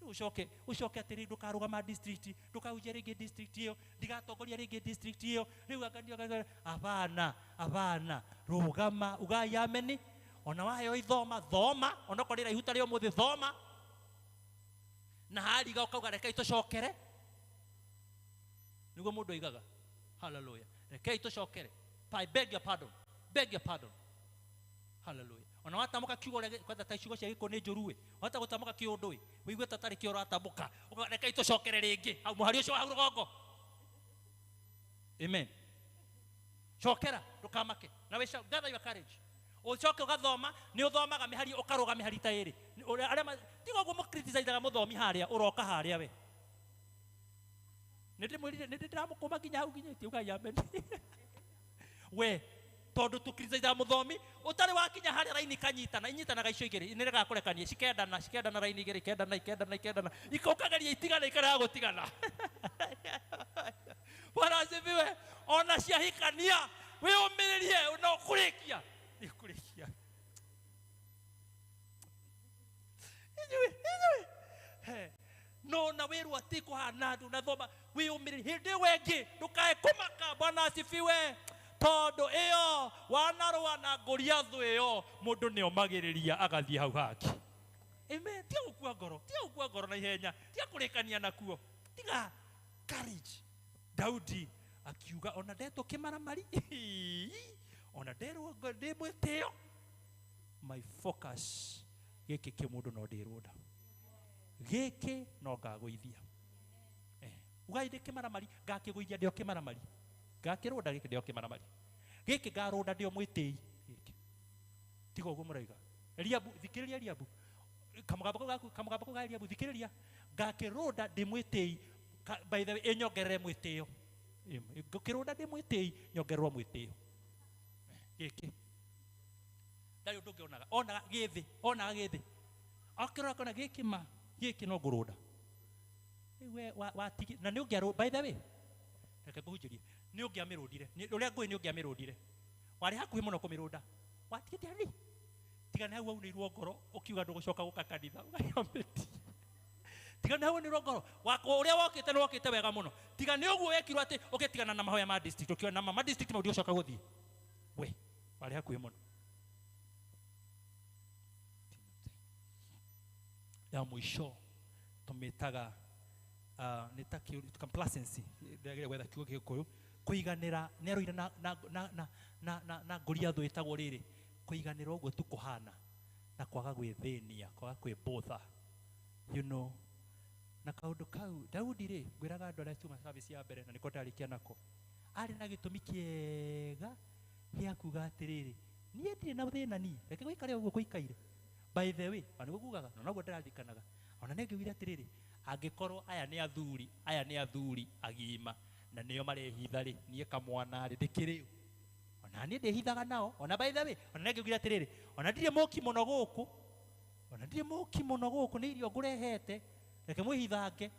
Ucoke, ucoke atĩrĩ, ndũkarũgama district, ndũkahunjia rĩngĩ district ĩyo, ndigatongoria rĩngĩ district ĩyo. Rĩu anga ndio anga, hapana, hapana. Rũgama, ugai amen. Ona waheo ithoma, thoma, onokorwo nĩ iraihu ta rĩa ũmũthĩ, thoma. Na hariga ũkauga rekei tũcokere. Nĩguo mũndũ oigaga. Hallelujah. Rekei tũcokere. I beg your pardon. Beg your pardon. Hallelujah. Ona watamũka kiugo ũrĩa kwenda ta ciugo cia gĩkũ nĩ njũru ĩ. Wahota gũtamũka kĩũndũ ĩ. Wĩigue ta tarĩ kĩo ũratamũka. Ũkauga rekei tũcokere rĩngĩ. Hau mũhari ũcio wa hau rũgongo. Amen. Cokera, ndũkamake. Na wĩca, gather your courage. Ũcoke ũgathoma, nĩ ũthomaga mĩhari, ũkarũga mĩhari ta ĩrĩ. Nĩ ũrĩa, arĩa ma-, tiga ũguo mũcriticizaga mũthomi harĩa, ũroka harĩa we. Nĩ ndĩmwĩrire nĩ ndĩramũkũma nginya hau nginyĩtie ugai amen. We tondu tukriticize muthomi utari wakinya haria raini kanyitana inyitanaga icio igiri nirega kurekania cikendana cikendana raini igiri ikendana ikendana ikendana ikokageria itigana ikarega gutigana. Bwana asifiwe. Ona ciahikania wiyumiririe no kurikia ni kurikia inyuĩ inyuĩ no na wirwo ati kuhana ndunathoma wiyumiririe hindi ĩyo ĩngĩ ndukae kumaka. Bwana asifiwe. Tondu iyo wanarũa na Goliathu iyo mundu nĩomagĩrĩria agathiĩ hau hangĩ. Amen. Tiga gũkua ngoro, tiga gũkua ngoro na ihenya, tiga kũrĩkania nakuo, tiga courage. Daudi akiuga ona ndetwo kĩmaramari ona nderwo ndĩ mwĩtĩo, my focus gĩkĩ kĩmũndũ no ndĩrũnda gĩkĩ no ngagũithia. Ugai ndĩ kĩmaramari ngakĩgũithia ndĩ o kĩmaramari, ngakĩrũnda gĩkĩ ndĩ o kĩmaramari, gĩkĩ ngarũnda ndĩ o mwĩtĩi gĩkĩ. Tiga ũguo mũraiga. Eliabu, thikĩrĩria Eliabu, kamũgambo kau gaku, kamũgambo kau ga Eliabu, thikĩrĩria, ngakĩrũnda ndĩ mwĩtĩi. By the way, ĩnyongerere mwĩtĩo. Ngũkĩrũnda ndĩ mwĩtĩi, nyongererwo mwĩtĩo. Gĩkĩ ndarĩ ũndũ ũngĩ onaga, onaga gĩthĩ, onaga gĩthĩ, akĩrora akona gĩkĩ ma gĩkĩ no ngũrũnda. Rĩu we watigi na nĩ ũngĩarũ, by the way, reke ngũhunjĩrie, nĩ ũngĩamĩrũndire, ũrĩa ngũĩ nĩ ũngĩamĩrũndire, warĩ hakuhĩ mũno kũmĩrũnda, watigĩte hanini, tiga nĩ hau waunĩirwo ngoro ũkiuga ndũgũcoka gũka kanitha, ũgayamĩti. Tiga nĩ hau waunĩirwo ngoro, ũrĩa wokĩte nĩ wokĩte wega mũno, tiga nĩ ũguo wekirwo atĩ ũgĩtigana na mahoya ma district, ũkiona ma district mau ndũgũcoka gũthiĩ, we warĩ hakuhĩ mũno. Ya mũico tũmĩtaga nĩ ta complacency, ndĩrageria gwetha kiugo gĩkũyũ, kũiganĩra. Nĩ arũire na Goliathu ĩtagwo rĩrĩ, kũiganĩra ũguo tu kũhana na kwaga gwĩthĩnia, kwaga kwĩbũtha, you know. Na kaũndũ kau Daudi rĩ, ngwĩraga andũ arĩa tuma service ya mbere na nĩko ndarĩkia nako, arĩ na gĩtũmi kĩega gĩa kuga atĩrĩrĩ, niĩ ndirĩ na thĩna niĩ, reke gũikare ũguo gũikaire. By the way, ona nĩguo ngugaga na noguo ndĩraririkanaga, ona nĩ ngĩugire atĩrĩrĩ, angĩkorwo aya nĩ athuri, aya nĩ athuri agima na nĩo marehitha rĩ, niĩ kamwana rĩ ndĩkĩrĩ ũ? Ona niĩ ndĩhithaga nao. Ona by the way, ona nĩ ngĩugire atĩrĩrĩ, ona ndirĩ mũki mũno gũkũ, ona ndirĩ mũki mũno gũkũ, nĩ irio ngũrehete, reke mwĩhithange.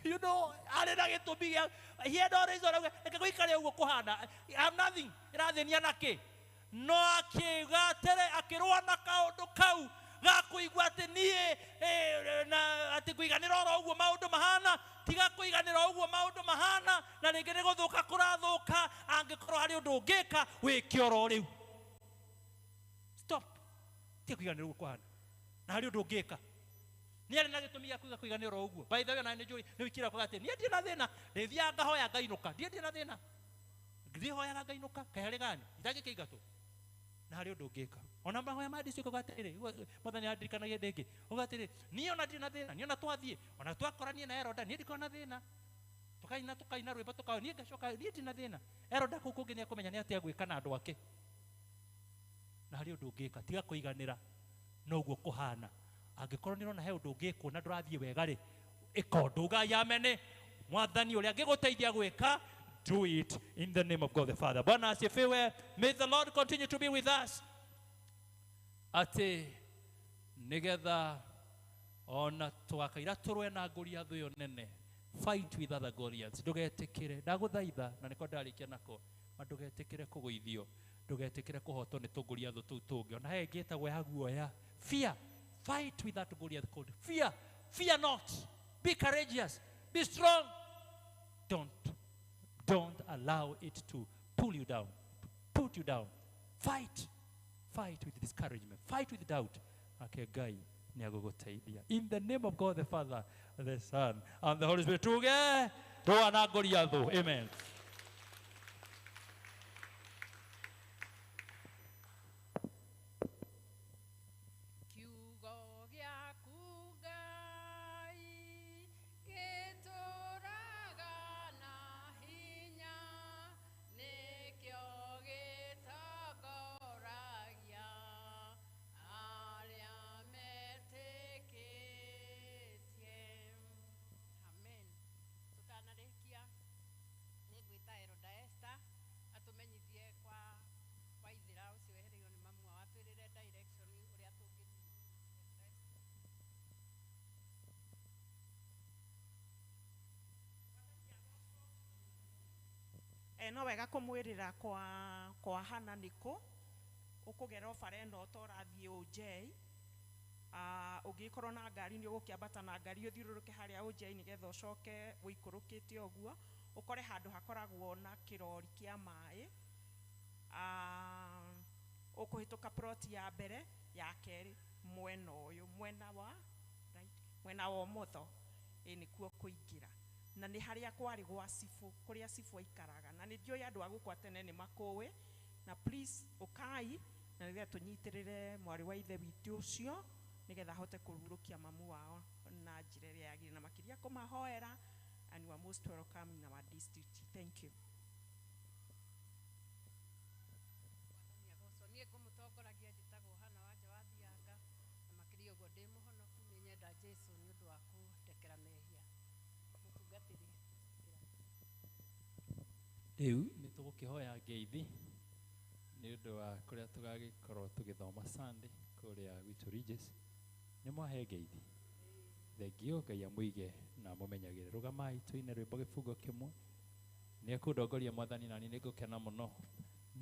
You know, arĩ na gĩtũmi gĩa, he had no reason, reke gũikare ũguo kũhana, I have nothing, ĩrathĩnia na kĩ? No akiuga atĩrĩ, akĩrũa na kaũndũ kau ga kũigua atĩ niĩ na atĩ kũiganĩra oro ũguo maũndũ mahana, tiga kũiganĩra ũguo maũndũ mahana, na rĩngĩ nĩ gũthũka kũrathũka, angĩkorwo harĩ ũndũ ũngĩka wĩke oro rĩu. Stop. Tiga kũiganĩra ũguo kũhana, na harĩ ũndũ ũngĩka. Nĩ arĩ na gĩtũmi gĩa kuiga kũiganĩra oro ũguo. By the way, ona nĩ njũĩ nĩ wĩkĩra kuga atĩ niĩ ndirĩ na thĩna, ndĩthiaga ngahoya ngainũka, niĩ ndirĩ na thĩna, ndĩhoyaga ngainũka, kaĩ harĩ gani itangĩkĩingatwo. Na harĩ ũndũ ũngĩka. Ona mahoya ma district uga atĩrĩrĩ, mwathani andirikanagie ndĩ ĩngĩ, uga atĩrĩrĩ, niĩ ona ndirĩ na thĩna, niĩ ona twathiĩ, ona twakoranie na Eroda, niĩ ndikoragwo na thĩna, tukaina tukaina rwĩmbo tukawa, niĩ ngacoka, niĩ ndirĩ na thĩna. Eroda kũu kũngĩ nĩekũmenya nĩ atĩa gwĩka na andũ ake. Na harĩ ũndũ ũngĩka, tiga kũiganĩra noguo kũhana. Angĩkorwo nĩ ũrona he ũndũ ũngĩkwo na ndũrathiĩ wega rĩ, ĩka ũndũ, ugai amene. Mwathani ũrĩa angĩgũteithia gwĩka, do it in the name of God the Father. Bwana asifiwe. May the Lord continue to be with us. Atĩ nĩgetha ona twakaira tũrũe na Goliathu ĩyo nene, fight with other Goliaths. Ndũgetĩkĩre, ndagũthaitha na nĩko ndarĩkia nako, ma ndũgetĩkĩre kũgũithio, ndũgetĩkĩre kũhotwo nĩ tũgoliathu tũu tũngĩ. Ona he ĩngĩ ĩtagwo ya guoya, fear. Fight with that Goliath called fear. Fear not. Be courageous. Be strong. Don't allow it to pull you down, put you down. Fight. Fight with discouragement. Fight with doubt. Ake Ngai nĩagũgũteithia. In the name of God the Father, the Son, and the Holy Spirit. Tuge rũa na Goliathu. Amen. Kiugo gĩaku Ngai gĩtũũraga na hinya, nĩkĩo gĩtongoragia arĩa metĩkĩtie. Amen. Tũtanarĩkia No wega kũmwĩrĩra kwa Hana nĩkũ ũkũgera bara ĩno ta ũrathiĩ OJ. Ũngĩkorwo na ngari nĩ ũgũkĩambata na ngari ũthiũrũrũke harĩa OJ nĩgetha ũcoke ũikũrũkĩte ũguo ũkore handũ hakoragwo na kĩrori kĩa maĩ. Ũkũhĩtũka plot ya mbere ya kerĩ mwena ũyũ, mwena wa right, mwena wa ũmotho, nĩkuo kũingĩra. Na nĩ harĩa kwarĩ gwa cibũ, kũrĩa cibũ aikaraga. Na nĩ ndiũĩ andũ a gũkũ a tene nĩ makũĩ. Na please ũkai na nĩgetha tũnyitĩrĩre mwarĩ wa ithe witũ ũcio nĩgetha ahote kũhurũkia mamu wao na njĩra ĩrĩa yagĩrĩire, na makĩria kũmahoera. And you are most welcome in our district. Thank you. Niĩ ngũmũtongoragia njĩtagwo Hana Wanja wa Thianga, na makĩria ũguo ndĩ mũhonoku, nĩ nyenda Jesũ nĩ ũndũ wa kũndekera mehia. Mũtungatĩri. Rĩu nĩ tũgũkĩhoya ngeithi nĩ ũndũ wa kũrĩa tũgagĩkorwo tũgĩthoma Sunday kũrĩa gwitũ Regis. Nĩ mwahe ngeithi. Thengio, Ngai amũige na amũmenyagĩre. Rũgamai tũine rwĩmbo gĩbungo kĩmwe. Nĩ ekũndongoria Mwathani na niĩ nĩngũkena mũno.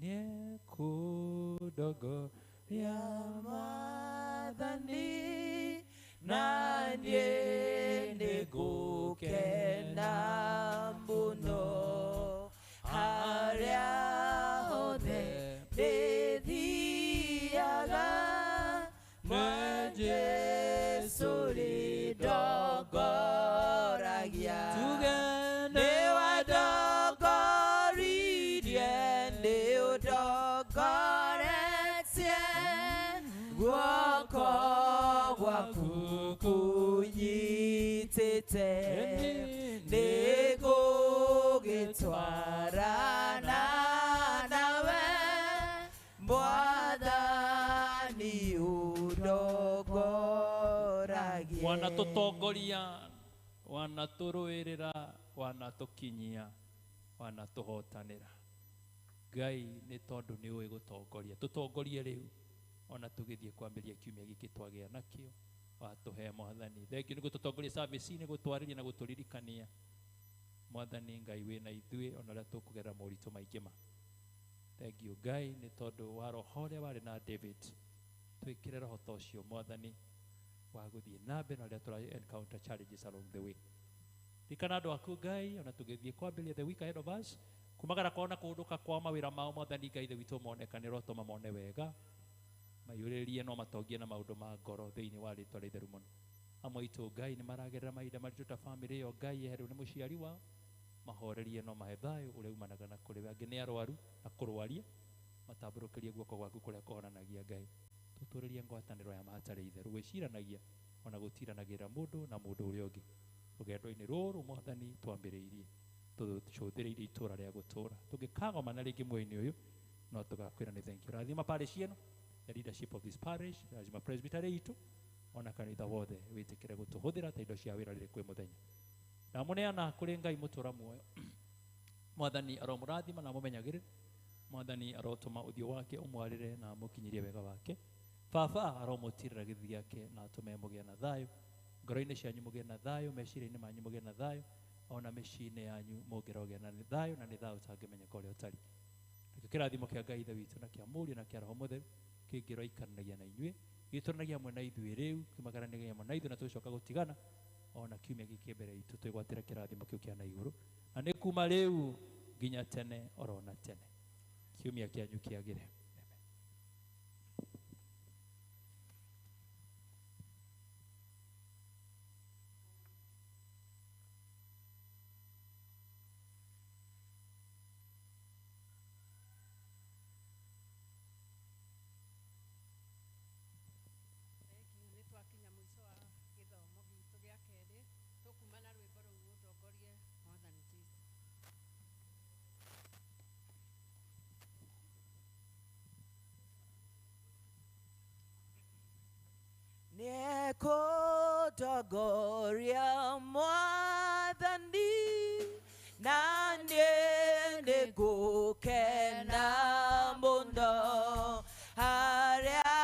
Nĩ ekũndongoria Mwathani na niĩ nĩngũkena mũno harĩa hothe ndĩthiaga, na Jesũ rĩndongoragia. Nĩ wandongoririe, nĩ ũndongoretie, guoko gwaku kũnyitĩte, nĩngũgĩtwarana nawe Mwathani ũndongoragie. Wanatũtongoria, wanatũrũĩrĩra, wanatũkinyia, wanatũhotanĩra. Ngai nĩ tondũ nĩ ũĩ gũtongoria. Tũtongorie rĩu ona tũgĩthiĩ kwambĩrĩria kiumia gĩkĩ twagĩa nakĩo watũhe Mwathani. Thengiũ nĩ gũtũtongoria service-inĩ, gũtwarĩria na gũtũririkania. Mwathani Ngai wĩna ithuĩ ona ũrĩa tũkũgerera moritũ maingĩ ma. Thengiũ Ngai nĩ tondũ wa roho ũrĩa warĩ na David. Twĩkĩre roho ta ũcio Mwathani wa gũthiĩ na mbere na ũrĩa tũra encounter challenges along the way. Ririkana andũ aku Ngai ona tũgĩthiĩ kwambĩrĩria the week ahead of us, kumagara kwao na kũhũndũka kwao mawĩra mao Mwathani Ngai ithe witũ monekane rotoma mone wega, maiyũrĩrĩrie no matongie na maũndũ ma ngoro thĩinĩ wa rĩtwa rĩa itheru mũno. Amwe aitũ Ngai nĩ maragerera mahinda maritũ ta bamĩrĩ ĩyo Ngai yehererwo nĩ mũciari wao, mahorerie no mahe thayũ ũrĩa umanaga na kũrĩ we. Angĩ nĩ arwaru na kũrwaria, matambũrũkĩrie guoko gwaku kũrĩa kũhonanagia Ngai. Tũtũrĩrie ngwatanĩro ya mahatarĩ itheru, gwĩciranagia ona gũtiranagĩra mũndũ na mũndũ ũrĩa ũngĩ. Rũgendo-inĩ rũrũ Mwathani twambĩrĩirie, tũcũthĩrĩirie itũra rĩa gũtũra. Tũngĩkagomana rĩngĩ mweri-inĩ ũyũ no tũgakwĩra nĩ thank you. Rathima parish ĩno, the leadership of this parish, rathima presbytery itũ, ona kanitha wothe wĩtĩkĩre gũtũhũthĩra ta indo cia wĩra rĩrĩ kwĩ mũthenya. Ndamũneana kũrĩ Ngai mũtũra muoyo. Mwathani aromũrathima na amũmenyagĩrĩre. Mwathani arotũma ũthiũ wake ũmwarĩre na amũkinyĩrie wega wake. Baba aromũtirĩra gĩthithi gĩake na atũme mũgĩe na thayũ. Ngoro-inĩ cianyu mũgĩe na thayũ, meciria-inĩ manyu mũgĩe na thayũ, ona mĩciĩ-inĩ yanyu mũngĩrogĩa na thayũ, na nĩ thayũ ũtangĩmenyeka ũrĩa ũtariĩ. Nakĩo kĩrathimo kĩa Ngai Ithe witũ na kĩa Mũriũ na kĩa Roho Mũtheru kĩngĩroikaranagia na inyuĩ, gĩtũranagia hamwe na ithuĩ rĩu, kĩmagaranagia hamwe na ithuĩ na tũgĩcoka gũtigana ona kiumia gĩkĩ mbere itũ twĩgwatĩre kĩrathimo kĩu kĩa na igũrũ, na nĩ kuma rĩu nginya tene oro na tene. Kiumia kĩanyu kĩagĩre. Nĩ twakinya mũico wa gĩthomo gitũ gĩa kerĩ, tũkuma na rwĩmbo rũu rũtongorie Mwathani Jesũ. Nĩekũtongoria Mwathani na niĩ nĩngũkena mũno harĩa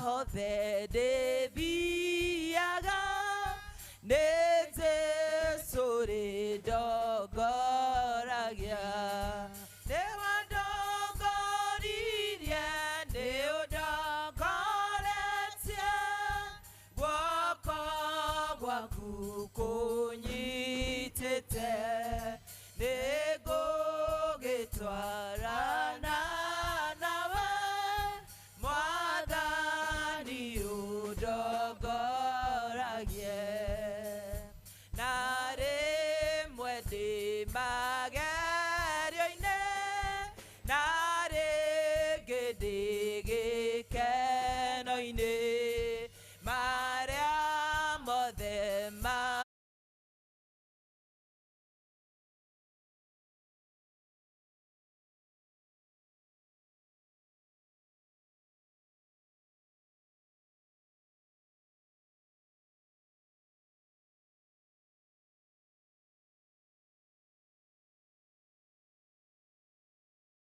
hothe ndĩthiaga, nĩ Jesũ rĩndongoragia.